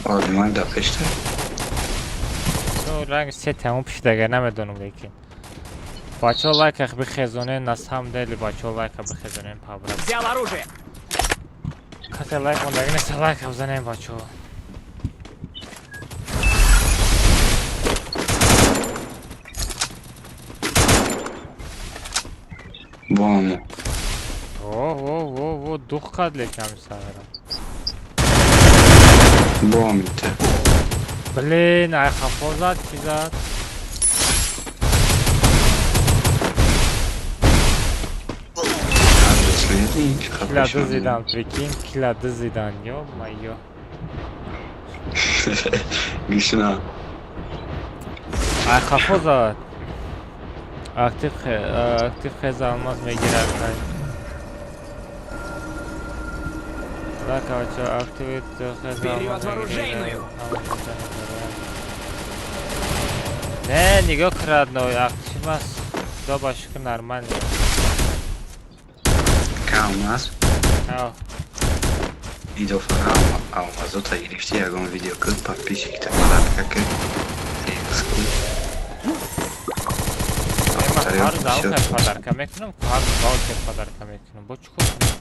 Олимак да пешта. То ранг се тамом пишдага намедонам лекин. Бачаҳо лайках бихезонен, на самом деле бачаҳо лайка бихезонен пабра. Взял оружие! Касе лайк мондаги нест, лайка бизанем бачаҳо. Бому. О, о, о, о, дух кад лекин ҳами сара. Бомите. Блин, ай хафо зад, чӣ зад? Адрес меди? Кила дузидан, прикинь, кила дузидан, ё-моё. Гишна. Ай хафо зад. Актив актив хеза алмаз мегирад. Да, короче, актив хеза Вперед алмаз в оружейную! Не, нигоҳ кун, родной, актив аст. Худо ба шукр нормально. Кам аст? Ав. Видеофара алмазота гирифти, ягон видео кун, подписчикта подарка кун. Экс кун. Ман ҳар завқа подарка мекунам, ҳар завқа подарка мекунам. Бо чӣ кор кунам?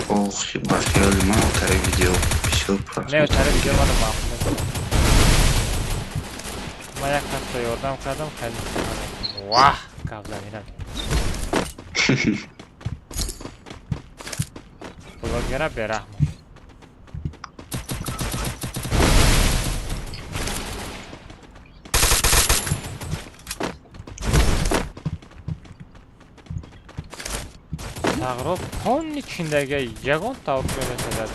Ох, ба хиёли ман отари видео бисёр Не, отари видео маро маъқул нест. Ман як касро ёрдам кардам, хеле ваҳ, гап заминам. Блогера бераҳм. Сағро полни чиндага ягон тавр намесазад.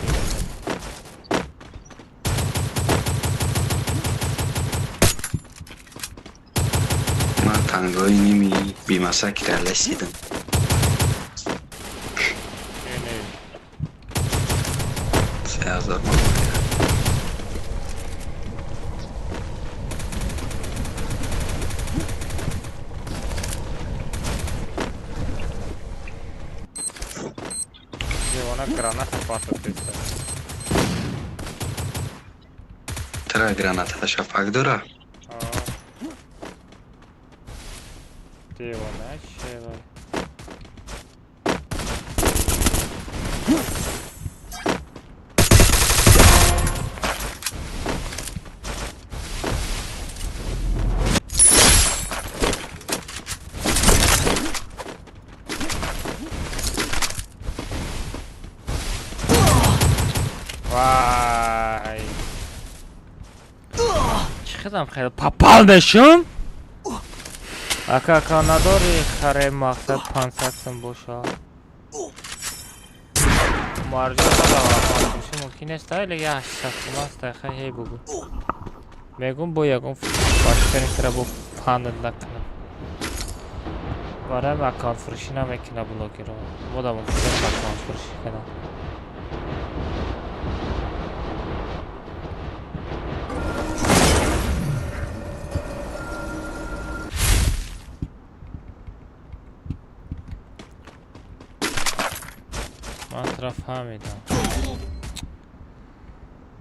Ман тангои ними бимасаки дар лесидам. 3000 ман. Девона граната патотеста. Тара граната шафак дора? Девона чева. Вай. Чӣ хедам хеле попал мешум? Ака ака надори харе мақсад 500 сум боша. Умарҷон аккаунтфурӯшӣ мумкин нест, ай леги 800 сум аст, хай ҳей бугу. Мегум бо ягон башкаринтара бо панд накунам. Барои аккаунтфурӯшӣ намекуна блогерро. Мода мумкин нест аккаунтфурӯшӣ кунам. Ман тура фаҳмидам.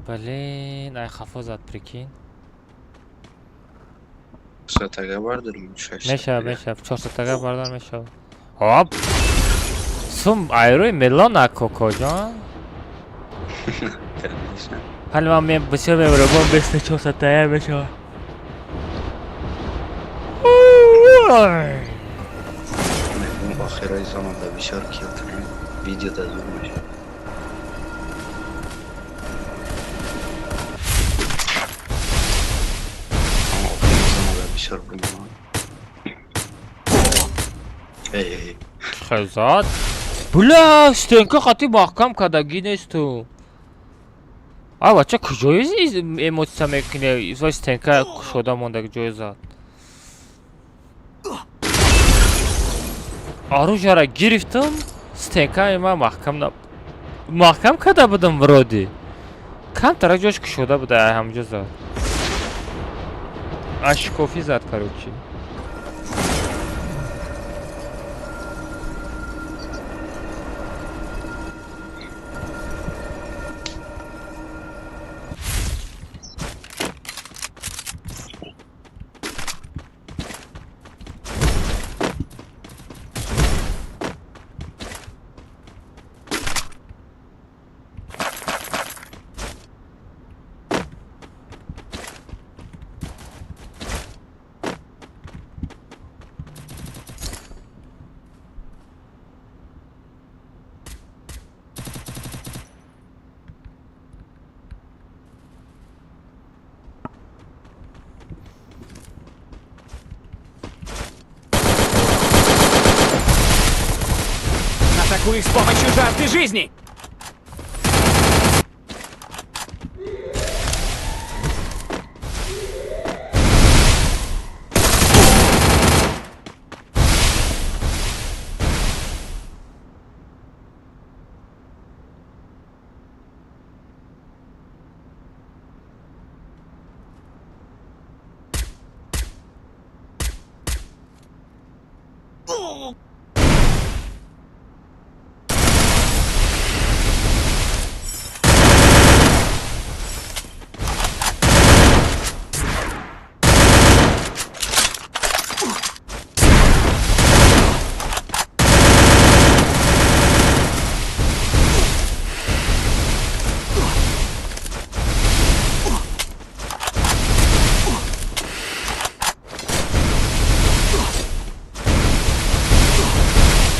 Блин, ай хафо зад, прикинь. Сатага бардорем шаш. Мешавад, мешавад. 400 тага бардар мешавад. Оп! Сум айрӯи мелона кокоҷон. Конечно. Ҳали ман бисёр мебарам, беста 400 тая мешавад. Мегум охирои замон да бисёр килл кунем. Видео да зур мешавад. Аммо охири замон да бисёр бимонад. Эй, эй. Хезат. Бля, стенка хати маҳкам кардагӣ несту. А бача куҷои эмоция мекунӣ? Вай стенка кушода мондаги ҷой зад. Оружияра гирифтам, стенкаи ман маҳкам на маҳкам карда будам вроде. Камтара ҷош кушода буда, ай ҳамҷо зад. Ашкофӣ зад, короче. Атакую с помощью жажды жизни!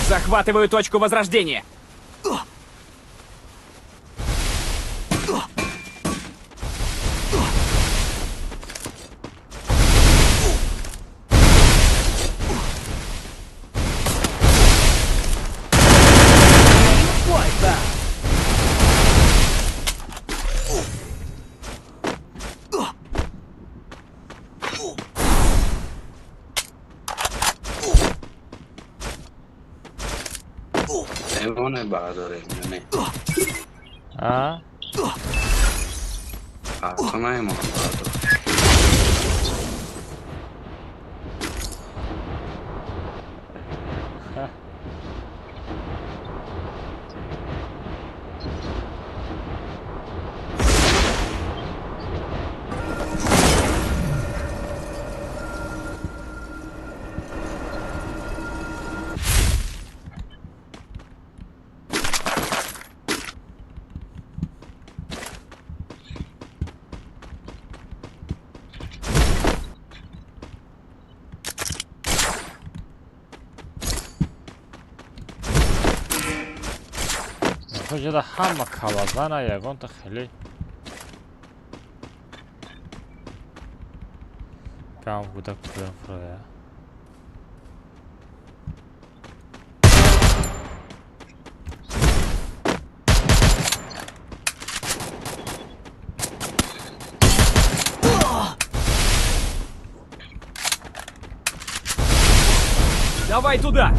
Захватываю точку возрождения. Мемоне бардорем ё не? А? А то наемон бардор. Хоҷада ҳама калазана ягонта хеле кам буда кулам фуроя. Давай туда!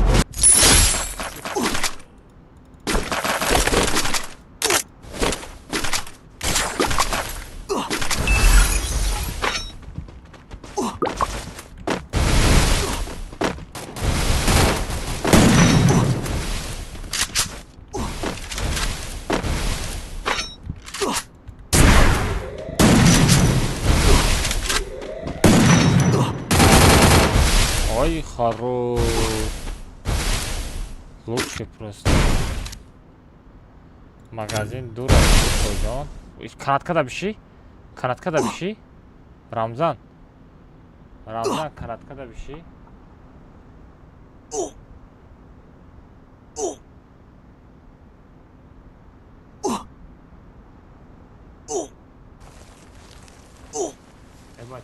Ой, хорош. Лучше просто. Магазин дур аст, Канатка да биши? Канатка да биши? Рамзан. Рамзан, канатка да биши? Э, бача.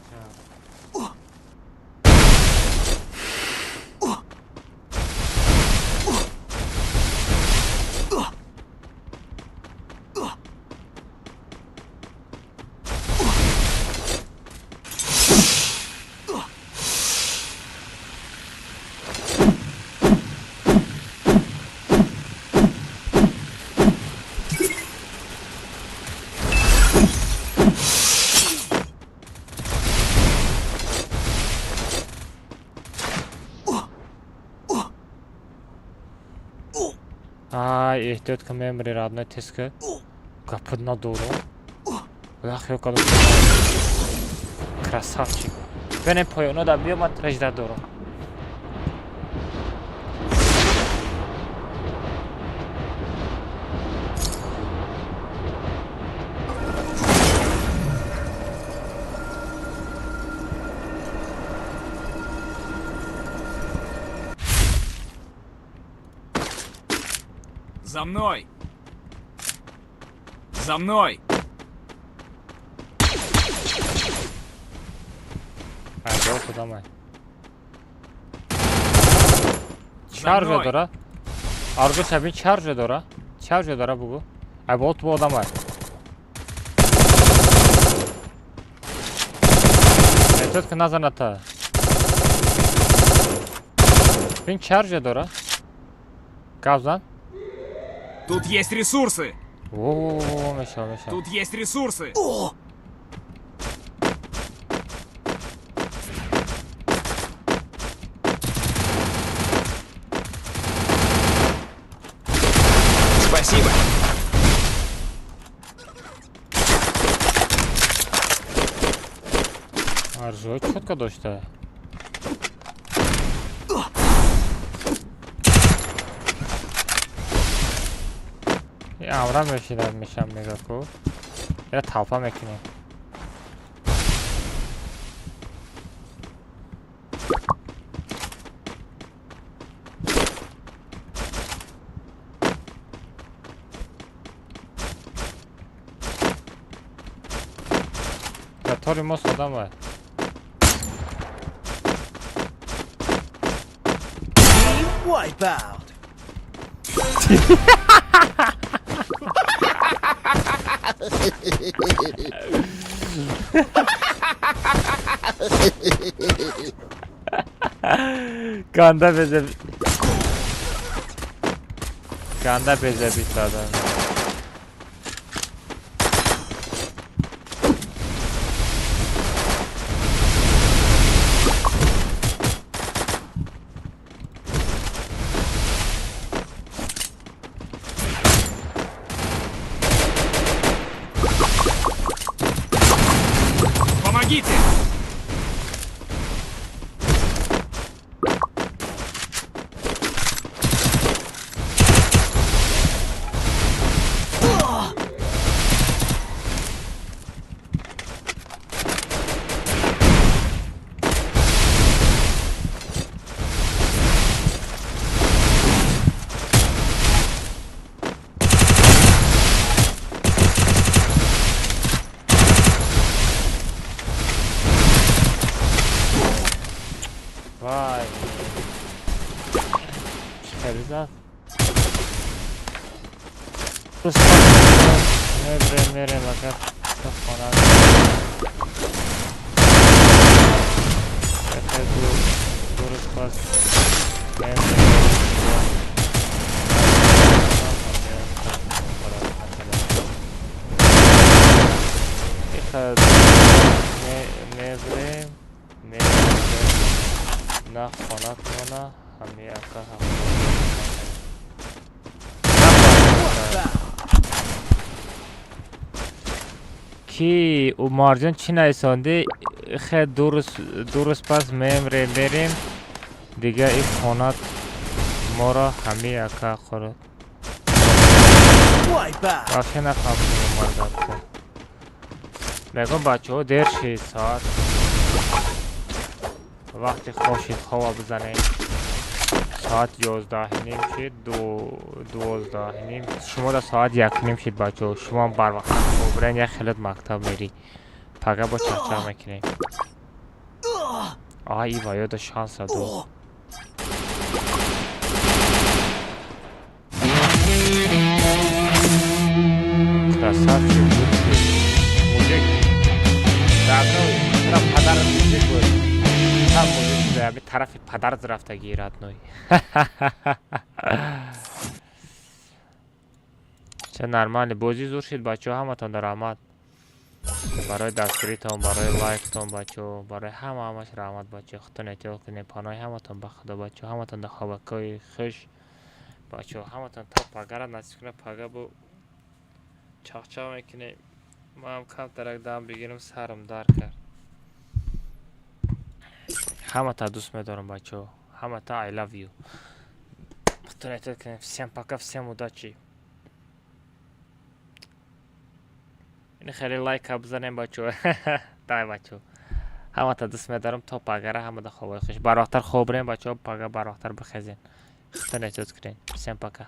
Ай, эҳтиёт кун, мемири, родной, тез ки. Гапат надорам. Лах ё кадом. Красавчик. Бене поёно да биё, ман тражда дорам. За мной! За мной! А, куда мы? Чаржа дора? Аргу сабин чаржа дора? Чаржа дора бугу? Ай, вот бу одам ай. Эҳтиёт кун, назаната. Бин чаржа дора? Гап зан. Тут есть ресурсы! О, меша, меша. Тут есть ресурсы! Спасибо! Арзу, четко дождь-то. Амра мешидам, мешам мега ку. Я толпа мекунем. Тори мост одам ай. Wipe out. Ganda beze. Ganda beze bit adam. Помогите! Vay. Çıkarız. Мере, магар хона. Ду рӯз пас Мебрем, мебрем на хонатона ҳами ака. Ки Умарҷон, чӣ нависондӣ? Хе, 2 рӯз пас мемрем, мерем дига, и хонат моро ҳами ака хӯрд. Wipeout. Вообще нафаҳмидем, Умар. Мегӯм, бачаҳо, дер шид соат, вақти хоб шид, хова бизанем. Соат 11:30 шид, 12:30 шумо да соат 1:30 шид. Бачаҳо, шумоам барвақт хобирен, як хелат мактаб мерӣ. Пага бо чахчах мекунем. А и ва ёда шанса дод. Красавчик, лучший мужик, родной. Тура падарат мужик буд, там мужик шуда, ами тарафи падарат рафтагӣ, родной. Ча нормально, бозӣ зур шид. Бачаҳо, ҳаматон раҳмат барои дастгиритон, барои лайктон, бачаҳо, барои ҳама ҳамаш раҳмат. Бачаҳо, худтон эҳтиёт кунед, паноҳи ҳаматон ба Худо. Бачаҳо, ҳаматон дар хобакҳои хуш. Бачаҳо, ҳаматон то пагара насиб кунад, пага бо чахчах мекунем. Манам камтарак дам бигирам, сарам дард кард. Ҳамата дӯст медорам, бачаҳо, ҳамата I love you. Худтон эҳтиёт кунед. Всем пока, всем удачи. Ини хеле лайка бизанем, бачаҳо. Давай, бачаҳо, ҳамата дӯст медорам, то пагара. Ҳамада хобои хуш, барвақттар хоб бирем, бачаҳо, пага барвақттар бихезем. Худтон эҳтиёт кунед. Всем пока.